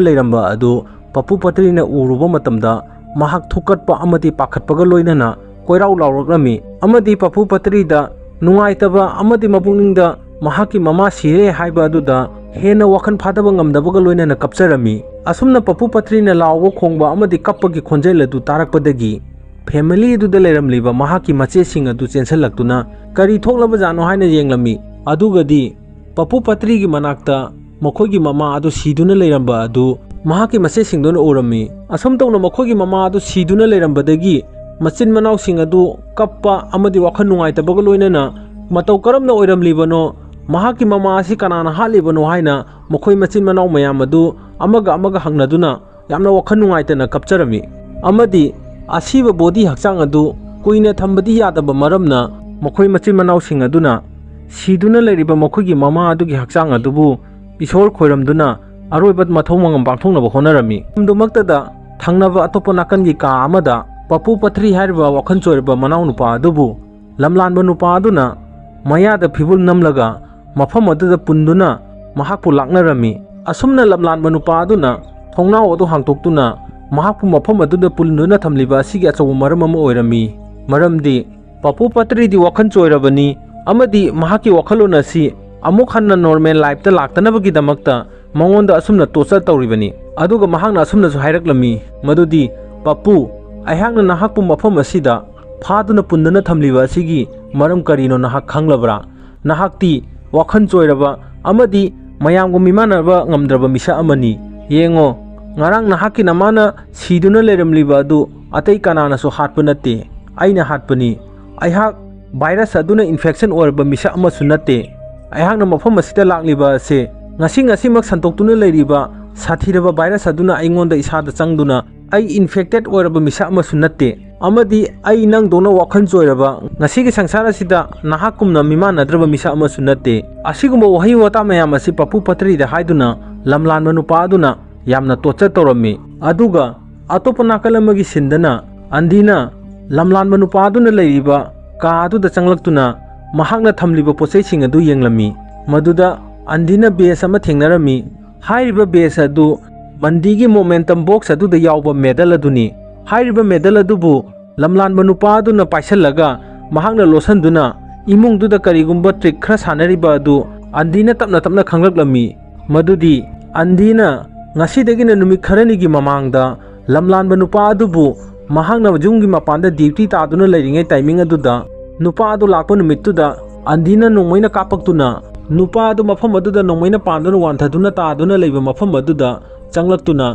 ꯂꯩꯔꯝꯕ ꯑꯗꯨ ꯄꯄꯨ ꯄꯇ꯭ꯔꯤꯅ ꯎꯔꯨꯕ ꯃꯇꯝꯗ, ꯃꯍꯥꯛ ꯊꯨꯛꯀꯠꯄ ꯑꯃꯗꯤ ꯄꯥꯈꯠꯄꯒ ꯂꯣꯏꯅꯅ ꯀꯣꯏꯔꯥꯎ ꯂꯥꯎꯔꯛꯂꯝꯃꯤ ꯑꯃꯗꯤ ꯄꯄꯨ ꯄꯇ꯭ꯔꯤꯗ ꯅꯨꯡꯉꯥꯏꯇꯕ ꯑꯃꯗꯤ ꯃꯄꯨꯛꯅꯤꯡꯗ ꯃꯍꯥꯛꯀꯤ ꯃꯃꯥ ꯁꯤꯔꯦ ꯍꯥꯏꯕ ꯑꯗꯨꯗ ꯍꯦꯟꯅ ꯋꯥꯈꯜ ꯐꯥꯗꯕ ꯉꯝꯗꯕꯒ ꯂꯣꯏꯅꯅ ꯀꯞꯆꯔꯝꯃꯤ꯫ ꯑꯁꯨꯝꯅ ꯄꯄꯨ ꯄꯇ꯭ꯔꯤꯅ ꯂꯥꯎꯕ ꯈꯣꯡꯕ ꯑꯃꯗꯤ ꯀꯞꯄꯒꯤ ꯈꯣꯟꯖꯦꯜ ꯑꯗꯨ ꯇꯥꯔꯛꯄꯗꯒꯤ, ꯐꯦꯃꯤꯂꯤ ꯑꯗꯨꯗ ꯂꯩꯔꯝꯂꯤꯕ ꯃꯍꯥꯛꯀꯤ ꯃꯆꯦꯁꯤꯡ ꯑꯗꯨ ꯆꯦꯟꯁꯤꯜꯂꯛꯇꯨꯅ ꯀꯔꯤ ꯊꯣꯛꯂꯕꯖꯥꯠꯅꯣ ꯍꯥꯏꯅ ꯌꯦꯡꯂꯝꯃꯤ꯫ ꯑꯗꯨꯒꯗꯤ ꯄꯄꯨ ꯄꯇ꯭ꯔꯤꯒꯤ ꯃꯅꯥꯛꯇ ꯃꯈꯣꯏꯒꯤ ꯃꯃꯥ ꯑꯗꯨ ꯁꯤꯗꯨꯅ ꯂꯩꯔꯝꯕ ꯑꯗꯨ ꯃꯍꯥꯛꯀꯤ ꯃꯆꯦꯁꯤꯡꯗꯨꯅ ꯎꯔꯝꯃꯤ꯫ ꯑꯁꯨꯝ ꯇꯧꯅ ꯃꯈꯣꯏꯒꯤ ꯃꯃꯥ ꯑꯗꯨ ꯁꯤꯗꯨꯅ ꯂꯩꯔꯝꯕꯗꯒꯤ ꯃꯆꯤꯟ ꯃꯅꯥꯎꯁꯤꯡ ꯑꯗꯨ ꯀꯞꯄ ꯑꯃꯗꯤ ꯋꯥꯈꯜ ꯅꯨꯡꯉꯥꯏꯇꯕꯒ ꯂꯣꯏꯅꯅ ꯃꯇꯧ ꯀꯔꯝꯅ ꯑꯣꯏꯔꯝꯂꯤꯕꯅꯣ, ꯃꯍꯥꯛꯀꯤ ꯃꯃꯥ ꯑꯁꯤ ꯀꯅꯥꯅ ꯍꯥꯠꯂꯤꯕꯅꯣ ꯍꯥꯏꯅ ꯃꯈꯣꯏ ꯃꯆꯤꯟ ꯃꯅꯥꯎ ꯃꯌꯥꯝ ꯑꯗꯨ ꯑꯃꯒ ꯑꯃꯒ ꯍꯪꯅꯗꯨꯅ ꯌꯥꯝꯅ ꯋꯥꯈꯜ ꯅꯨꯡꯉꯥꯏꯇꯅ ꯀꯞꯆꯔꯝꯃꯤ꯫ ꯑꯃꯗꯤ ꯑꯁꯤꯕ ꯕꯣꯗꯤ ꯍꯛꯆꯥꯡ ꯑꯗꯨ ꯀꯨꯏꯅ ꯊꯝꯕꯗꯤ ꯌꯥꯗꯕ ꯃꯔꯝꯅ, ꯃꯈꯣꯏ ꯃꯆꯤꯟ ꯃꯅꯥꯎꯁꯤꯡ ꯑꯗꯨꯅ ꯁꯤꯗꯨꯅ ꯂꯩꯔꯤꯕ ꯃꯈꯣꯏꯒꯤ ꯃꯃꯥ ꯑꯗꯨꯒꯤ ꯍꯛꯆꯥꯡ ꯑꯗꯨꯕꯨ ꯏꯁꯣꯔ ꯈꯣꯏꯔꯝꯗꯨꯅ ꯑꯔꯣꯏꯕ ꯃꯊꯧ ꯃꯉꯝ ꯄꯥꯡꯊꯣꯛꯅꯕ ꯍꯣꯠꯅꯔꯝꯃꯤ꯫ ꯃꯇꯝꯗꯨꯃꯛꯇꯗ ꯊꯪꯅꯕ ꯑꯇꯣꯞꯄ ꯅꯥꯀꯟꯒꯤ ꯀꯥ ꯑꯃꯗ ꯄꯄꯨ ꯄꯠꯇ꯭ꯔꯤ ꯍꯥꯏꯔꯤꯕ ꯋꯥꯈꯜ ꯆꯣꯏꯔꯕ ꯃꯅꯥꯎ ꯅꯨꯄꯥ ꯑꯗꯨꯕꯨ ꯂꯝꯂꯥꯟꯕ ꯅꯨꯄꯥ ꯑꯗꯨꯅ ꯃꯌꯥꯗ ꯐꯤꯕꯨꯜ ꯅꯝꯂꯒ ꯃꯐꯝ ꯑꯗꯨꯗ ꯄꯨꯟꯗꯨꯅ ꯃꯍꯥꯛꯄꯨ ꯂꯥꯛꯅꯔꯝꯃꯤ꯫ ꯑꯁꯨꯝꯅ ꯂꯝꯂꯥꯟꯕ ꯅꯨꯄꯥ ꯑꯗꯨꯅ ꯊꯣꯡꯅꯥꯎ ꯑꯗꯨ ꯍꯥꯡꯇꯣꯛꯇꯨꯅ ꯃꯍꯥꯛꯄꯨ ꯃꯐꯝ ꯑꯗꯨꯗ ꯄꯨꯟꯗꯨꯅ ꯊꯝꯂꯤꯕ ꯑꯁꯤꯒꯤ ꯑꯆꯧꯕ ꯃꯔꯝ ꯑꯃ ꯑꯣꯏꯔꯝꯃꯤ꯫ ꯃꯔꯝꯗꯤ ꯄꯄꯨ ꯄꯠꯇ꯭ꯔꯤꯗꯤ ꯋꯥꯈꯜ ꯆꯣꯏꯔꯕꯅꯤ ꯑꯃꯗꯤ ꯃꯍꯥꯛꯀꯤ ꯋꯥꯈꯜꯂꯣꯟ ꯑꯁꯤ ꯑꯃꯨꯛ ꯍꯟꯅ ꯅꯣꯔꯃꯦꯜ ꯂꯥꯏꯐꯇ ꯂꯥꯛꯇꯅꯕꯒꯤꯗꯃꯛꯇ ꯃꯉꯣꯟꯗ ꯑꯁꯨꯝꯅ ꯇꯣꯔꯆꯔ ꯇꯧꯔꯤꯕꯅꯤ꯫ ꯑꯗꯨꯒ ꯃꯍꯥꯛꯅ ꯑꯁꯨꯝꯅꯁꯨ ꯍꯥꯏꯔꯛꯂꯝꯃꯤ, ꯃꯗꯨꯗꯤ, "ꯄꯄꯨ, ꯑꯩꯍꯥꯛꯅ ꯅꯍꯥꯛꯄꯨ ꯃꯐꯝ ꯑꯁꯤꯗ ꯐꯥꯗꯨꯅ ꯄꯨꯟꯗꯨꯅ ꯊꯝꯂꯤꯕ ꯑꯁꯤꯒꯤ ꯃꯔꯝ ꯀꯔꯤꯅꯣ ꯅꯍꯥꯛ ꯈꯪꯂꯕ꯭ꯔꯥ? ꯅꯍꯥꯛꯇꯤ ꯋꯥꯈꯜ ꯆꯣꯏꯔꯕ ꯑꯃꯗꯤ ꯃꯌꯥꯝꯒ ꯃꯤꯃꯥꯟꯅꯕ ꯉꯝꯗ꯭ꯔꯕ ꯃꯤꯁꯛ ꯑꯃꯅꯤ꯫ ꯌꯦꯡꯉꯣ, ꯉꯔꯥꯡ ꯅꯍꯥꯛꯀꯤ ꯅꯃꯥꯅ ꯁꯤꯗꯨꯅ ꯂꯩꯔꯝꯂꯤꯕ ꯑꯗꯨ ꯑꯇꯩ ꯀꯅꯥꯅꯁꯨ ꯍꯥꯠꯄ ꯅꯠꯇꯦ, ꯑꯩꯅ ꯍꯥꯠꯄꯅꯤ꯫ ꯑꯩꯍꯥꯛ ꯚꯥꯏꯔꯁ ꯑꯗꯨꯅ ꯏꯟꯐꯦꯛꯁꯟ ꯑꯣꯏꯔꯕ ꯃꯤꯁꯛ ꯑꯃꯁꯨ ꯅꯠꯇꯦ꯫ ꯑꯩꯍꯥꯛꯅ ꯃꯐꯝ ꯑꯁꯤꯗ ꯂꯥꯛꯂꯤꯕ ꯑꯁꯦ ꯉꯁꯤ ꯉꯁꯤꯃꯛ ꯁꯟꯗꯣꯛꯇꯨꯅ ꯂꯩꯔꯤꯕ ꯁꯥꯊꯤꯔꯕ ꯚꯥꯏꯔꯁ ꯑꯗꯨꯅ ꯑꯩꯉꯣꯟꯗ ꯏꯁꯥꯗ ꯆꯪꯗꯨꯅ ꯑꯩ ꯏꯟꯐꯦꯛꯇꯦꯠ ꯑꯣꯏꯔꯕ ꯃꯤꯁꯛ ꯑꯃꯁꯨ ꯅꯠꯇꯦ, ꯑꯃꯗꯤ ꯑꯩ ꯅꯪꯗꯧꯅ ꯋꯥꯈꯜ ꯆꯣꯏꯔꯕ ꯉꯁꯤꯒꯤ ꯁꯪꯁꯥꯔ ꯑꯁꯤꯗ ꯅꯍꯥꯛꯀꯨꯝꯅ ꯃꯤꯃꯥꯟꯅꯗ꯭ꯔꯕ ꯃꯤꯁꯛ ꯑꯃꯁꯨ ꯅꯠꯇꯦ"꯫ ꯑꯁꯤꯒꯨꯝꯕ ꯋꯥꯍꯩ ꯋꯥꯇꯥ ꯃꯌꯥꯝ ꯑꯁꯤ ꯄꯄꯨ ꯄꯠꯇ꯭ꯔꯤꯗ ꯍꯥꯏꯗꯨꯅ ꯂꯝꯂꯥꯟꯕ ꯅꯨꯄꯥ ꯑꯗꯨꯅ ꯌꯥꯝꯅ ꯇꯣꯔꯆꯔ ꯇꯧꯔꯝꯃꯤ꯫ ꯑꯗꯨꯒ ꯑꯇꯣꯞꯄ ꯅꯥꯀꯜ ꯑꯃꯒꯤ ꯁꯤꯟꯗꯅ ꯑꯟꯗꯤꯅ ꯂꯝꯂꯥꯟꯕ ꯅꯨꯄꯥ ꯑꯗꯨꯅ ꯂꯩꯔꯤꯕ ꯀꯥ ꯑꯗꯨꯗ ꯆꯪꯂꯛꯇꯨꯅ ꯃꯍꯥꯛꯅ ꯊꯝꯂꯤꯕ ꯄꯣꯠꯆꯩꯁꯤꯡ ꯑꯗꯨ ꯌꯦꯡꯂꯝꯃꯤ꯫ ꯃꯗꯨꯗ ꯑꯟꯗꯤꯅ ꯕꯦꯖ ꯑꯃ ꯊꯦꯡꯅꯔꯝꯃꯤ꯫ ꯍꯥꯏꯔꯤꯕ ꯕꯦꯖ ꯑꯗꯨ ꯃꯟꯗꯤꯒꯤ ꯃꯣꯃꯦꯟꯇꯝ ꯕꯣꯛꯁ ꯑꯗꯨꯗ ꯌꯥꯎꯕ ꯃꯦꯗꯜ ꯑꯗꯨꯅꯤ꯫ ꯍꯥꯏꯔꯤꯕ ꯃꯦꯗꯜ ꯑꯗꯨꯕꯨ ꯂꯝꯂꯥꯟꯕ ꯅꯨꯄꯥ ꯑꯗꯨꯅ ꯄꯥꯏꯁꯜꯂꯒ ꯃꯍꯥꯛꯅ ꯂꯣꯠꯁꯤꯟꯗꯨꯅ ꯏꯃꯨꯡꯗꯨꯗ ꯀꯔꯤꯒꯨꯝꯕ ꯇ꯭ꯔꯤꯛ ꯈꯔ ꯁꯥꯟꯅꯔꯤꯕ ꯑꯗꯨ ꯑꯟꯗꯤꯅ ꯇꯞꯅ ꯇꯞꯅ ꯈꯪꯂꯛꯂꯝꯃꯤ꯫ ꯃꯗꯨꯗꯤ ꯑꯟꯗꯤꯅ ꯉꯁꯤꯗꯒꯤꯅ ꯅꯨꯃꯤꯠ ꯈꯔꯅꯤꯒꯤ ꯃꯃꯥꯡꯗ ꯂꯝꯂꯥꯟꯕ ꯅꯨꯄꯥ ꯑꯗꯨꯕꯨ ꯃꯍꯥꯛꯅ ꯌꯨꯝꯒꯤ ꯃꯄꯥꯟꯗ ꯗ꯭ꯌꯨꯇꯤ ꯇꯥꯗꯨꯅ ꯂꯩꯔꯤꯉꯩ ꯇꯥꯏꯃꯤꯡ ꯑꯗꯨꯗ ꯅꯨꯄꯥ ꯑꯗꯨ ꯂꯥꯛꯄ ꯅꯨꯃꯤꯠꯇꯨꯗ ꯑꯟꯗꯤꯅ ꯅꯣꯡꯃꯩꯅ ꯀꯥꯞꯄꯛꯇꯨꯅ ꯅꯨꯄꯥ ꯑꯗꯨ ꯃꯐꯝ ꯑꯗꯨꯗ ꯅꯣꯡꯃꯩꯅ ꯄꯥꯟꯗꯨꯅ ꯋꯥꯟꯊꯗꯨꯅ ꯇꯥꯗꯨꯅ ꯂꯩꯕ ꯃꯐꯝ ꯑꯗꯨꯗ ꯆꯪꯂꯛꯇꯨꯅ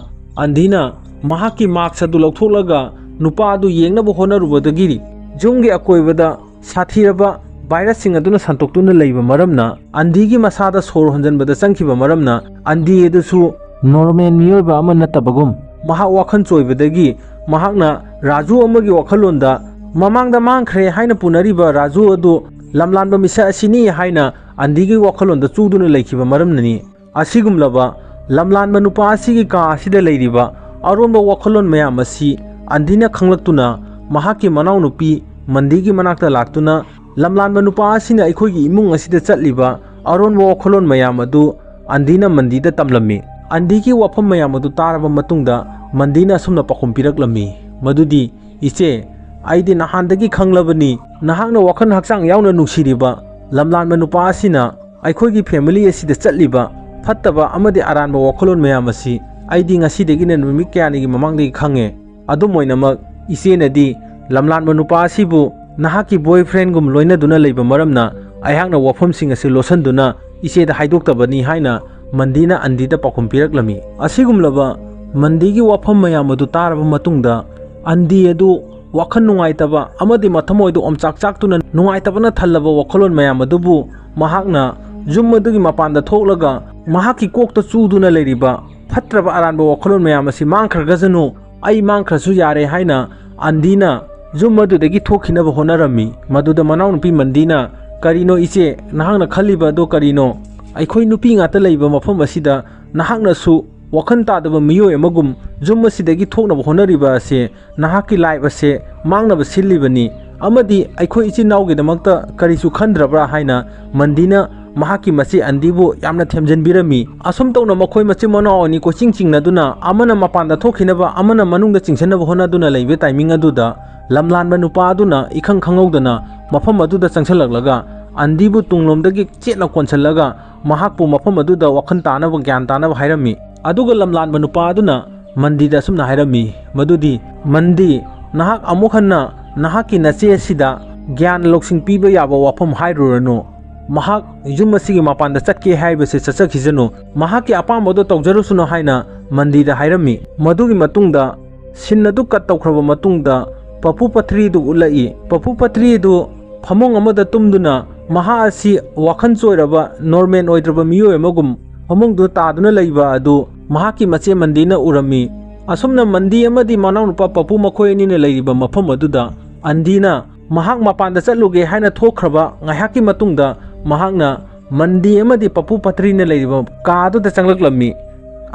ꯑꯟꯗꯤꯅ ꯃꯍꯥꯛꯀꯤ ꯃꯥꯛꯁ ꯑꯗꯨ ꯂꯧꯊꯣꯛꯂꯒ ꯅꯨꯄꯥ ꯑꯗꯨ ꯌꯦꯡꯅꯕ ꯍꯣꯠꯅꯔꯨꯕꯗꯒꯤ ꯌꯨꯝꯒꯤ ꯑꯀꯣꯏꯕꯗ ꯁꯥꯊꯤꯔꯕ ꯚꯥꯏꯔꯁꯁꯤꯡ ꯑꯗꯨꯅ ꯁꯟꯗꯣꯛꯇꯨꯅ ꯂꯩꯕ ꯃꯔꯝꯅ ꯑꯟꯗꯤꯒꯤ ꯃꯁꯥꯗ ꯁꯣꯔ ꯍꯣꯟꯖꯟꯕꯗ ꯆꯪꯈꯤꯕ ꯃꯔꯝꯅ ꯑꯟꯗꯤ ꯑꯗꯨꯁꯨ ꯅꯣꯔꯃꯦꯜ ꯃꯤꯑꯣꯏꯕ ꯑꯃ ꯅꯠꯇꯕꯒꯨꯝ ꯃꯍꯥꯛ ꯋꯥꯈꯜ ꯆꯣꯏꯕꯗꯒꯤ ꯃꯍꯥꯛꯅ ꯔꯥꯖꯨ ꯑꯃꯒꯤ ꯋꯥꯈꯜꯂꯣꯟꯗ ꯃꯃꯥꯡꯗ ꯃꯥꯡꯈ꯭ꯔꯦ ꯍꯥꯏꯅ ꯄꯨꯅꯔꯤꯕ ꯔꯥꯖꯨ ꯑꯗꯨ ꯂꯝꯂꯥꯟꯕ ꯃꯤꯁꯛ ꯑꯁꯤꯅꯤ ꯍꯥꯏꯅ ꯑꯟꯗꯤꯒꯤ ꯋꯥꯈꯜꯂꯣꯟꯗ ꯆꯨꯗꯨꯅ ꯂꯩꯈꯤꯕ ꯃꯔꯝꯅꯅꯤ꯫ ꯑꯁꯤꯒꯨꯝꯂꯕ ꯂꯝꯂꯥꯟꯕ ꯅꯨꯄꯥ ꯑꯁꯤꯒꯤ ꯀꯥ ꯑꯁꯤꯗ ꯂꯩꯔꯤꯕ ꯑꯔꯣꯟꯕ ꯋꯥꯈꯜꯂꯣꯟ ꯃꯌꯥꯝ ꯑꯁꯤ ꯑꯟꯗꯤꯅ ꯈꯪꯂꯛꯇꯨꯅ ꯃꯍꯥꯛꯀꯤ ꯃꯅꯥꯎꯅꯨꯄꯤ ꯃꯟꯗꯤꯒꯤ ꯃꯅꯥꯛꯇ ꯂꯥꯛꯇꯨꯅ, ꯂꯝꯂꯥꯟꯕ ꯅꯨꯄꯥ ꯑꯁꯤꯅ ꯑꯩꯈꯣꯏꯒꯤ ꯏꯃꯨꯡ ꯑꯁꯤꯗ ꯆꯠꯂꯤꯕ ꯑꯔꯣꯟꯕ ꯋꯥꯈꯜꯂꯣꯟ ꯃꯌꯥꯝ ꯑꯗꯨ ꯑꯟꯗꯤꯅ ꯃꯟꯗꯤꯗ ꯇꯝꯂꯝꯃꯤ꯫ ꯑꯟꯗꯤꯒꯤ ꯋꯥꯐꯝ ꯃꯌꯥꯝ ꯑꯗꯨ ꯇꯥꯔꯕ ꯃꯇꯨꯡꯗ ꯃꯟꯗꯤꯅ ꯑꯁꯨꯝꯅ ꯄꯥꯎꯈꯨꯝ ꯄꯤꯔꯛꯂꯝꯃꯤ, ꯃꯗꯨꯗꯤ, "ꯏꯆꯦ, ꯑꯩꯗꯤ ꯅꯍꯥꯟꯗꯒꯤ ꯈꯪꯂꯕꯅꯤ, ꯅꯍꯥꯛꯅ ꯋꯥꯈꯜ ꯍꯛꯆꯥꯡ ꯌꯥꯎꯅ ꯅꯨꯡꯁꯤꯔꯤꯕ ꯂꯝꯂꯥꯟꯕ ꯅꯨꯄꯥ ꯑꯁꯤꯅ ꯑꯩꯈꯣꯏꯒꯤ ꯐꯦꯃꯤꯂꯤ ꯑꯁꯤꯗ ꯆꯠꯂꯤꯕ ꯐꯠꯇꯕ ꯑꯃꯗꯤ ꯑꯔꯥꯟꯕ ꯋꯥꯈꯜꯂꯣꯟ ꯃꯌꯥꯝ ꯑꯁꯤ ꯑꯩꯗꯤ ꯉꯁꯤꯗꯒꯤꯅ ꯅꯨꯃꯤꯠ ꯀꯌꯥꯅꯤꯒꯤ ꯃꯃꯥꯡꯗꯒꯤ ꯈꯪꯉꯦ꯫ ꯑꯗꯨꯝ ꯑꯣꯏꯅꯃꯛ, ꯏꯆꯦꯅꯗꯤ ꯂꯝꯂꯥꯟꯕ ꯅꯨꯄꯥ ꯑꯁꯤꯕꯨ ꯅꯍꯥꯛꯀꯤ boyfriendꯒꯨꯝ ꯂꯣꯏꯅꯗꯨꯅ ꯂꯩꯕ ꯃꯔꯝꯅ ꯑꯩꯍꯥꯛꯅ ꯋꯥꯐꯝꯁꯤꯡ ꯑꯁꯤ ꯂꯣꯠꯁꯤꯟꯗꯨꯅ ꯏꯆꯦꯗ ꯍꯥꯏꯗꯣꯛꯇꯕꯅꯤ" ꯍꯥꯏꯅ ꯃꯟꯗꯤꯅ ꯑꯟꯗꯤꯗ ꯄꯥꯎꯈꯨꯝ ꯄꯤꯔꯛꯂꯝꯃꯤ꯫ ꯑꯁꯤꯒꯨꯝꯂꯕ ꯃꯟꯗꯤꯒꯤ ꯋꯥꯐꯝ ꯃꯌꯥꯝ ꯑꯗꯨ ꯇꯥꯔꯕ ꯃꯇꯨꯡꯗ, ꯑꯟꯗꯤ ꯑꯗꯨ ꯋꯥꯈꯜ ꯅꯨꯡꯉꯥꯏꯇꯕ ꯑꯃꯗꯤ ꯃꯊꯃꯣꯏꯗ ꯑꯣꯝꯆꯥꯛ ꯆꯥꯛꯇꯨꯅ ꯅꯨꯡꯉꯥꯏꯇꯕꯅ ꯊꯜꯂꯕ ꯋꯥꯈꯜꯂꯣꯟ ꯃꯌꯥꯝ ꯑꯗꯨꯕꯨ ꯃꯍꯥꯛꯅ ꯌꯨꯝ ꯑꯗꯨꯒꯤ ꯃꯄꯥꯟꯗ ꯊꯣꯛꯂꯒ ꯃꯍꯥꯛꯀꯤ ꯀꯣꯛꯇ ꯆꯨꯗꯨꯅ ꯂꯩꯔꯤꯕ ꯐꯠꯇ꯭ꯔꯕ ꯑꯔꯥꯟꯕ ꯋꯥꯈꯜꯂꯣꯟ ꯃꯌꯥꯝ ꯑꯁꯤ ꯃꯥꯡꯈ꯭ꯔꯒꯁꯅꯨ, ꯑꯩ ꯃꯥꯡꯈ꯭ꯔꯁꯨ ꯌꯥꯔꯦ ꯍꯥꯏꯅ ꯑꯟꯗꯤꯅ ꯌꯨꯝ ꯑꯗꯨꯗꯒꯤ ꯊꯣꯛꯈꯤꯅꯕ ꯍꯣꯠꯅꯔꯝꯃꯤ꯫ ꯃꯗꯨꯗ ꯃꯅꯥꯎꯅꯨꯄꯤ ꯃꯟꯗꯤꯅ, "ꯀꯔꯤꯅꯣ ꯏꯆꯦ, ꯅꯍꯥꯛꯅ ꯈꯜꯂꯤꯕ ꯑꯗꯨ ꯀꯔꯤꯅꯣ? ꯑꯩꯈꯣꯏ ꯅꯨꯄꯤ ꯉꯥꯛꯇ ꯂꯩꯕ ꯃꯐꯝ ꯑꯁꯤꯗ ꯅꯍꯥꯛꯅꯁꯨ ꯋꯥꯈꯜ ꯇꯥꯗꯕ ꯃꯤꯑꯣꯏ ꯑꯃꯒꯨꯝ ꯌꯨꯝ ꯑꯁꯤꯗꯒꯤ ꯊꯣꯛꯅꯕ ꯍꯣꯠꯅꯔꯤꯕ ꯑꯁꯦ ꯅꯍꯥꯛꯀꯤ life ꯑꯁꯦ ꯃꯥꯡꯅꯕ ꯁꯤꯜꯂꯤꯕꯅꯤ, ꯑꯃꯗꯤ ꯑꯩꯈꯣꯏ ꯏꯆꯤꯟ ꯏꯅꯥꯎꯒꯤꯗꯃꯛꯇ ꯀꯔꯤꯁꯨ ꯈꯟꯗ꯭ꯔꯕ꯭ꯔꯥ?" ꯍꯥꯏꯅ ꯃꯟꯗꯤꯅ ꯃꯍꯥꯛꯀꯤ ꯃꯆꯦ ꯑꯟꯗꯤꯕꯨ ꯌꯥꯝꯅ ꯊꯦꯝꯖꯤꯟꯕꯤꯔꯝꯃꯤ꯫ ꯑꯁꯨꯝ ꯇꯧꯅ ꯃꯈꯣꯏ ꯃꯆꯤꯟ ꯃꯅꯥꯎ ꯑꯅꯤ ꯀꯣꯏꯆꯤꯡ ꯆꯤꯡꯅꯗꯨꯅ, ꯑꯃꯅ ꯃꯄꯥꯟꯗ ꯊꯣꯛꯈꯤꯅꯕ, ꯑꯃꯅ ꯃꯅꯨꯡꯗ ꯆꯤꯡꯁꯤꯟꯅꯕ ꯍꯣꯠꯅꯗꯨꯅ ꯂꯩꯕ timing ꯑꯗꯨꯗ, ꯂꯝꯂꯥꯟꯕ ꯅꯨꯄꯥ ꯑꯗꯨꯅ ꯏꯈꯪ ꯈꯪꯍꯧꯗꯅ ꯃꯐꯝ ꯑꯗꯨꯗ ꯆꯪꯁꯤꯜꯂꯛꯂꯒ, ꯑꯟꯗꯤꯕꯨ ꯇꯨꯡꯂꯣꯝꯗꯒꯤ ꯆꯦꯠꯅ ꯀꯣꯟꯁꯤꯜꯂꯒ, ꯃꯍꯥꯛꯄꯨ ꯃꯐꯝ ꯑꯗꯨꯗ ꯋꯥꯈꯜ ꯇꯥꯅꯕ, ꯒ꯭ꯌꯥꯟ ꯇꯥꯅꯕ ꯍꯥꯏꯔꯝꯃꯤ꯫ ꯑꯗꯨꯒ ꯂꯝꯂꯥꯟꯕ ꯅꯨꯄꯥ ꯑꯗꯨꯅ ꯃꯟꯗꯤꯗ ꯑꯁꯨꯝꯅ ꯍꯥꯏꯔꯝꯃꯤ, ꯃꯗꯨꯗꯤ, "ꯃꯟꯗꯤ, ꯅꯍꯥꯛ ꯑꯃꯨꯛ ꯍꯟꯅ ꯅꯍꯥꯛꯀꯤ ꯅꯆꯦ ꯑꯁꯤꯗ ꯒ꯭ꯌꯥꯟ ꯂꯧꯁꯤꯡ ꯄꯤꯕ ꯌꯥꯕ ꯋꯥꯐꯝ ꯍꯥꯏꯔꯨꯔꯅꯨ꯫ ꯃꯍꯥꯛ ꯌꯨꯝ ꯑꯁꯤꯒꯤ ꯃꯄꯥꯟꯗ ꯆꯠꯀꯦ ꯍꯥꯏꯕꯁꯦ ꯆꯠꯆꯈꯤꯁꯅꯨ꯫ ꯃꯍꯥꯛꯀꯤ ꯑꯄꯥꯝꯕꯗꯣ ꯇꯧꯖꯔꯨꯁꯅꯨ" ꯍꯥꯏꯅ ꯃꯟꯗꯤꯗ ꯍꯥꯏꯔꯝꯃꯤ꯫ ꯃꯗꯨꯒꯤ ꯃꯇꯨꯡꯗ scene ꯑꯗꯨ cut ꯇꯧꯈ꯭ꯔꯕ ꯃꯇꯨꯡꯗ ꯄꯄꯨ ꯄꯇ꯭ꯔꯤꯗꯨ ꯎꯠꯂꯛꯏ꯫ ꯄꯄꯨ ꯄꯇ꯭ꯔꯤꯗꯨ ꯐꯃꯨꯡ ꯑꯃꯗ ꯇꯨꯝꯗꯨꯅ ꯃꯍꯥꯛ ꯑꯁꯤ ꯋꯥꯈꯜ ꯆꯣꯏꯔꯕ, normal ꯑꯣꯏꯗ꯭ꯔꯕ ꯃꯤꯑꯣꯏ ꯑꯃꯒꯨꯝ ꯐꯃꯨꯡꯗꯨ ꯇꯥꯗꯨꯅ ꯂꯩꯕ ꯑꯗꯨ ꯃꯍꯥꯛꯀꯤ ꯃꯆꯦ ꯃꯟꯗꯤꯅ ꯎꯔꯝꯃꯤ꯫ ꯑꯁꯨꯝꯅ ꯃꯟꯗꯤ ꯑꯃꯗꯤ ꯃꯅꯥꯎꯅꯨꯄꯥ ꯄꯄꯨ ꯃꯈꯣꯏ ꯑꯅꯤꯅ ꯂꯩꯔꯤꯕ ꯃꯐꯝ ꯑꯗꯨꯗ ꯑꯟꯗꯤꯅ ꯃꯍꯥꯛ ꯃꯄꯥꯟꯗ ꯆꯠꯂꯨꯒꯦ ꯍꯥꯏꯅ ꯊꯣꯛꯈ꯭ꯔꯕ ꯉꯥꯏꯍꯥꯛꯀꯤ ꯃꯇꯨꯡꯗ ꯃꯍꯥꯛꯅ ꯃꯟꯗꯤ ꯑꯃꯗꯤ ꯄꯄꯨ ꯄꯇ꯭ꯔꯤꯅ ꯂꯩꯔꯤꯕ ꯀꯥ ꯑꯗꯨꯗ ꯆꯪꯂꯛꯂꯝꯃꯤ꯫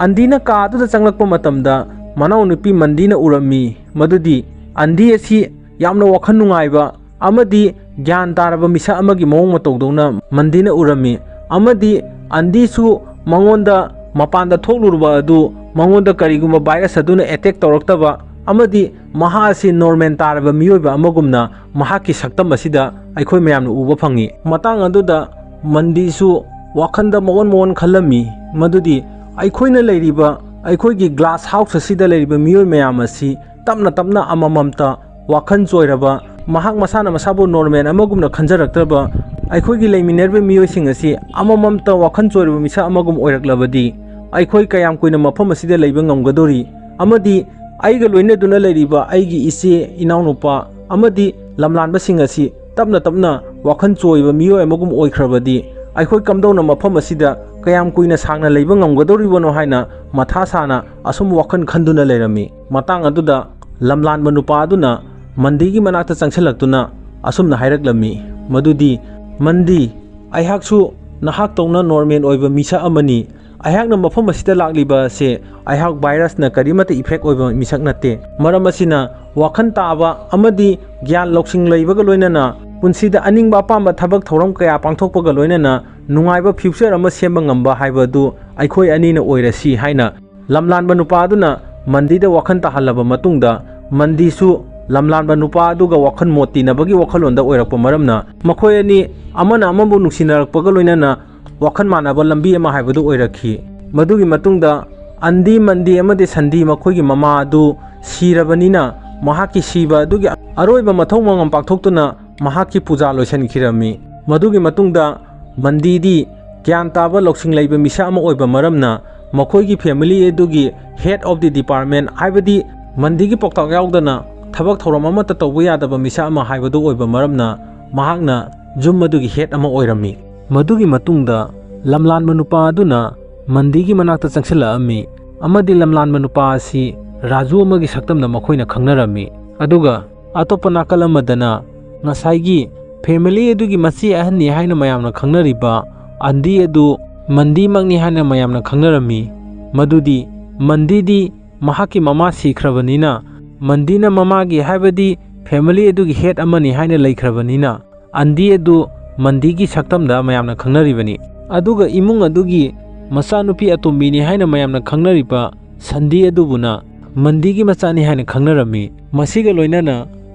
ꯑꯟꯗꯤꯅ ꯀꯥ ꯑꯗꯨꯗ ꯆꯪꯂꯛꯄ ꯃꯇꯝꯗ ꯃꯅꯥꯎꯅꯨꯄꯤ ꯃꯟꯗꯤꯅ ꯎꯔꯝꯃꯤ ꯃꯗꯨꯗꯤ ꯑꯟꯗꯤ ꯑꯁꯤ ꯌꯥꯝꯅ ꯋꯥꯈꯜ ꯅꯨꯡꯉꯥꯏꯕ ꯑꯃꯗꯤ ꯒ꯭ꯌꯥꯟ ꯇꯥꯔꯕ ꯃꯤꯁꯛ ꯑꯃꯒꯤ ꯃꯑꯣꯡ ꯃꯇꯧꯗꯧꯅ ꯃꯟꯗꯤꯅ ꯎꯔꯝꯃꯤ꯫ ꯑꯃꯗꯤ ꯑꯟꯗꯤꯁꯨ ꯃꯉꯣꯟꯗ ꯃꯄꯥꯟꯗ ꯊꯣꯛꯂꯨꯔꯕ ꯑꯗꯨ ꯃꯉꯣꯟꯗ ꯀꯔꯤꯒꯨꯝꯕ ꯚꯥꯏꯔꯁ ꯑꯗꯨꯅ ꯑꯦꯇꯦꯛ ꯇꯧꯔꯛꯇꯕ ꯑꯃꯗꯤ ꯃꯍꯥꯛ ꯑꯁꯤ ꯅꯣꯔꯃꯦꯜ ꯇꯥꯔꯕ ꯃꯤꯑꯣꯏꯕ ꯑꯃꯒꯨꯝꯅ ꯃꯍꯥꯛꯀꯤ ꯁꯛꯇꯝ ꯑꯁꯤꯗ ꯑꯩꯈꯣꯏ ꯃꯌꯥꯝꯅ ꯎꯕ ꯐꯪꯉꯤ꯫ ꯃꯇꯥꯡ ꯑꯗꯨꯗ ꯃꯟꯗꯤꯁꯨ ꯋꯥꯈꯜꯗ ꯃꯑꯣꯟ ꯃꯑꯣꯟ ꯈꯜꯂꯝꯃꯤ ꯃꯗꯨꯗꯤ ꯑꯩꯈꯣꯏꯅ ꯂꯩꯔꯤꯕ ꯑꯩꯈꯣꯏꯒꯤ ꯒ꯭ꯂꯥꯁ ꯍꯥꯎꯁ ꯑꯁꯤꯗ ꯂꯩꯔꯤꯕ ꯃꯤꯑꯣꯏ ꯃꯌꯥꯝ ꯑꯁꯤ ꯇꯞꯅ ꯇꯞꯅ ꯑꯃꯃꯝꯇ ꯋꯥꯈꯜ ꯆꯣꯏꯔꯕ, ꯃꯍꯥꯛ ꯃꯁꯥꯅ ꯃꯁꯥꯕꯨ ꯅꯣꯔꯃꯦꯜ ꯑꯃꯒꯨꯝꯅ ꯈꯟꯖꯔꯛꯇ꯭ꯔꯕ ꯑꯩꯈꯣꯏꯒꯤ ꯂꯩꯃꯤꯟꯅꯔꯤꯕ ꯃꯤꯑꯣꯏꯁꯤꯡ ꯑꯁꯤ ꯑꯃꯃꯝꯇ ꯋꯥꯈꯜ ꯆꯣꯏꯔꯕ ꯃꯤꯁꯛ ꯑꯃꯒꯨꯝ ꯑꯣꯏꯔꯛꯂꯕꯗꯤ ꯑꯩꯈꯣꯏ ꯀꯌꯥꯝ ꯀꯨꯏꯅ ꯃꯐꯝ ꯑꯁꯤꯗ ꯂꯩꯕ ꯉꯝꯒꯗꯧꯔꯤ? ꯑꯃꯗꯤ ꯑꯩꯒ ꯂꯣꯏꯅꯗꯨꯅ ꯂꯩꯔꯤꯕ ꯑꯩꯒꯤ ꯏꯆꯦ, ꯏꯅꯥꯎꯅꯨꯄꯥ ꯑꯃꯗꯤ ꯂꯝꯂꯥꯟꯕꯁꯤꯡ ꯑꯁꯤ ꯇꯞꯅ ꯇꯞꯅ ꯋꯥꯈꯜ ꯆꯣꯏꯕ ꯃꯤꯑꯣꯏ ꯑꯃꯒꯨꯝ ꯑꯣꯏꯈ꯭ꯔꯕꯗꯤ ꯑꯩꯈꯣꯏ ꯀꯝꯗꯧꯅ ꯃꯐꯝ ꯑꯁꯤꯗ ꯀꯌꯥꯝ ꯀꯨꯏꯅ ꯁꯥꯡꯅ ꯂꯩꯕ ꯉꯝꯒꯗꯧꯔꯤꯕꯅꯣ ꯍꯥꯏꯅ ꯃꯊꯥ ꯁꯥꯅ ꯑꯁꯨꯝ ꯋꯥꯈꯜ ꯈꯟꯗꯨꯅ ꯂꯩꯔꯝꯃꯤ꯫ ꯃꯇꯥꯡ ꯑꯗꯨꯗ ꯂꯝꯂꯥꯟꯕ ꯅꯨꯄꯥ ꯑꯗꯨꯅ ꯃꯟꯗꯤꯒꯤ ꯃꯅꯥꯛꯇ ꯆꯪꯁꯤꯜꯂꯛꯇꯨꯅ ꯑꯁꯨꯝꯅ ꯍꯥꯏꯔꯛꯂꯝꯃꯤ ꯃꯗꯨꯗꯤ, "ꯃꯟꯗꯤ, ꯑꯩꯍꯥꯛꯁꯨ ꯅꯍꯥꯛꯇꯧꯅ ꯅꯣꯔꯃꯦꯜ ꯑꯣꯏꯕ ꯃꯤꯁꯛ ꯑꯃꯅꯤ꯫ ꯑꯩꯍꯥꯛꯅ ꯃꯐꯝ ꯑꯁꯤꯗ ꯂꯥꯛꯂꯤꯕ ꯑꯁꯦ ꯑꯩꯍꯥꯛ ꯚꯥꯏꯔꯁꯅ ꯀꯔꯤꯃꯠꯇ ꯏꯐꯦꯛ ꯑꯣꯏꯕ ꯃꯤꯁꯛ ꯅꯠꯇꯦ꯫ ꯃꯔꯝ ꯑꯁꯤꯅ ꯋꯥꯈꯜ ꯇꯥꯕ ꯑꯃꯗꯤ ꯒ꯭ꯌꯥꯟ ꯂꯧꯁꯤꯡ ꯂꯩꯕꯒ ꯂꯣꯏꯅꯅ ꯄꯨꯟꯁꯤꯗ ꯑꯅꯤꯡꯕ ꯑꯄꯥꯝꯕ ꯊꯕꯛ ꯊꯧꯔꯝ ꯀꯌꯥ ꯄꯥꯡꯊꯣꯛꯄꯒ ꯂꯣꯏꯅꯅ ꯅꯨꯡꯉꯥꯏꯕ ꯐ꯭ꯌꯨꯆꯔ ꯑꯃ ꯁꯦꯝꯕ ꯉꯝꯕ ꯍꯥꯏꯕ ꯑꯗꯨ ꯑꯩꯈꯣꯏ ꯑꯅꯤꯅ ꯑꯣꯏꯔꯁꯤ" ꯍꯥꯏꯅ ꯂꯝꯂꯥꯟꯕ ꯅꯨꯄꯥ ꯑꯗꯨꯅ ꯃꯟꯗꯤꯗ ꯋꯥꯈꯜ ꯇꯥꯍꯜꯂꯕ ꯃꯇꯨꯡꯗ, ꯃꯟꯗꯤꯁꯨ ꯂꯝꯂꯥꯟꯕ ꯅꯨꯄꯥ ꯑꯗꯨꯒ ꯋꯥꯈꯜ ꯃꯣꯠ ꯇꯤꯟꯅꯕꯒꯤ ꯋꯥꯈꯜꯂꯣꯟꯗ ꯑꯣꯏꯔꯛꯄ ꯃꯔꯝꯅ, ꯃꯈꯣꯏ ꯑꯅꯤ ꯑꯃꯅ ꯑꯃꯕꯨ ꯅꯨꯡꯁꯤꯅꯔꯛꯄꯒ ꯂꯣꯏꯅꯅ ꯋꯥꯈꯜ ꯃꯥꯟꯅꯕ ꯂꯝꯕꯤ ꯑꯃ ꯍꯥꯏꯕꯗꯨ ꯑꯣꯏꯔꯛꯈꯤ꯫ ꯃꯗꯨꯒꯤ ꯃꯇꯨꯡꯗ ꯑꯟꯗꯤ, ꯃꯟꯗꯤ ꯑꯃꯗꯤ ꯁꯟꯗꯤ ꯃꯈꯣꯏꯒꯤ ꯃꯃꯥ ꯑꯗꯨ ꯁꯤꯔꯕꯅꯤꯅ, ꯃꯍꯥꯛꯀꯤ ꯁꯤꯕ ꯑꯗꯨꯒꯤ ꯑꯔꯣꯏꯕ ꯃꯊꯧ ꯃꯉꯝ ꯄꯥꯡꯊꯣꯛꯇꯨꯅ ꯃꯍꯥꯛꯀꯤ ꯄꯨꯖꯥ ꯂꯣꯏꯁꯤꯟꯈꯤꯔꯝꯃꯤ꯫ ꯃꯗꯨꯒꯤ ꯃꯇꯨꯡꯗ ꯃꯟꯗꯤꯗꯤ ꯒ꯭ꯌꯥꯟ ꯇꯥꯕ ꯂꯧꯁꯤꯡ ꯂꯩꯕ ꯃꯤꯁꯛ ꯑꯃ ꯑꯣꯏꯕ ꯃꯔꯝꯅ, ꯃꯈꯣꯏꯒꯤ ꯐꯦꯃꯤꯂꯤ ꯑꯗꯨꯒꯤ head of the department, ꯍꯥꯏꯕꯗꯤ ꯃꯟꯗꯤꯒꯤ ꯄꯥꯎꯇꯥꯛ ꯌꯥꯎꯗꯅ ꯊꯕꯛ ꯊꯧꯔꯝ ꯑꯃꯠꯇ ꯇꯧꯕ ꯌꯥꯗꯕ ꯃꯤꯁꯛ ꯑꯃ ꯍꯥꯏꯕꯗꯨ ꯑꯣꯏꯕ ꯃꯔꯝꯅ, ꯃꯍꯥꯛꯅ ꯌꯨꯝ ꯑꯗꯨꯒꯤ head ꯑꯃ ꯑꯣꯏꯔꯝꯃꯤ꯫ ꯃꯗꯨꯒꯤ ꯃꯇꯨꯡꯗ ꯂꯝꯂꯥꯟꯕ ꯅꯨꯄꯥ ꯑꯗꯨꯅ ꯃꯟꯗꯤꯒꯤ ꯃꯅꯥꯛꯇ ꯆꯪꯁꯤꯜꯂꯛꯑꯝꯃꯤ ꯑꯃꯗꯤ ꯂꯝꯂꯥꯟꯕ ꯅꯨꯄꯥ ꯑꯁꯤ ꯔꯥꯖꯨ ꯑꯃꯒꯤ ꯁꯛꯇꯝꯗ ꯃꯈꯣꯏꯅ ꯈꯪꯅꯔꯝꯃꯤ꯫ ꯑꯗꯨꯒ ꯑꯇꯣꯞꯄ ꯅꯥꯀꯜ ꯑꯃꯗꯅ ꯉꯁꯥꯏꯒꯤ ꯐꯦꯃꯤꯂꯤ ꯑꯗꯨꯒꯤ ꯃꯆꯦ ꯑꯍꯟꯅꯤ ꯍꯥꯏꯅ ꯃꯌꯥꯝꯅ ꯈꯪꯅꯔꯤꯕ ꯑꯟꯗꯤ ꯑꯗꯨ ꯃꯟꯗꯤꯃꯛꯅꯤ ꯍꯥꯏꯅ ꯃꯌꯥꯝꯅ ꯈꯪꯅꯔꯝꯃꯤ꯫ ꯃꯗꯨꯗꯤ ꯃꯟꯗꯤꯗꯤ ꯃꯍꯥꯛꯀꯤ ꯃꯃꯥ ꯁꯤꯈ꯭ꯔꯕꯅꯤꯅ, ꯃꯟꯗꯤꯅ ꯃꯃꯥꯒꯤ, ꯍꯥꯏꯕꯗꯤ family ꯑꯗꯨꯒꯤ head ꯑꯃꯅꯤ ꯍꯥꯏꯅ ꯂꯩꯈ꯭ꯔꯕꯅꯤꯅ, ꯑꯟꯗꯤ ꯑꯗꯨ ꯃꯟꯗꯤꯒꯤ ꯁꯛꯇꯝꯗ ꯃꯌꯥꯝꯅ ꯈꯪꯅꯔꯤꯕꯅꯤ꯫ ꯑꯗꯨꯒ ꯏꯃꯨꯡ ꯑꯗꯨꯒꯤ ꯃꯆꯥꯅꯨꯄꯤ ꯑꯇꯣꯝꯕꯤꯅꯤ ꯍꯥꯏꯅ ꯃꯌꯥꯝꯅ ꯈꯪꯅꯔꯤꯕ ꯁꯟꯗꯤ ꯑꯗꯨꯕꯨꯅ ꯃꯟꯗꯤꯒꯤ ꯃꯆꯥꯅꯤ ꯍꯥꯏꯅ ꯈꯪꯅꯔꯝꯃꯤ꯫ ꯃꯁꯤꯒ ꯂꯣꯏꯅꯅ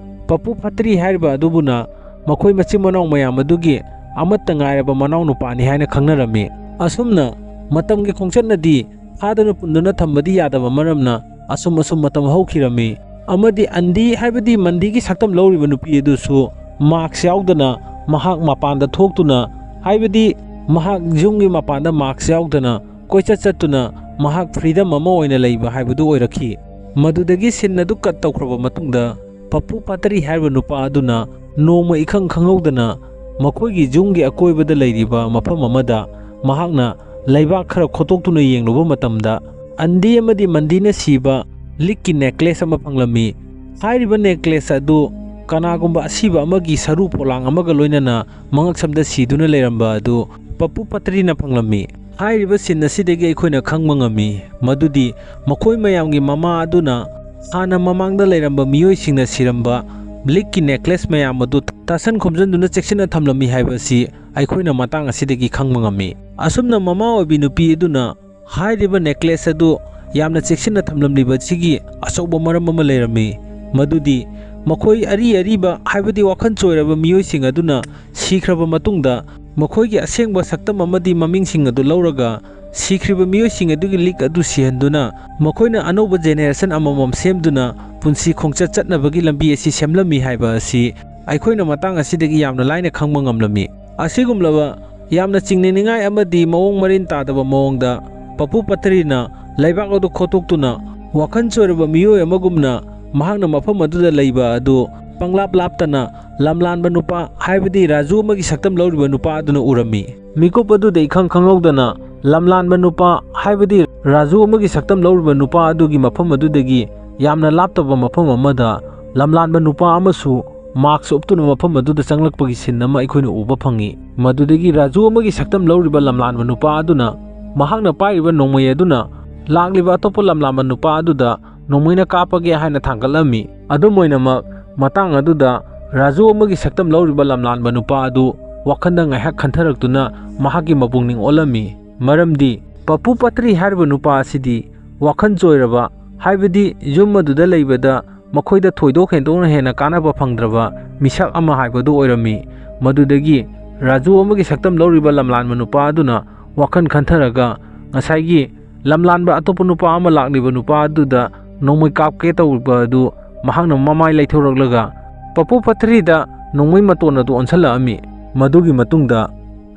ꯄꯄꯨ ꯐꯠꯇ꯭ꯔꯤ ꯍꯥꯏꯔꯤꯕ ꯑꯗꯨꯕꯨꯅ ꯃꯈꯣꯏ ꯃꯆꯤꯟ ꯃꯅꯥꯎ ꯃꯌꯥꯝ ꯑꯗꯨꯒꯤ ꯑꯃꯠꯇ ꯉꯥꯏꯔꯕ ꯃꯅꯥꯎ ꯅꯨꯄꯥꯅꯤ ꯍꯥꯏꯅ ꯈꯪꯅꯔꯝꯃꯤ꯫ ꯑꯁꯨꯝꯅ ꯃꯇꯝꯒꯤ ꯈꯣꯡꯆꯠꯅꯗꯤ ꯐꯥꯗꯅ ꯄꯨꯟꯗꯨꯅ ꯊꯝꯕꯗꯤ ꯌꯥꯗꯕ ꯃꯔꯝꯅ ꯑꯁꯨꯝ ꯑꯁꯨꯝ ꯃꯇꯝ ꯍꯧꯈꯤꯔꯝꯃꯤ꯫ ꯑꯃꯗꯤ ꯑꯟꯗꯤ, ꯍꯥꯏꯕꯗꯤ ꯃꯟꯗꯤꯒꯤ ꯁꯛꯇꯝ ꯂꯧꯔꯤꯕ ꯅꯨꯄꯤ ꯑꯗꯨꯁꯨ mask ꯌꯥꯎꯗꯅ ꯃꯍꯥꯛ ꯃꯄꯥꯟꯗ ꯊꯣꯛꯇꯨꯅ, ꯍꯥꯏꯕꯗꯤ ꯃꯍꯥꯛ ꯌꯨꯝꯒꯤ ꯃꯄꯥꯟꯗ mask ꯌꯥꯎꯗꯅ ꯀꯣꯏꯆꯠ ꯆꯠꯇꯨꯅ ꯃꯍꯥꯛ freedom ꯑꯃ ꯑꯣꯏꯅ ꯂꯩꯕ ꯍꯥꯏꯕꯗꯨ ꯑꯣꯏꯔꯛꯈꯤ꯫ ꯃꯗꯨꯗꯒꯤ scene ꯑꯗꯨ cut ꯇꯧꯈ꯭ꯔꯕ ꯃꯇꯨꯡꯗ, ꯄꯄꯨ ꯄꯥꯇꯔꯤ ꯍꯥꯏꯔꯤꯕ ꯅꯨꯄꯥ ꯑꯗꯨꯅ ꯅꯣꯡꯃ ꯏꯈꯪ ꯈꯪꯍꯧꯗꯅ ꯃꯈꯣꯏꯒꯤ ꯌꯨꯝꯒꯤ ꯑꯀꯣꯏꯕꯗ ꯂꯩꯔꯤꯕ ꯃꯐꯝ ꯑꯃꯗ ꯃꯍꯥꯛꯅ ꯂꯩꯕꯥꯛ ꯈꯔ ꯈꯣꯠꯇꯣꯛꯇꯨꯅ ꯌꯦꯡꯂꯨꯕ ꯃꯇꯝꯗ, ꯑꯟꯗꯤ ꯑꯃꯗꯤ ꯃꯟꯗꯤꯅ ꯁꯤꯕ ꯂꯤꯛꯀꯤ necklace ꯑꯃ ꯐꯪꯂꯝꯃꯤ꯫ ꯍꯥꯏꯔꯤꯕ necklace ꯑꯗꯨ ꯀꯅꯥꯒꯨꯝꯕ ꯑꯁꯤꯕ ꯑꯃꯒꯤ ꯁꯔꯨ ꯄꯣꯂꯥꯡ ꯑꯃꯒ ꯂꯣꯏꯅꯅ ꯃꯉꯛꯁꯝꯗ ꯁꯤꯗꯨꯅ ꯂꯩꯔꯝꯕ ꯑꯗꯨ ꯄꯄꯨ ꯄꯇ꯭ꯔꯤꯅ ꯐꯪꯂꯝꯃꯤ꯫ ꯍꯥꯏꯔꯤꯕ scene ꯑꯁꯤꯗꯒꯤ ꯑꯩꯈꯣꯏꯅ ꯈꯪꯕ ꯉꯝꯃꯤ ꯃꯗꯨꯗꯤ ꯃꯈꯣꯏ ꯃꯌꯥꯝꯒꯤ ꯃꯃꯥ ꯑꯗꯨꯅ ꯍꯥꯟꯅ ꯃꯃꯥꯡꯗ ꯂꯩꯔꯝꯕ ꯃꯤꯑꯣꯏꯁꯤꯡꯅ ꯁꯤꯔꯝꯕ ꯂꯤꯛꯀꯤ necklace ꯃꯌꯥꯝ ꯑꯗꯨ ꯇꯥꯁꯟ ꯈꯣꯝꯖꯤꯟꯗꯨꯅ ꯆꯦꯛꯁꯤꯟꯅ ꯊꯝꯂꯝꯃꯤ ꯍꯥꯏꯕ ꯑꯁꯤ ꯑꯩꯈꯣꯏꯅ ꯃꯇꯥꯡ ꯑꯁꯤꯗꯒꯤ ꯈꯪꯕ ꯉꯝꯃꯤ꯫ ꯑꯁꯨꯝꯅ ꯃꯃꯥ ꯑꯣꯏꯕꯤ ꯅꯨꯄꯤ ꯑꯗꯨꯅ ꯍꯥꯏꯔꯤꯕ necklace ꯑꯗꯨ ꯌꯥꯝꯅ ꯆꯦꯛꯁꯤꯟꯅ ꯊꯝꯂꯝꯂꯤꯕ ꯑꯁꯤꯒꯤ ꯑꯆꯧꯕ ꯃꯔꯝ ꯑꯃ ꯂꯩꯔꯝꯃꯤ, ꯃꯗꯨꯗꯤ ꯃꯈꯣꯏ ꯑꯔꯤ ꯑꯔꯤꯕ, ꯍꯥꯏꯕꯗꯤ ꯋꯥꯈꯜ ꯆꯣꯏꯔꯕ ꯃꯤꯑꯣꯏꯁꯤꯡ ꯑꯗꯨꯅ ꯁꯤꯈ꯭ꯔꯕ ꯃꯇꯨꯡꯗ ꯃꯈꯣꯏꯒꯤ ꯑꯁꯦꯡꯕ ꯁꯛꯇꯝ ꯑꯃꯗꯤ ꯃꯃꯤꯡꯁꯤꯡ ꯑꯗꯨ ꯂꯧꯔꯒ ꯁꯤꯈ꯭ꯔꯤꯕ ꯃꯤꯑꯣꯏꯁꯤꯡ ꯑꯗꯨꯒꯤ ꯂꯤꯛ ꯑꯗꯨ ꯁꯤꯍꯟꯗꯨꯅ ꯃꯈꯣꯏꯅ ꯑꯅꯧꯕ generation ꯑꯃꯃꯝ ꯁꯦꯝꯗꯨꯅ ꯄꯨꯟꯁꯤ ꯈꯣꯡꯆꯠ ꯆꯠꯅꯕꯒꯤ ꯂꯝꯕꯤ ꯑꯁꯤ ꯁꯦꯝꯂꯝꯃꯤ ꯍꯥꯏꯕ ꯑꯁꯤ ꯑꯩꯈꯣꯏꯅ ꯃꯇꯥꯡ ꯑꯁꯤꯗꯒꯤ ꯌꯥꯝꯅ ꯂꯥꯏꯅ ꯈꯪꯕ ꯉꯝꯂꯝꯃꯤ꯫ ꯑꯁꯤꯒꯨꯝꯂꯕ ꯌꯥꯝꯅ ꯆꯤꯡꯅꯅꯤꯡꯉꯥꯏ ꯑꯃꯗꯤ ꯃꯑꯣꯡ ꯃꯔꯤꯟ ꯇꯥꯗꯕ ꯃꯑꯣꯡꯗ ꯄꯄꯨ ꯄꯇ꯭ꯔꯤꯅ ꯂꯩꯕꯥꯛ ꯑꯗꯨ ꯈꯣꯠꯇꯣꯛꯇꯨꯅ ꯋꯥꯈꯜ ꯆꯣꯏꯔꯕ ꯃꯤꯑꯣꯏ ꯑꯃꯒꯨꯝꯅ ꯃꯍꯥꯛꯅ ꯃꯐꯝ ꯑꯗꯨꯗ ꯂꯩꯕ ꯑꯗꯨ ꯄꯪꯂꯥꯞ ꯂꯥꯞꯇꯅ ꯂꯝꯂꯥꯟꯕ ꯅꯨꯄꯥ, ꯍꯥꯏꯕꯗꯤ ꯔꯥꯖꯨ ꯑꯃꯒꯤ ꯁꯛꯇꯝ ꯂꯧꯔꯤꯕ ꯅꯨꯄꯥ ꯑꯗꯨꯅ ꯎꯔꯝꯃꯤ꯫ ꯃꯤꯀꯨꯞ ꯑꯗꯨꯗ ꯏꯈꯪ ꯈꯪꯍꯧꯗꯅ ꯂꯝꯂꯥꯟꯕ ꯅꯨꯄꯥ, ꯍꯥꯏꯕꯗꯤ ꯔꯥꯖꯨ ꯑꯃꯒꯤ ꯁꯛꯇꯝ ꯂꯧꯔꯤꯕ ꯅꯨꯄꯥ ꯑꯗꯨꯒꯤ ꯃꯐꯝ ꯑꯗꯨꯗꯒꯤ ꯌꯥꯝꯅ ꯂꯥꯞꯇꯕ ꯃꯐꯝ ꯑꯃꯗ ꯂꯝꯂꯥꯟꯕ ꯅꯨꯄꯥ ꯑꯃꯁꯨ mask ꯎꯞꯇꯨꯅ ꯃꯐꯝ ꯑꯗꯨꯗ ꯆꯪꯂꯛꯄꯒꯤ scene ꯑꯃ ꯑꯩꯈꯣꯏꯅ ꯎꯕ ꯐꯪꯉꯤ꯫ ꯃꯗꯨꯗꯒꯤ ꯔꯥꯖꯨ ꯑꯃꯒꯤ ꯁꯛꯇꯝ ꯂꯧꯔꯤꯕ ꯂꯝꯂꯥꯟꯕ ꯅꯨꯄꯥ ꯑꯗꯨꯅ ꯃꯍꯥꯛꯅ ꯄꯥꯏꯔꯤꯕ ꯅꯣꯡꯃꯩ ꯑꯗꯨꯅ ꯂꯥꯛꯂꯤꯕ ꯑꯇꯣꯞꯄ ꯂꯝꯂꯥꯟꯕ ꯅꯨꯄꯥ ꯑꯗꯨꯗ ꯅꯣꯡꯃꯩꯅ ꯀꯥꯞꯄꯒꯦ ꯍꯥꯏꯅ ꯊꯥꯡꯒꯠꯂꯝꯃꯤ꯫ ꯑꯗꯨꯝ ꯑꯣꯏꯅꯃꯛ, ꯃꯇꯥꯡ ꯑꯗꯨꯗ ꯔꯥꯖꯨ ꯑꯃꯒꯤ ꯁꯛꯇꯝ ꯂꯧꯔꯤꯕ ꯂꯝꯂꯥꯟꯕ ꯅꯨꯄꯥ ꯑꯗꯨ ꯋꯥꯈꯜꯗ ꯉꯥꯏꯍꯥꯛ ꯈꯟꯊꯔꯛꯇꯨꯅ ꯃꯍꯥꯛꯀꯤ ꯃꯄꯨꯛꯅꯤꯡ ꯑꯣꯜꯂꯝꯃꯤ꯫ ꯃꯔꯝꯗꯤ ꯄꯄꯨ ꯄꯇ꯭ꯔꯤ ꯍꯥꯏꯔꯤꯕ ꯅꯨꯄꯥ ꯑꯁꯤꯗꯤ ꯋꯥꯈꯜ ꯆꯣꯏꯔꯕ, ꯍꯥꯏꯕꯗꯤ ꯌꯨꯝ ꯑꯗꯨꯗ ꯂꯩꯕꯗ ꯃꯈꯣꯏꯗ ꯊꯣꯏꯗꯣꯛ ꯍꯦꯟꯗꯣꯛꯅ ꯍꯦꯟꯅ ꯀꯥꯟꯅꯕ ꯐꯪꯗ꯭ꯔꯕ ꯃꯤꯁꯛ ꯑꯃ ꯍꯥꯏꯕꯗꯨ ꯑꯣꯏꯔꯝꯃꯤ꯫ ꯃꯗꯨꯗꯒꯤ ꯔꯥꯖꯨ ꯑꯃꯒꯤ ꯁꯛꯇꯝ ꯂꯧꯔꯤꯕ ꯂꯝꯂꯥꯟꯕ ꯅꯨꯄꯥ ꯑꯗꯨꯅ ꯋꯥꯈꯜ ꯈꯟꯊꯔꯒ ꯉꯁꯥꯏꯒꯤ ꯂꯝꯂꯥꯟꯕ ꯑꯇꯣꯞꯄ ꯅꯨꯄꯥ ꯑꯃ ꯂꯥꯛꯂꯤꯕ ꯅꯨꯄꯥ ꯑꯗꯨꯗ ꯅꯣꯡꯃꯩ ꯀꯥꯞꯀꯦ ꯇꯧꯕ ꯑꯗꯨ ꯃꯍꯥꯛꯅ ꯃꯃꯥꯏ ꯂꯩꯊꯣꯔꯛꯂꯒ ꯄꯄꯨ ꯄꯇ꯭ꯔꯤꯗ ꯅꯣꯡꯃꯩ ꯃꯇꯣꯟ ꯑꯗꯨ ꯑꯣꯟꯁꯤꯜꯂꯛꯑꯝꯃꯤ꯫ ꯃꯗꯨꯒꯤ ꯃꯇꯨꯡꯗ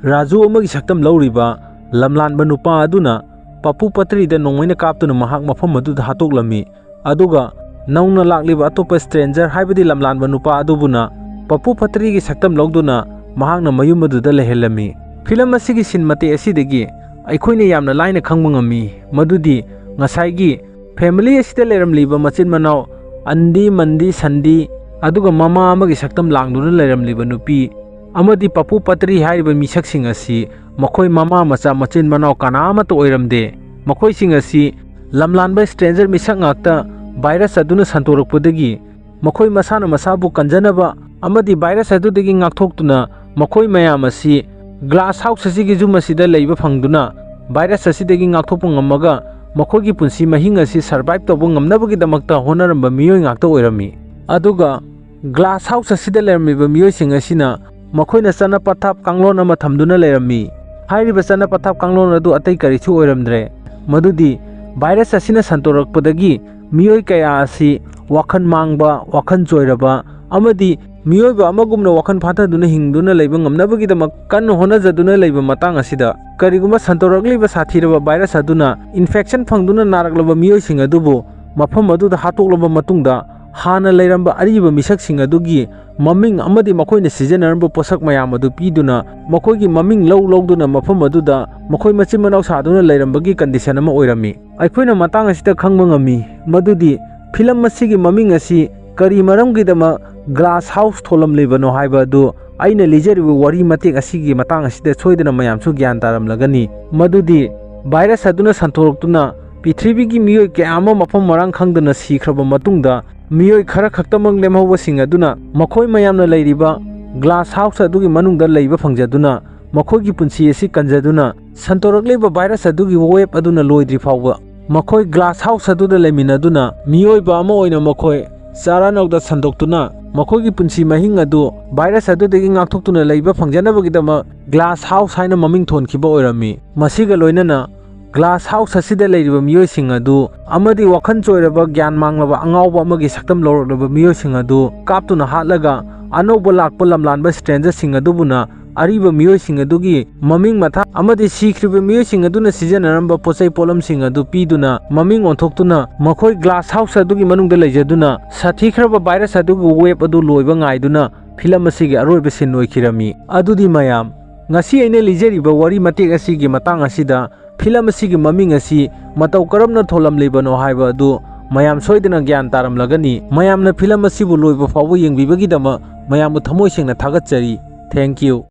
ꯔꯥꯖꯨ ꯑꯃꯒꯤ ꯁꯛꯇꯝ ꯂꯧꯔꯤꯕ ꯂꯝꯂꯥꯟꯕ ꯅꯨꯄꯥ ꯑꯗꯨꯅ ꯄꯄꯨ ꯄꯇ꯭ꯔꯤꯗ ꯅꯣꯡꯃꯩꯅ ꯀꯥꯞꯇꯨꯅ ꯃꯍꯥꯛ ꯃꯐꯝ ꯑꯗꯨꯗ ꯍꯥꯠꯇꯣꯛꯂꯝꯃꯤ꯫ ꯑꯗꯨꯒ ꯅꯧꯅ ꯂꯥꯛꯂꯤꯕ ꯑꯇꯣꯞꯄ ꯁ꯭ꯇ꯭ꯔꯦꯟꯖꯔ, ꯍꯥꯏꯕꯗꯤ ꯂꯝꯂꯥꯟꯕ ꯅꯨꯄꯥ ꯑꯗꯨꯕꯨꯅ ꯄꯄꯨ ꯄꯇ꯭ꯔꯤꯒꯤ ꯁꯛꯇꯝ ꯂꯧꯗꯨꯅ ꯃꯍꯥꯛꯅ ꯃꯌꯨꯝ ꯑꯗꯨꯗ ꯂꯩꯍꯜꯂꯝꯃꯤ꯫ ꯐꯤꯂꯝ ꯑꯁꯤꯒꯤ ꯁꯤꯟ ꯃꯇꯦꯛ ꯑꯁꯤꯗꯒꯤ ꯑꯩꯈꯣꯏꯅ ꯌꯥꯝꯅ ꯂꯥꯏꯅ ꯈꯪꯕ ꯉꯝꯃꯤ ꯃꯗꯨꯗꯤ ꯉꯁꯥꯏꯒꯤ ꯐꯦꯃꯤꯂꯤ ꯑꯁꯤꯗ ꯂꯩꯔꯝꯂꯤꯕ ꯃꯆꯤꯟ ꯃꯅꯥꯎ ꯑꯟꯗꯤ, ꯃꯟꯗꯤ, ꯁꯟꯗꯤ, ꯑꯗꯨꯒ ꯃꯃꯥ ꯑꯃꯒꯤ ꯁꯛꯇꯝ ꯂꯥꯡꯗꯨꯅ ꯂꯩꯔꯝꯂꯤꯕ ꯅꯨꯄꯤ ꯑꯃꯗꯤ ꯄꯄꯨ ꯄꯇ꯭ꯔꯤ ꯍꯥꯏꯔꯤꯕ ꯃꯤꯁꯛꯁꯤꯡ ꯑꯁꯤ ꯃꯈꯣꯏ ꯃꯃꯥ ꯃꯆꯥ ꯃꯆꯤꯟ ꯃꯅꯥꯎ ꯀꯅꯥ ꯑꯃꯠꯇ ꯑꯣꯏꯔꯝꯗꯦ꯫ ꯃꯈꯣꯏꯁꯤꯡ ꯑꯁꯤ ꯂꯝꯂꯥꯟꯕ ꯁ꯭ꯇ꯭ꯔꯦꯟꯖꯔ ꯃꯤꯁꯛ ꯉꯥꯛꯇ ꯚꯥꯏꯔꯁ ꯑꯗꯨꯅ ꯁꯟꯗꯣꯔꯛꯄꯗꯒꯤ ꯃꯈꯣꯏ ꯃꯁꯥꯅ ꯃꯁꯥꯕꯨ ꯀꯟꯖꯅꯕ ꯑꯃꯗꯤ ꯚꯥꯏꯔꯁ ꯑꯗꯨꯗꯒꯤ ꯉꯥꯛꯊꯣꯛꯇꯨꯅ ꯃꯈꯣꯏ ꯃꯌꯥꯝ ꯑꯁꯤ ꯒ꯭ꯂꯥꯁ ꯍꯥꯎꯁ ꯑꯁꯤꯒꯤ ꯌꯨꯝ ꯑꯁꯤꯗ ꯂꯩꯕ ꯐꯪꯗꯨꯅ ꯚꯥꯏꯔꯁ ꯑꯁꯤꯗꯒꯤ ꯉꯥꯛꯊꯣꯛꯄ ꯉꯝꯃꯒ ꯃꯈꯣꯏꯒꯤ ꯄꯨꯟꯁꯤ ꯃꯍꯤꯡ ꯑꯁꯤ ꯁꯔꯚꯥꯏꯚ ꯇꯧꯕ ꯉꯝꯅꯕꯒꯤꯗꯃꯛꯇ ꯍꯣꯠꯅꯔꯝꯕ ꯃꯤꯑꯣꯏ ꯉꯥꯛꯇ ꯑꯣꯏꯔꯝꯃꯤ꯫ ꯑꯗꯨꯒ ꯒ꯭ꯂꯥꯁ ꯍꯥꯎꯁ ꯑꯁꯤꯗ ꯂꯩꯔꯝꯃꯤꯕ ꯃꯤꯑꯣꯏꯁꯤꯡ ꯑꯁꯤꯅ ꯃꯈꯣꯏꯅ ꯆꯠꯅ ꯄꯊꯥꯞ ꯀꯥꯡꯂꯣꯟ ꯑꯃ ꯊꯝꯗꯨꯅ ꯂꯩꯔꯝꯃꯤ꯫ ꯍꯥꯏꯔꯤꯕ ꯆꯠꯅ ꯄꯊꯥꯞ ꯀꯥꯡꯂꯣꯟ ꯑꯗꯨ ꯑꯇꯩ ꯀꯔꯤꯁꯨ ꯑꯣꯏꯔꯝꯗ꯭ꯔꯦ, ꯃꯗꯨꯗꯤ ꯚꯥꯏꯔꯁ ꯑꯁꯤꯅ ꯁꯟꯗꯣꯔꯛꯄꯗꯒꯤ ꯃꯤꯑꯣꯏ ꯀꯌꯥ ꯑꯁꯤ ꯋꯥꯈꯜ ꯃꯥꯡꯕ, ꯋꯥꯈꯜ ꯆꯣꯏꯔꯕ ꯑꯃꯗꯤ ꯃꯤꯑꯣꯏꯕ ꯑꯃꯒꯨꯝꯅ ꯋꯥꯈꯜ ꯐꯥꯊꯗꯨꯅ ꯍꯤꯡꯗꯨꯅ ꯂꯩꯕ ꯉꯝꯅꯕꯒꯤꯗꯃꯛ ꯀꯟꯅ ꯍꯣꯠꯅꯖꯗꯨꯅ ꯂꯩꯕ ꯃꯇꯥꯡ ꯑꯁꯤꯗ, ꯀꯔꯤꯒꯨꯝꯕ ꯁꯟꯗꯣꯔꯛꯂꯤꯕ ꯁꯥꯊꯤꯔꯕ ꯚꯥꯏꯔꯁ ꯑꯗꯨꯅ ꯏꯟꯐꯦꯛꯁꯟ ꯐꯪꯗꯨꯅ ꯅꯥꯔꯛꯂꯕ ꯃꯤꯑꯣꯏꯁꯤꯡ ꯑꯗꯨꯕꯨ ꯃꯐꯝ ꯑꯗꯨꯗ ꯍꯥꯠꯇꯣꯛꯂꯕ ꯃꯇꯨꯡꯗ, ꯍꯥꯟꯅ ꯂꯩꯔꯝꯕ ꯑꯔꯤꯕ ꯃꯤꯁꯛꯁꯤꯡ ꯑꯗꯨꯒꯤ ꯃꯃꯤꯡ ꯑꯃꯗꯤ ꯃꯈꯣꯏꯅ ꯁꯤꯖꯤꯟꯅꯔꯝꯕ ꯄꯣꯠꯁꯛ ꯃꯌꯥꯝ ꯑꯗꯨ ꯄꯤꯗꯨꯅ ꯃꯈꯣꯏꯒꯤ ꯃꯃꯤꯡ ꯂꯧ ꯂꯧꯗꯨꯅ ꯃꯐꯝ ꯑꯗꯨꯗ ꯃꯈꯣꯏ ꯃꯆꯤꯟ ꯃꯅꯥꯎ ꯁꯥꯗꯨꯅ ꯂꯩꯔꯝꯕꯒꯤ ꯀꯟꯗꯤꯁꯟ ꯑꯃ ꯑꯣꯏꯔꯝꯃꯤ꯫ ꯑꯩꯈꯣꯏꯅ ꯃꯇꯥꯡ ꯑꯁꯤꯗ ꯈꯪꯕ ꯉꯝꯃꯤ ꯃꯗꯨꯗꯤ ꯐꯤꯂꯝ ꯑꯁꯤꯒꯤ ꯃꯃꯤꯡ ꯑꯁꯤ ꯀꯔꯤ ꯃꯔꯝꯒꯤꯗꯃꯛ ꯒ꯭ꯂꯥꯁ ꯍꯥꯎꯁ ꯊꯣꯜꯂꯝꯂꯤꯕꯅꯣ ꯍꯥꯏꯕ ꯑꯗꯨ ꯑꯩꯅ ꯂꯤꯖꯔꯤꯕ ꯋꯥꯔꯤ ꯃꯇꯦꯛ ꯑꯁꯤꯒꯤ ꯃꯇꯥꯡ ꯑꯁꯤꯗ ꯁꯣꯏꯗꯅ ꯃꯌꯥꯝꯁꯨ ꯒ꯭ꯌꯥꯟ ꯇꯥꯔꯝꯂꯒꯅꯤ꯫ ꯃꯗꯨꯗꯤ ꯚꯥꯏꯔꯁ ꯑꯗꯨꯅ ꯁꯟꯗꯣꯔꯛꯇꯨꯅ ꯄ꯭ꯔꯤꯊꯤꯕꯤꯒꯤ ꯃꯤꯑꯣꯏ ꯀꯌꯥ ꯑꯃ ꯃꯐꯝ ꯃꯔꯥꯡ ꯈꯪꯗꯅ ꯁꯤꯈ꯭ꯔꯕ ꯃꯇꯨꯡꯗ, ꯃꯤꯑꯣꯏ ꯈꯔ ꯈꯛꯇꯃꯛ ꯂꯦꯝꯍꯧꯕꯁꯤꯡ ꯑꯗꯨꯅ ꯃꯈꯣꯏ ꯃꯌꯥꯝꯅ ꯂꯩꯔꯤꯕ ꯒ꯭ꯂꯥꯁ ꯍꯥꯎꯁ ꯑꯗꯨꯒꯤ ꯃꯅꯨꯡꯗ ꯂꯩꯕ ꯐꯪꯖꯗꯨꯅ, ꯃꯈꯣꯏꯒꯤ ꯄꯨꯟꯁꯤ ꯑꯁꯤ ꯀꯟꯖꯗꯨꯅ, ꯁꯟꯗꯣꯔꯛꯂꯤꯕ ꯚꯥꯏꯔꯁ ꯑꯗꯨꯒꯤ ꯋꯦꯕ ꯑꯗꯨꯅ ꯂꯣꯏꯗ꯭ꯔꯤ ꯐꯥꯎꯕ ꯃꯈꯣꯏ ꯒ꯭ꯂꯥꯁ ꯍꯥꯎꯁ ꯑꯗꯨꯗ ꯂꯩꯃꯤꯟꯅꯗꯨꯅ, ꯃꯤꯑꯣꯏꯕ ꯑꯃ ꯑꯣꯏꯅ ꯃꯈꯣꯏ ꯆꯥꯔꯥꯅꯧꯗ ꯁꯟꯗꯣꯛꯇꯨꯅ, ꯃꯈꯣꯏꯒꯤ ꯄꯨꯟꯁꯤ ꯃꯍꯤꯡ ꯑꯗꯨ ꯚꯥꯏꯔꯁ ꯑꯗꯨꯗꯒꯤ ꯉꯥꯛꯊꯣꯛꯇꯨꯅ ꯂꯩꯕ ꯐꯪꯖꯅꯕꯒꯤꯗꯃꯛ ꯒ꯭ꯂꯥꯁ ꯍꯥꯎꯁ ꯍꯥꯏꯅ ꯃꯃꯤꯡ ꯊꯣꯟꯈꯤꯕ ꯑꯣꯏꯔꯝꯃꯤ꯫ ꯃꯁꯤꯒ ꯂꯣꯏꯅꯅ ꯒ꯭ꯂꯥꯁ ꯍꯥꯎꯁ ꯑꯁꯤꯗ ꯂꯩꯔꯤꯕ ꯃꯤꯑꯣꯏꯁꯤꯡ ꯑꯗꯨ ꯑꯃꯗꯤ ꯋꯥꯈꯜ ꯆꯣꯏꯔꯕ, ꯒ꯭ꯌꯥꯟ ꯃꯥꯡꯂꯕ ꯑꯉꯥꯎꯕ ꯑꯃꯒꯤ ꯁꯛꯇꯝ ꯂꯧꯔꯛꯂꯕ ꯃꯤꯑꯣꯏꯁꯤꯡ ꯑꯗꯨ ꯀꯥꯞꯇꯨꯅ ꯍꯥꯠꯂꯒ, ꯑꯅꯧꯕ ꯂꯥꯛꯄ ꯂꯝꯂꯥꯟꯕ ꯁ꯭ꯇ꯭ꯔꯦꯟꯖꯔꯁꯤꯡ ꯑꯗꯨꯕꯨꯅ ꯑꯔꯤꯕ ꯃꯤꯑꯣꯏꯁꯤꯡ ꯑꯗꯨꯒꯤ ꯃꯃꯤꯡ ꯃꯊꯥ ꯑꯃꯗꯤ ꯁꯤꯈ꯭ꯔꯤꯕ ꯃꯤꯑꯣꯏꯁꯤꯡ ꯑꯗꯨꯅ ꯁꯤꯖꯤꯟꯅꯔꯝꯕ ꯄꯣꯠꯆꯩ ꯄꯣꯠꯂꯝꯁꯤꯡ ꯑꯗꯨ ꯄꯤꯗꯨꯅ, ꯃꯃꯤꯡ ꯑꯣꯟꯊꯣꯛꯇꯨꯅ, ꯃꯈꯣꯏ ꯒ꯭ꯂꯥꯁ ꯍꯥꯎꯁ ꯑꯗꯨꯒꯤ ꯃꯅꯨꯡꯗ ꯂꯩꯖꯗꯨꯅ ꯁꯥꯊꯤꯈ꯭ꯔꯕ ꯚꯥꯏꯔꯁ ꯑꯗꯨꯒꯤ ꯋꯦꯕ ꯑꯗꯨ ꯂꯣꯏꯕ ꯉꯥꯏꯗꯨꯅ ꯐꯤꯂꯝ ꯑꯁꯤꯒꯤ ꯑꯔꯣꯏꯕ ꯁꯤꯟ ꯑꯣꯏꯈꯤꯔꯝꯃꯤ꯫ ꯑꯗꯨꯗꯤ ꯃꯌꯥꯝ, ꯉꯁꯤ ꯑꯩꯅ ꯂꯤꯖꯔꯤꯕ ꯋꯥꯔꯤ ꯃꯇꯦꯛ ꯑꯁꯤꯒꯤ ꯃꯇꯥꯡ ꯑꯁꯤꯗ ꯐꯤꯂꯝ ꯑꯁꯤꯒꯤ ꯃꯃꯤꯡ ꯑꯁꯤ ꯃꯇꯧ ꯀꯔꯝꯅ ꯊꯣꯜꯂꯝꯂꯤꯕꯅꯣ ꯍꯥꯏꯕ ꯑꯗꯨ ꯃꯌꯥꯝ ꯁꯣꯏꯗꯅ ꯒ꯭ꯌꯥꯟ ꯇꯥꯔꯝꯂꯒꯅꯤ꯫ ꯃꯌꯥꯝꯅ ꯐꯤꯂꯝ ꯑꯁꯤꯕꯨ ꯂꯣꯏꯕ ꯐꯥꯎꯕ ꯌꯦꯡꯕꯤꯕꯒꯤꯗꯃꯛ ꯃꯌꯥꯝꯕꯨ ꯊꯃꯣꯏ ꯁꯦꯡꯅ ꯊꯥꯒꯠꯆꯔꯤ꯫ Thank you꯫